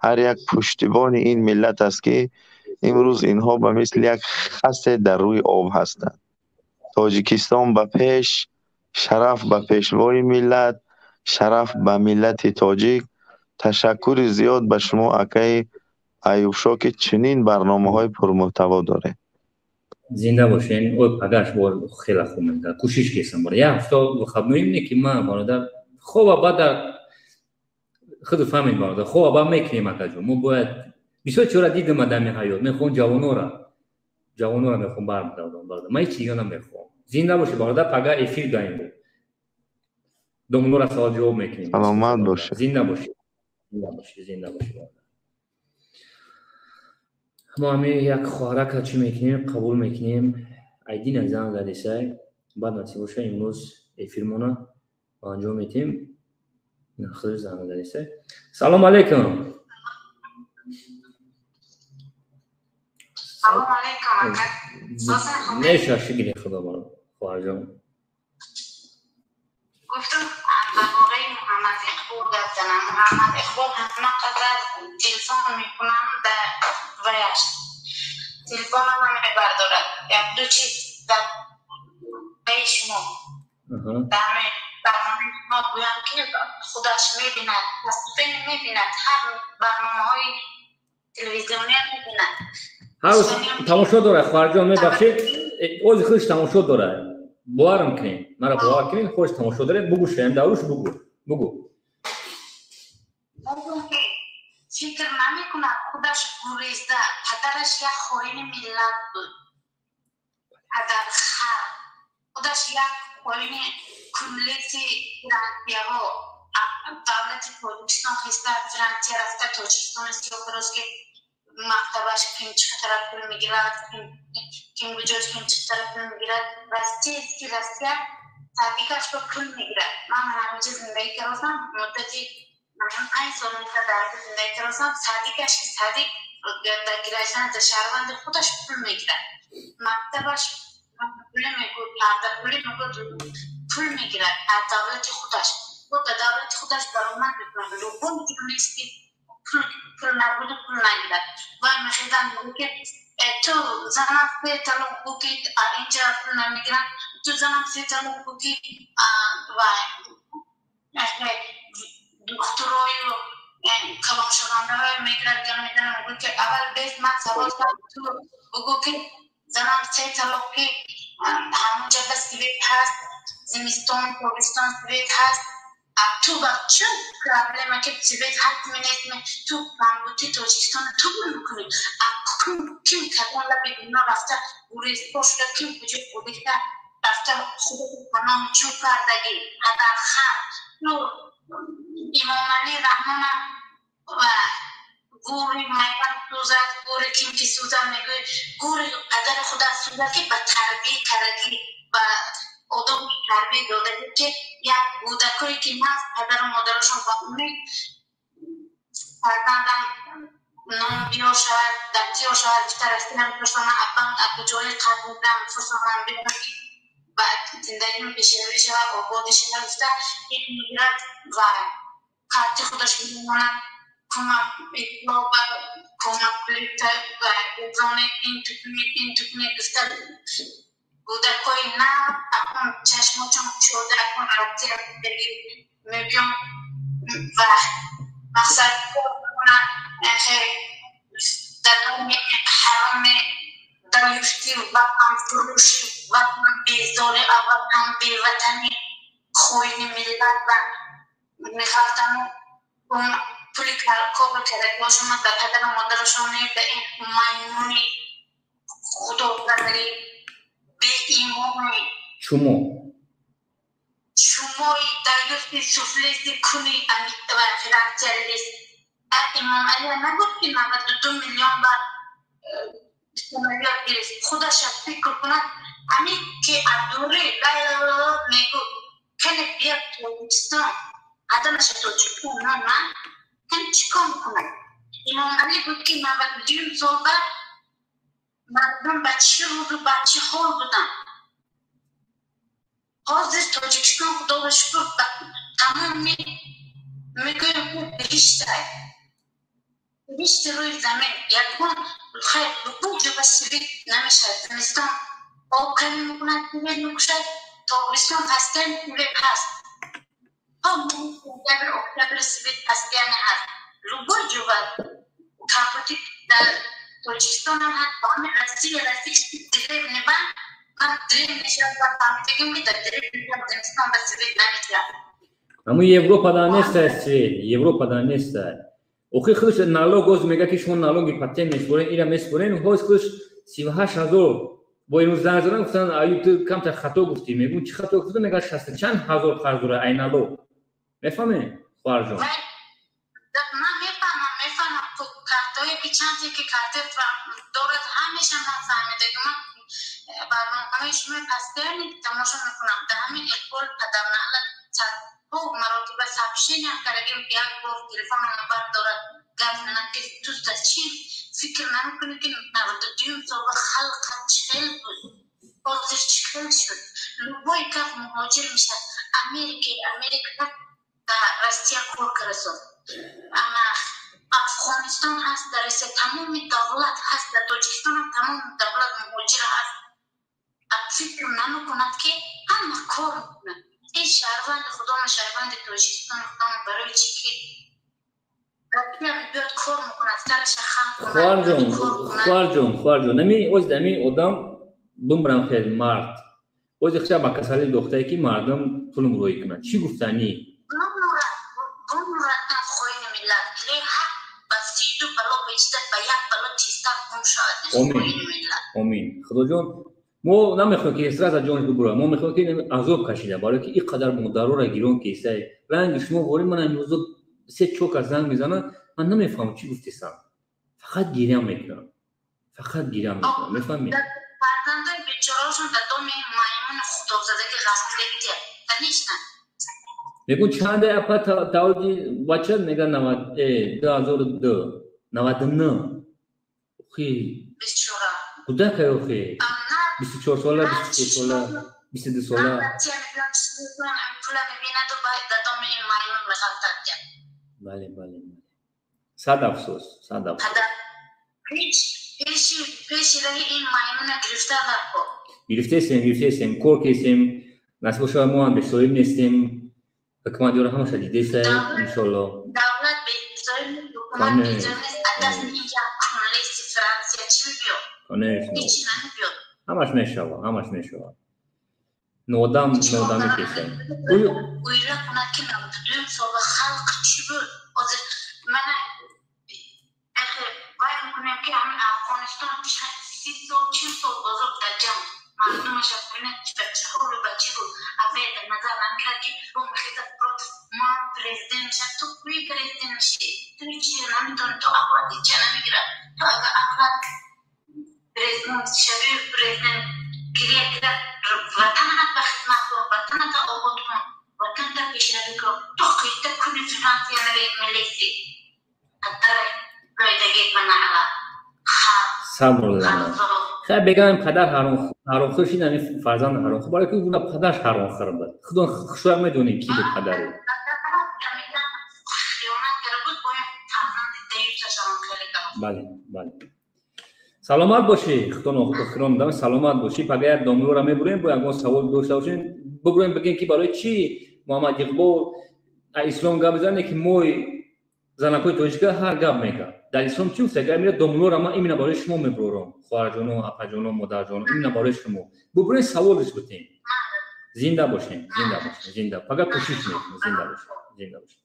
ҳар як пуштибони ин миллат аст, ки имрӯз инҳо ба мисли як хасе дар рӯи об ҳастанд. Тоҷикистон ба пеш, шараф ба пешвои миллат, шараф ба миллати тоҷик. Ташаккури зиёд ба шумо, акаи Аюбшо, ки чунин барномаҳои пурмуҳтаво доред. Зинда бошен. Ой, пагаш бор хеле хуб мегузарад. Кӯшиш кесам бора. Як ҳафта выходной не, ки ман бародар хоба баъда худу фаҳмед бародар, хоба ба мекунем акаҷон. Мо бояд бисёр чора дидам адами ҳаёт. Мехоҳам ҷавонора мехоҳам бармегардонам бародар. Ман ҳеч дига намехоҳам. Зинда бошед бародар, пага эфир даем бо. Домнора савол ҷавоб мекунем. Саломат бошед. Зинда бошед. Зинда бошед, зинда бошед бародар. Мо ҳамин як хоҳарака чӣ мекунем, қабул мекунем. Айдина занг задисай, баъд насиб боша имрӯз эфирмона ба анҷом метиҳем. Худаш занг задисай. Салом алейкум. Салом алейкум, ака. Неша шукри худо баро хоҳарҷон. Гуфтам дар бораи Муҳаммад Иқбол гап занам. Муҳаммад Иқбол ҳама қадар телефон мекунам дар ваяш. Телефонам намебардорад. Як ду чиз дар баи шумо. Дар барномаи шумо гӯям, ки худаш мебинад, тасдиқе мебинад, ҳар барномаҳои телевизиония мебинад. Ҳар рӯз тамошо дорад, хоҳарҷон, мебахшед, ози худаш тамошо дорад. Боварам кунед, маро бовар кунед, худаш тамошо дорад. Бугӯ шаям давруш, бугӯ, бугӯ. Фикр намекунад, худаш гурезда, падараш як хоини миллат буд. Падархар. Худаш як хоини кумлеси франсияҳо. Давлати Тоҷикистон хеста Франсия рафта Тоҷикистон сиёҳ ки мактабаш ким чӣ қадар пул мегирад, ким куҷош ким чӣ қадар пул мегирад. Российский Россия садикаш ба пул мегирад. Ман ҳаминҷа зиндагӣ кардам, муддати 5 сол дар зиндагӣ кардам, садикаш ки садик дар граждан дар шаҳрванди худаш пул мегирад. Мактабаш пул мегӯяд, парда пул мегӯяд, пул мегирад аз давлати худаш. Ӯ дар давлати худаш баромад мекунад. Любой журналисти пул набуду пул нагирад. Вай мехезанд мегӯяд, ки ту занам се талоқ гӯ, ки инҷа пул намегиранд. Ту занам се талоқ гӯ, ки вай духтурою калоншавандаҳое мегирад, мегирад, мегӯяд, ки аввал бес ман савол кардам, ту бигӯ, ки занам се талоқ, ки ҳамонҷа ба свет ҳаст, зимистон, тобистон свет ҳаст. Ту ба чӣ проблема ки свет ҳаст нест? Ту камбудии Тоҷикистон ту мекунӣ. Ким кадом лаби дунё рафта гурезпо шуда, ким куҷо гурехта рафта худо паноҳ ҷӯ кардагӣ, падархар. Ту Имомалӣ Раҳмона ва гури майван сӯзад, гури ким ки сӯзад мегӯяд, гури падари худа сӯзад, ки ба тарбия кардагӣ, ба одоби тарбия додагӣ, ки як кӯдакое ки наст падару модарашон ба умед фарзандам ном биёр шавад, дартиёр шавад, гуфта Россия мефурсонам, апам акаҷои қарз мегирам, мефурсонам, биёрам ки ба зиндагим пешравӣ шавад, ободӣ шавад, гуфта ин мегирад ва карти худаш мемонад, кӯмак итлоба кӯмак ва гузоне ин тукунед, ин тукунед, гуфта кӯдакҳои нав акун чашмочон кушода, акун Россия мебиём ва мақсад дар номи ҳароми даюфтӣ, ватанфурӯшӣ, ватан безорӣ, ватан беватанӣ, хоини миллат ва мехафтану пули кобр кардагиҳошона ба падару модарашон, ба ин маймуни худозанӣ беимони шумо шумои даюфти суфлиси куни ва финансиалист. Имом Али нагуфт ки 92 миллион ба самолёт гирифт, худаша фикр кунад, ами ки абдури мегӯ кане биёд Тоҷикистон, адамаша Тоҷикистон на кане чӣ кор мекунад? Имом Али гуфт ки 92 сол ба мардум ба чӣ рӯзу ба чӣ ҳол буданд. Ҳозир Тоҷикистон худоро шукр тамоми мегӯем ки биҳиштай, биҳишти рӯи замин. Ягон хайр любой ҷо ба свет намешавад. Зимистон об ками мекунад, свет мекушад, тобистон постоянно свет ҳаст. То сентябр, октябр свет постоянно ҳаст. Любой ҷо ба компютер дар Тоҷикистон ҳам ҳаст, ба ҳамин Россия, Россия деревня ба ман деревня шавад ва фаҳмидагим ки дар деревня зимистон ба свет намешавад. Аммо Европада неста свет, Европада неста. Охи худаш налог оз мега ки шумо налоги патент меспорен, ира меспорен, ҳоз худаш 38 000 бо имрӯз занг задан, гуфтан аю ту камтар хато гуфтӣ. Мегӯм чӣ хато гуфтам? Мега шасту чанд ҳазор қарз дора ай налог. Мефаҳмӣ, хоҳарҷон? Ман мефаҳмам, мефаҳмам, картое ки чанде ки карта дорад, ҳамеша ман фаҳмидагӣ. Ман барномаҳои шумо постоянно тамошо мекунам. Дар ҳамин Иқбол падарнаълат садҳо маротиба сообщение кардагим, як бор телефонам бардорад, гап занад ки туста чӣ фикр намекунӣ ки 92-юм сола халқат чӣ хел буд, ҳозир чӣ хел шуд? Любой кас муҳоҷир мешавад, Америка, Америка дар Россия кор карасод, ана Афғонистон ҳаст, дар Россия тамоми давлат ҳаст, дар Тоҷикистонам тамоми давлат муҳоҷир ҳаст. Фикр намекунад ки ҳама кор мекунад. Ин шаҳрванди худома, шаҳрванди Тоҷикистони худома, барои чӣ ки Россия мебиёд, кор мекунад, сараша хам кунад? Хоҳарҷон, хоҳарҷон, хоҳарҷон, ами оз ами одам бимрам, хел мард ози хша ба касали дохтае ки мардум пулм рӯй кунад, чӣ гуфтанӣ? Бумурад, бумурад хоини миллат. Илоҳи ҳақ ба сиду бало бечида, ба як бало тезтар гум шавад. Омин, омин, худоҷон. Мо намехоҳем ки сразу ҷонаш бибурад, мо мехоҳем ки азоб кашида, барое ки ин қадар модарора гирон кесай ранги шумо вори. Ман имрӯзо се чор кас занг мезанад, ман намефаҳмам чӣ гуфтесам, фақат гиря мекунам, фақат гиря мекунам, мефаҳмед? Фарзандои бечораошон дар доми маймуни худозадагӣ ғафтидагӣ, конечно. Мегӯ чанде апа таваллуди бача? Мега навад 2002, 99. Охи бечора кӯдакай, охи 24 сола, 23 сола, 22 сола. Пула мебинаду баъд дар доми ин маймун меғалтад. Бале, бале, сад афсӯс, сад афсӯс. Пеши пеши раҳи ин маймуна гирифта лабко. Гирифтесем, гирифтесем, кор кесем, насиб бошад. Мо ҳам бесоҳиб нестем, ҳукумат ёро ҳамаша дидесай, иншолло. Давлат бесоҳиб, ҳукумат бесоҳиб нест. Аз дасти ин як кунлеси Франсия чӣ мебиёд? Конечно. Ҳечи намебиёд. Ҳамаш мешавад, ҳамаш мешавад. Нодам нодамӣ кесем. O'ylab кунад ки 92-юм сола халқ чӣ буд. Ҳозир мана вай мекунем ки ҳамин Афғонистон 30 сол, 40 сол бозор дар ҷанг, мардумаша бинад ба чӣ ҳолу ба чӣ буд. Аввал дар назар намегирад ки бо мехезад против ма президент мешад. Ту куи президент мешӣ? Ту ҳечи намедонӣ, ту ақлат ҳеча намегирад. Ту агар ақлат президент шавӣ, президент гиря гирад, ватанат ба хизмат кун, ватаната обод кун, ватанта пешравӣ кун. Ту қита куни Франсия мелеси. Адарай. Сабр лана. Хай бегам падар ҳаромхӯр шид, ами фарзанд ҳаромхӯр, барои ки гуна падараш ҳаромхӯр буд. Худо хушояд медонӣ ки буд падару. Бале, бале. Саломат бошӣ, худо охирон дам саломат бошӣ. Пага як домлора мебурем, бо ягон савол дошта бошем, бибурем бигем ки барои чӣ Муҳаммад Иқбол ислом гап мезанад, ки мои занакҳои тоҷика ҳар гап мегӯяд. Дар ислом чӣ гуфта? Агар мера домлора ман именно барои шумо мебурорам, хоҳарҷоно, апаҷоно, модарҷоно, именно барои шумо. Бибурем саволш битем. Зинда бошем, зинда бошем, зинда. Пага кӯшиш мекунем, зинда бошем, зинда бошем.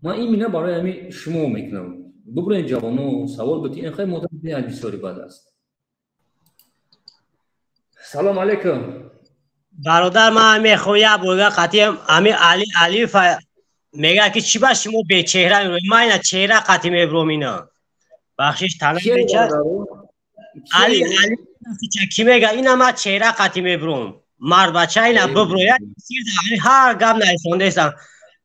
Ман именно барои ҳамин шумо мекунам. Бибурем ҷавоно, савол битем. Ин хай модар беҳад бисёри бад аст. Салом алейкум. Бародар, ман мехоҳам як бора қатъи ами Али Алиев мегӯяд ки чӣ ба шумо бечеҳра мебурем. Ман ина чеҳра қатъи мебурам ина. Бахшиш талаб меча. Али Али ки мегӯяд ина ман чеҳра қатъи мебурам. Мардбача ина бибурояд, ҳар гап нарисондаистам.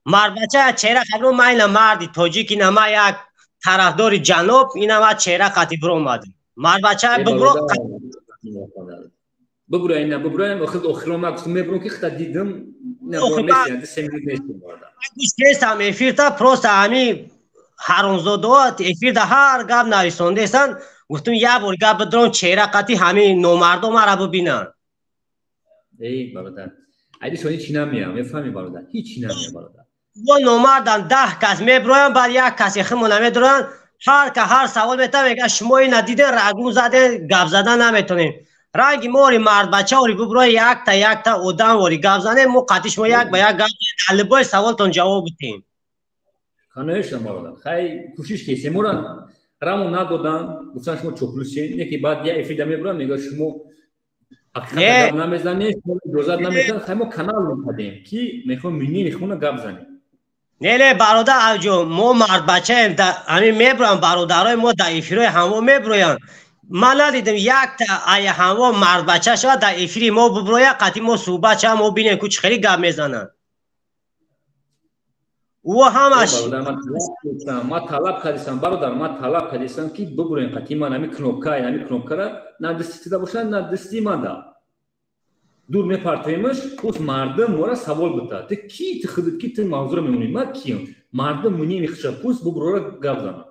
Мардбача чеҳра қатъи ман ина марди тоҷик, ина ман як тарафдори ҷаноб, ина ман чеҳра қатъи биромадам. Мардбача бибуро. Бибуро ина бибуро, охирон ман гуфтам мебурам ки хата дидам, ина бо се минут нестем бародар. Гӯш эфирта просто ҳами ҳаромзодаҳо эфирда ҳар гап нависондаистанд. Гуфтам як бор гап бидорам чеҳра қатъи ҳами номардо мара бибинанд. Эй бародар, айди сони чӣ намеям, мефаҳми бародар, ҳеҷ чӣ намеям бародар. Во номардан 10 кас меброянд, баъд як касе химон намедоранд. Ҳар ка ҳар савол метавон мегӯяд шумо ина диден, рагун заден, гап задан наметонем. Ранги мо ори мардбача ори биброи якта якта одам ори гап занем, мо қатъи шумо як ба як гап занем, любой саволтон ҷавоб битем. Конечно бародар, хай кӯшиш кесем. Моро рамо надодан, гуфтан шумо чоплусен, не ки баъд я эфирда мебурам, мегӯяд шумо ҳақиқат гап намезанед, шумо иҷозат намедиҳанд. Хай мо канал мекардем ки мехоҳем мнение худро гап занем. Не, не, бародар Авҷо, мо мардбачаем, ҳамин мебурам, бародарои мо дар эфирҳои ҳамво мебуроянд. Ман надидам якта ая ҳамво мардбача шавад дар эфири мо бибурояд, қатъи мо суҳбат шавад, мо бинем ку чӣ хеле гап мезананд. Ӯ ҳамаш ман талаб кардистам, бародар, ман талаб кардистам ки бибуроем қатъи ман ҳамин кнопка, ҳамин кнопкара на дасти тида бошад, на дасти ман да. Дур мепартоемаш, пус мардум мора савол бита. Ту ки ту худат ки ту мавзуро мемонӣ? Ман кием? Мардум муние мехӯша, пус бибурора гап занад.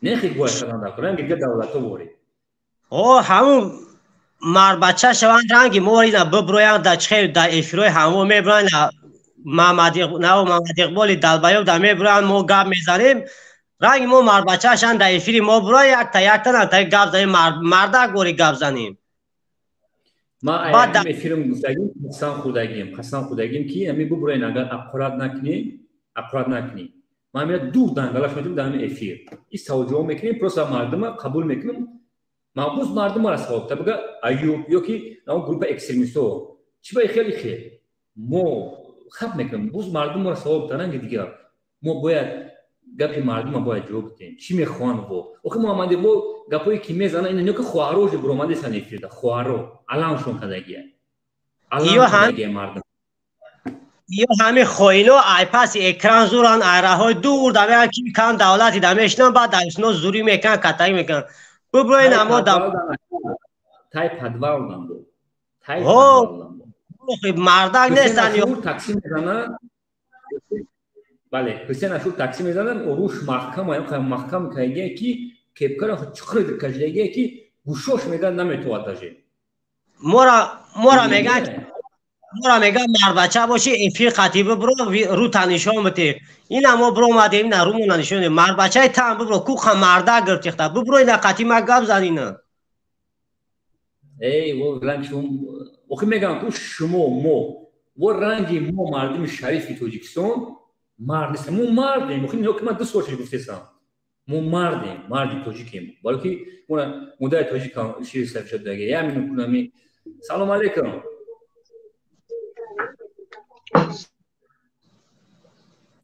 Не хел гӯяш кардан дар кор, ранги дигар давлатҳо ворид. О, ҳамун мардбача шаванд, ранги мо ина бибуроянд, дар чӣ хел дар эфирҳои ҳамво мебуроянд, Муҳаммад Иқболи Далбаёв дар мебуроянд, мо гап мезанем. Ранги мо мардбача шаванд дар эфири мо буроянд, якта якта на гап занем, мардак вори гап занем. Ман аям эфирам гуфтагим, қасам хӯрдагим, қасам хӯрдагим ки ҳамин бибуроен, агар аққурат накунӣ, аққурат накунӣ. Ман мея дур дангалаш метавонам дар ҳамин эфир. Ин савол ҷавоб мекунем, просто мардума қабул мекунам. Ман боз мардумара савол та бигӯ Аюб ё ки он группа экстремистҳо. Чӣ ба хеле хел? Мо хаб мекунем, боз мардумара савол та ранги дигар. Мо бояд гапи мардума бояд ҷавоб бидиҳем. Чӣ мехоҳанд во? Охи Муҳаммад Иқбол гапое ки мезанад, ина ки хоҳаро же буромадесан эфирда, хоҳаро аламшон кардагия. Алам кардагия мардум. Ё ҳамин хоино ай паси экран зуранд, ай раҳои дур да меянд, ки кам давлати да мешинанд, баъд дар исно зурӣ мекунанд, катагӣ мекунанд. Биброен амо тай подвалдан бо. Тай мардак нестанд. Ё такси мезанад. Бале, Ҳусен Ашур такси мезанад, руш маҳкам, маҳкам кардагия ки кепкара чуқур кашидагия ки гӯшош мегӯяд наметавад даже. Мора мегӯянд, мора мегӯяд мардбача бошӣ, эфир қатъи бибуро, рӯта нишон бите. Ина мо биромадем, ина рӯмона нишон дем. Мардбачаи тан бибуро, куха мардак гирифтихта. Бибуро ина қатъи ма гап зан ина. Эй, во ранг шумо, охи мегӯям ку шумо мо, во ранги мо мардуми шарифи Тоҷикистон мард нестем. Мо мардем, охи ки ман 2 сол шуд гуфтесам. Мо мардем, марди тоҷикем. Балки мо модари тоҷикам шири сафед шудаги. Я минут кунами. Салом алейкум.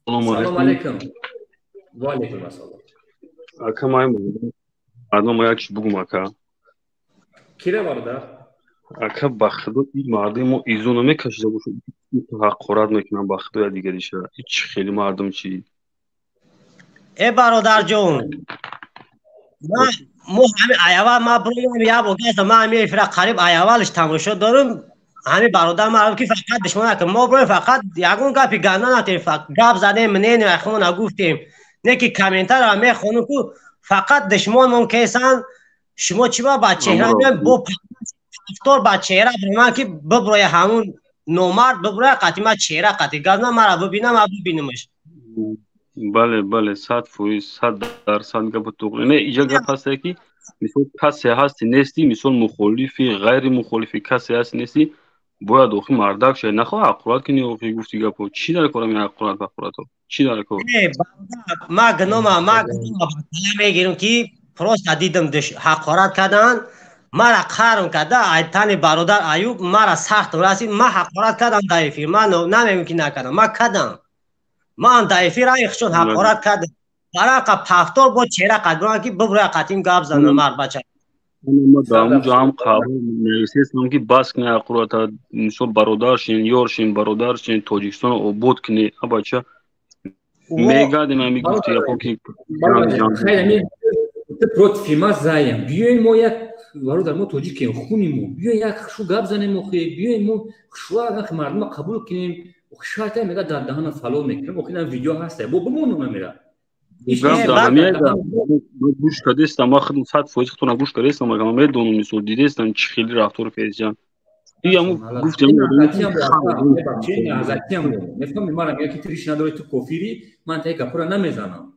Салом алейкум. Ва алейкум ассалом. Ака ман мардум як чиз бугум ака. Кира бародар? Ака ба худо ин мардуми мо изо намекашида бошад, ҳақорат мекунанд ба худо я дигариша. Ҳеч хеле мардум чи. Э бародарҷон, мо ҳами аявал ма броям як бор гастам, ма ҳами эфира қариб аявалш тамошо дорум. Ҳами бародар ма ки фақат душман накун, мо броем фақат ягон гапи ганда натем, гап задем, мнение ахмона гуфтем. Не ки комментарро мехонум ку фақат душмонмон кесан, шумо чӣ ба чеҳра меоем, бо пафтор ба чеҳра броман ки биброя ҳамун номард биброя қатӣ ма чеҳра қатӣ гап на мара бибинам, ма бибинамаш. Бале, бале, 100%, 100% гапи туғри. Не, иҷа гап ҳасте ки мисол касе ҳасти нести, мисол мухолифи, ғайри мухолифи касе ҳасти нести, бояд охи мардак шавӣ, нахоҳ ҳақорат кунӣ, охи гуфти гапо. Чӣ дар кор ами ҳақорат ҳақорато? Чӣ дар кор? Не, ма гунома, ма гунома мегирам ки просто дидам ҳақорат кардан, мара қарм карда, тани бародар Аюб мара сахт расид, ма ҳақорат кардам дар эфир, ма намегӯям ки накардам, ма кардам. Ман дар эфир айхшон ҳақорат кардам. Барақа пафтор бо чеҳра қадбурам ки биброя қатим гап занам мард бача. Ма дар ҳамун ҷо ҳам қабул нависестам ки бас кунӣ ҳақората, мисол бародар шин, ёр шин, бародар шин, Тоҷикистонро обод кунӣ, а бача мегардем ами гуфти гапо ки против ма заем. Биёем мо як бародар, мо тоҷикем, хуни мо. Биёем як хушу гап занем охи, биёем мо хушва мардума қабул кунем. Шарта мега дар даҳана фалон мекунем, охи ин видео ҳаста. Бо бимонум мера. Гӯш кардестам, ман худам 100% худтона гӯш кардестам, агар медонам, мисол дидестам чӣ хели рафтор кардестам. Иаму гуфтем мефаҳми мара мега ки ту риш надори, ту кофирӣ, ман таи гапора намезанам.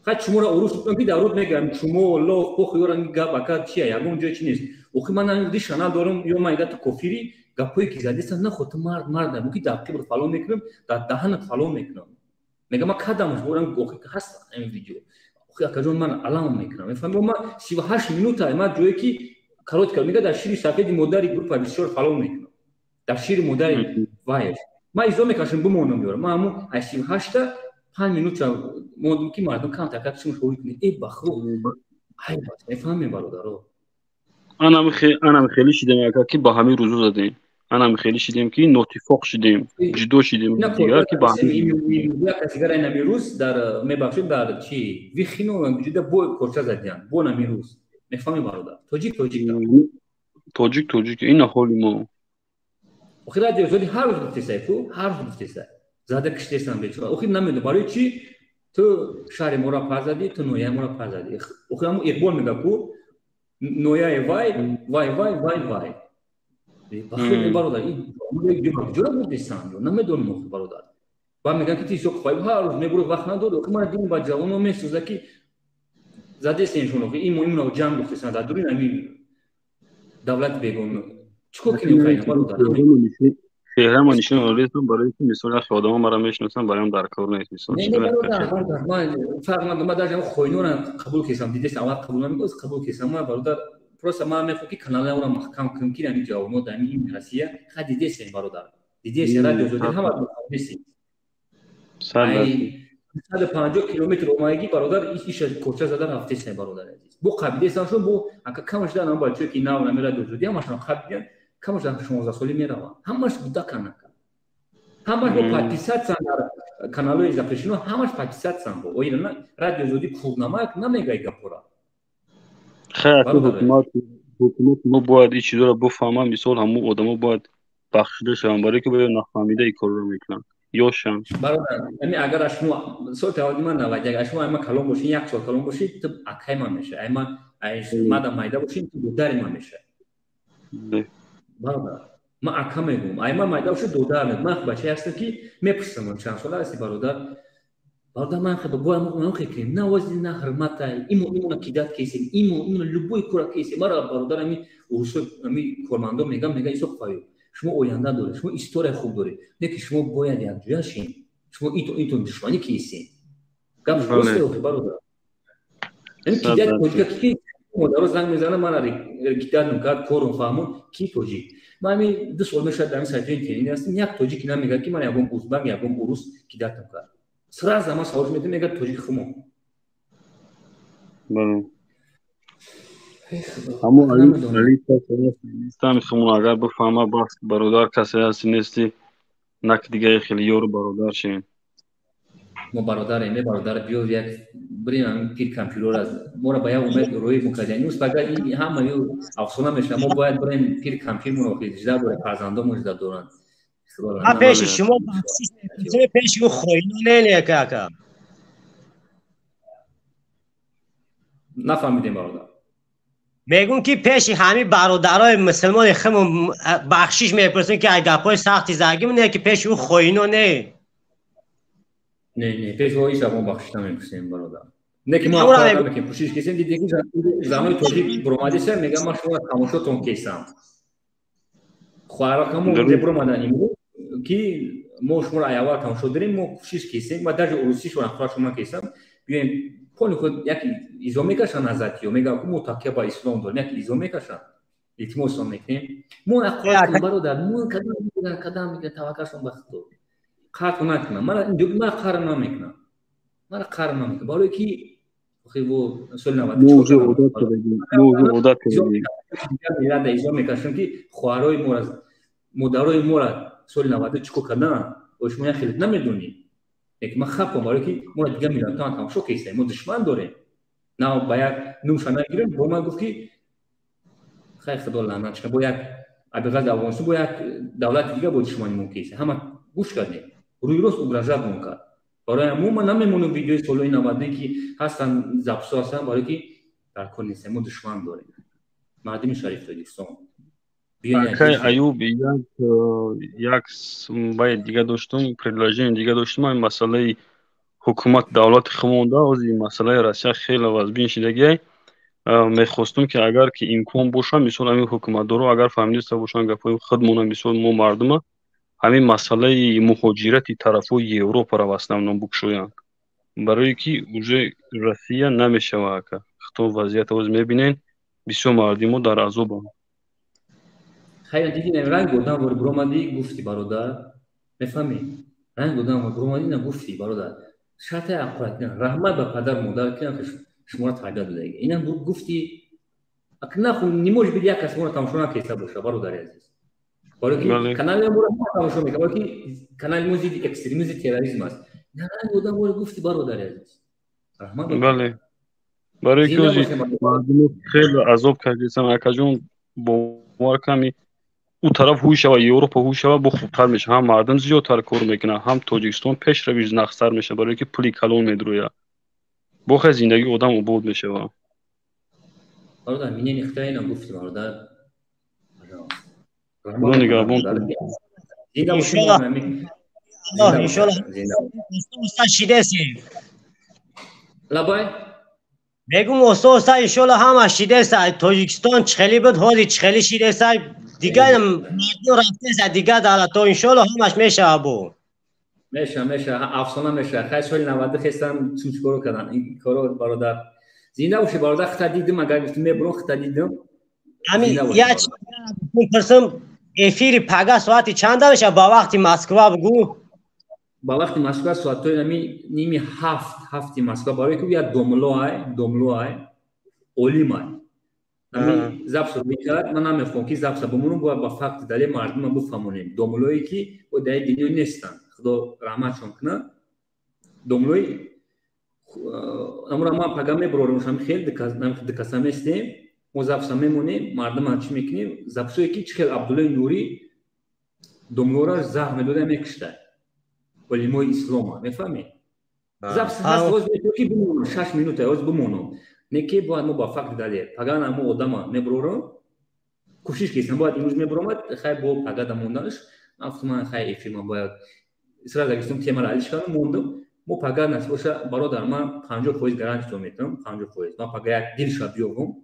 Хай шуморо урус ки дар руд мегӯям, шумо лоф пох ёра гап ака чия, ягон ҷой чи нест. Охи ман риша надорам, ё ман ту кофирӣ, гапҳое ки задестам нахо ту мард мардам, ки дар қибр фалон мекунам, дар даҳанат фалон мекунам. Мега ман кадамаш борам, охи ҳаст ин видео. Охи акаҷон ман алам мекунам. Мефаҳмӣ ман 38 минута ман ҷое ки коротко мега дар шири сафеди модари группа бисёр фалон мекунам. Дар шири модари вайш. Ман изо мекашам бимонам ёра. Ман ҳамун аз 38-та 5 минута мондум ки мардум камтар как шумо шоҳид кунед. Э бахо. Ай мефаҳмем бародаро. Анам хеле шидем ака ки ба ҳамин рӯзо задем. Анам хеле шидем ки нотифоқ шидем, ҷудо шидем дигар ки ба дигар ин амирӯз дар мебахшед дар чи вихино ҷуда бо корча задиян бо намирӯз. Мефаҳмем бародар. Тоҷик тоҷик. Тоҷик тоҷик ин ҳоли мо. Охир радио зоди ҳар рӯз гуфтесай ку, ҳар рӯз гуфтесай. Зада киштесан бечора. Охир намедонам барои чӣ ту шаҳри моро паз задӣ, ту ноҳияи моро паз задӣ. Охир ҳамун Иқбол мега ку ноҳияи вай, вай, вай, вай, вай. Бахир бародар, ин ҷора бурдесан, намедонам охир бародар. Баъд мегӯянд ки ту Исоқ Фаиб ҳар рӯз мебурӣ, вақт надорӣ. Охир ман дин ба ҷавоно месӯза ки задесен шон охир ин муҳимро ҷанг гуфтесан дар дури ҳамин давлати бегона. Чӣ кор кунем хайна бародар? Чеҳрама нишон додестам барои ки мисол яхе одамо мара мешиносанд, бароям дар кор нест мисол. Не, бародар, ман фарқ надорам, ман даже хойнора қабул кесам, дидестам аввал қабул намекунам, қабул кесам, ман бародар просто ман мехоҳам ки каналаро маҳкам кунам ки ҳамин ҷавоно дар ин Россия ха дидесем бародар. Дидесем радио зоди ҳама дидесем. 150 километр омадагӣ бародар иша корча зада рафтесем бародар азиз. Бо қабидесам шун бо ака камаш дар ам бачае ки нав нами радио зоди ҳамашон қабидиян, камаш дар 16 солӣ мераванд. Ҳамаш кӯдакан ака. Ҳамаш бо подписатсан дар каналҳои запрещено, ҳамаш подписатсан бо. Оина радио зоди курнамак намегай гапора. Хай ҳукумат мо бояд ин чизоро бифаҳманд, мисол ҳамун одамо бояд бахшида шаванд, барои ки бояд нафаҳмида ин корро мекунанд. Ёшам. Бародар, ами агар шумо сол таваллуди ман 91, агар шумо айма калон бошед, як сол калон бошед, ту акай ман мешавӣ. Айма мада майда бошед, ту додари ман мешавӣ. Бародар, ман ака мегӯям. Айма майда бошед, додар мегӯям. Ман бачае ҳастам ки мепурсам чанд сола ҳасти бародар. Бародар, ман хеле бояд мо кунем. На вози на ҳурматай, имо имона кидат кесем, имо имона любой кора кесем. Мара бародар ами урусо ами кормандо мегам, мега Исоқ Фаюб. Шумо оянда доред, шумо история хуб доред. Не ки шумо бояд якҷоя шин. Шумо ито ито душманӣ кесем. Гап росте охи бародар. Яъне кидат тоҷика ки модаро занг мезанад, мана кидат мекард, корум фаҳмон, ки тоҷик. Ман ҳамин 2 сол мешавад дар ин сайтҳои интернет ҳастем, як тоҷик намегӯяд ки ман ягон узбак, ягон урус кидатам кард. Сразу ман савол медиҳам, мегӯяд тоҷик хумо. Бале. Ҳамон али касе хумон агар бифаҳма, бас бародар касе ҳасти нести, на ки дигаре хеле ёру бародар шем. Мо бародарем, е бародар, биё як бирем пир кампирор аз моро ба як умед рӯй мукардем. Имрӯз пага ин ҳама ю афсона мешавад. Мо бояд бирем пир кампирмонро жда дорем, фарзандомон жда доранд. Ма пеши шумо бахшиш мепурсем, пеши ӯ хоино не ака. Нафаҳмидем, бародар. Мегӯм ки пеши ҳамин бародарои мусулмони худмон бахшиш мепурсем, ки ай гапҳои сахти задагим, не ки пеши ӯ хоино не. Не, не, пеш ҳеҷ вақт мо бахшиш намепурсем, бародар. Не ки мо кор намекунем, кӯшиш кесем, дидем ки занои тоҷик буромадиса, мегӯям ман шумо тамошотон кесам. Хоҳаракамо буромадан имрӯз ки мо шуморо аввал тамошо дорем, мо кӯшиш кесем ва даже урусишро хоҳар шумо кесам, биёем поли худ як изо мекашанд азатиё, мегӯям ки мо такя ба ислом дорем, як изо мекашанд. Илтимосон мекунем. Мо аққат бародар, мо кадам мегиранд, кадам мегиранд, таваккалшон ба Худо. Қаҳр накунам. Мара мара қаҳр намекунам. Мара қаҳр намекунам. Барои ки охи во соли 94 уже одат кардагем. Мо уже одат кардагем. Миллата изо мекашам ки хоҳарои моро, модарои моро соли 92 чӣ кор карданд? Оё шумо як хеле намедонед? Лекин ман хафам, барои ки моро дигар миллатҳо тамошо кестем. Мо душман дорем. На ба як нумша нагирем, бо ман гуфт ки хайр, Худо лаънат кунад, бо як абиғаз Афғонистон, бо як давлати дига бо душмани мо кеста. Ҳама гӯш кардем. Рӯи рост угрожать мон кард. Барои мо ман намемонам видеои солҳои 90 ки ҳастанд, записҳо ҳастанд, барои ки дар кор нестем, мо душман дорем. Мардуми шариф Тоҷикистон. Акай Аюб, як баъд дига доштум, предложение дига доштум, ин масъалаи ҳукумат давлати худмонда, ҳозир масъалаи Россия хеле вазбин шидагиай. Мехостум ки агар ки имкон боша, мисол ҳамин ҳукуматдоро агар фаҳмидаста бошанд гапҳои худмона, мисол мо мардума ҳамин масъалаи муҳоҷирати тарафҳои Европаро в основном букшоянд, барое ки уже Россия намешава, ака. Хто вазъият ҳозир мебинен, бисёр мардуми мо дар азобанд. Хайр, дидӣ, ранг одам вор буромадӣ, гуфти бародар, мефаҳмӣ? Ранг одам вор буромадӣ, на гуфти бародар. Шарте аққурат, раҳмат ба падар модар ки шуморо тарбият додаги. Инам гуфти, наху не может быть як кас моро тамошо накеста боша, бародари азиз. Барои ки канали моро тамошо мекунад, барои ки канали мо зидди экстремизм, терроризм аст. На ранг одам вор гуфти, бародари азиз. Раҳмат. Бале. Барои ки ҳозир мардумо хеле азоб кардисам, акаҷон, бовар ками ӯ тараф ҳуй шава, Европа ҳуй шава, бо хубтар мешава, ҳам мардум зиёдтар кор мекунад, ҳам Тоҷикистон пешравиш нақстар мешава, барое ки пули калон медурӯяд, бо хел зиндагии одам обод мешава. Бародар, минени хитаина гуфти, бародар. Худо нигаҳбон. Иншоллоҳ, оста шидесем. Лабай? Мегум, оста оста иншоллоҳ ҳама шидеса. Тоҷикистон чихели буд, ҳозир чихели шидеса, дигар мардум рафтеса дигар давлатҳо, иншоллоҳ ҳамаш мешава бо. Меша, меша, афсона меша. Хай, соли 90 хестан чун чикоро кардан. Ин коро, бародар. Зинда бошӣ, бародар, хита дидим, агар гуфтӣ мебурам, хита дидим. Ами як пурсам, эфири пага соати чанда мешава ба вақти Москва, бугӯ? Ба вақти Москва соатҳои ами 6:30, 7-и Москва, барои ки як домло ай, домло ай, олим ай. Ами записро мекард, ман намехоҳам ки записа бимонам, бояд ба факти далел мардума бифаҳмонем. Домлое ки дар дунё нестанд. Худо раҳматшон кунад. Домлои амура ман пага мебурорам, шам хел дикаса местем, мо записа мемонем, мардума чӣ мекунем? Записое ки чӣ хел Абдуллои Нурӣ домлора заҳр медода, мекушта. Олимои ислома, мефаҳмед? Запис ҳаст, ҳозир метавон ки бимонам, 6 минута ҳозир бимонам. Не ки бояд мо ба факти далел. Пага намо одама мебурорам, кӯшиш кесам, бояд имрӯз мебуромад, хай бо пага да монданаш, ман гуфтам ман хай эфир ман бояд сразу гуфтам темаро алиш кардам, мондам. Мо пага насиб боша, бародар, ман 50% гарантия метавам, 50%. Ман пага як дилша биёвам,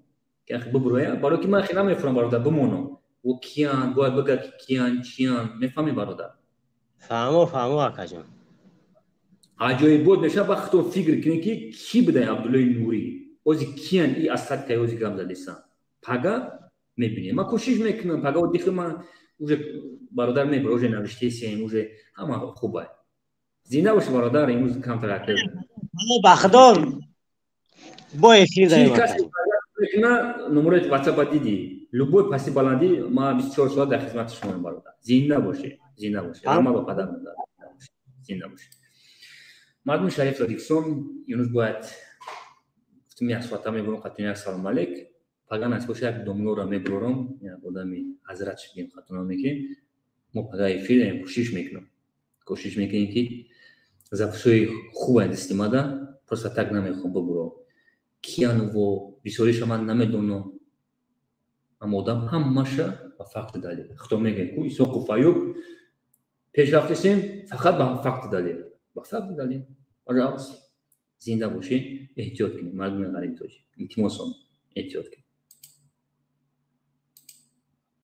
ки ахи бибуроям, барои ки ман хеле намефурам, бародар, бимонам. О киян, бояд бигӯяд ки киян, чиян, мефаҳмӣ, бародар? Фаҳмо, фаҳмо, акаҷон. Аҷоибот мешавад, ба худтон фикр кунед ки кӣ будай Абдуллои Нурӣ. Ози киян и асад кай ози гап задисан. Пага мебинем. Ман кӯшиш мекунам, пага одихи ман уже бародар мебура, уже навиштесем, уже ҳама хубай. Зинда бошӣ, бародар, имрӯз камтар акл. Ба Худо бо эфир дорем. Номерои WhatsApp дидӣ. Любой пасти баландӣ ман 24 соат дар хизмати шумоям, бародар. Зинда бошӣ, зинда бошӣ. Раҳмат ба падар модар. Зинда бошӣ. Мардуми шариф Тоҷикистон, имрӯз бояд гуфтем, як соата мебурам қатъи як салом алейк. Пага насиб боша, як домлоро мебурорам, як одами ҳазрат шидем, хатона мекунем. Мо пага эфир дорем, кӯшиш мекунам, кӯшиш мекунем, ки записҳои хубе дасти мада. Просто так намехоҳам бибурам. Киянуво бисёриша ман намедонам, аммо одам ҳамаша ба факту далел. Худо мегӯяд ку Исоқу Аюб пеш рафтесем фақат ба факту далел, ба факту далел. Пожалуйста, зинда бошед, эҳтиёт кунед, мардуми ғариби тоҷик, илтимосон, эҳтиёт кунед.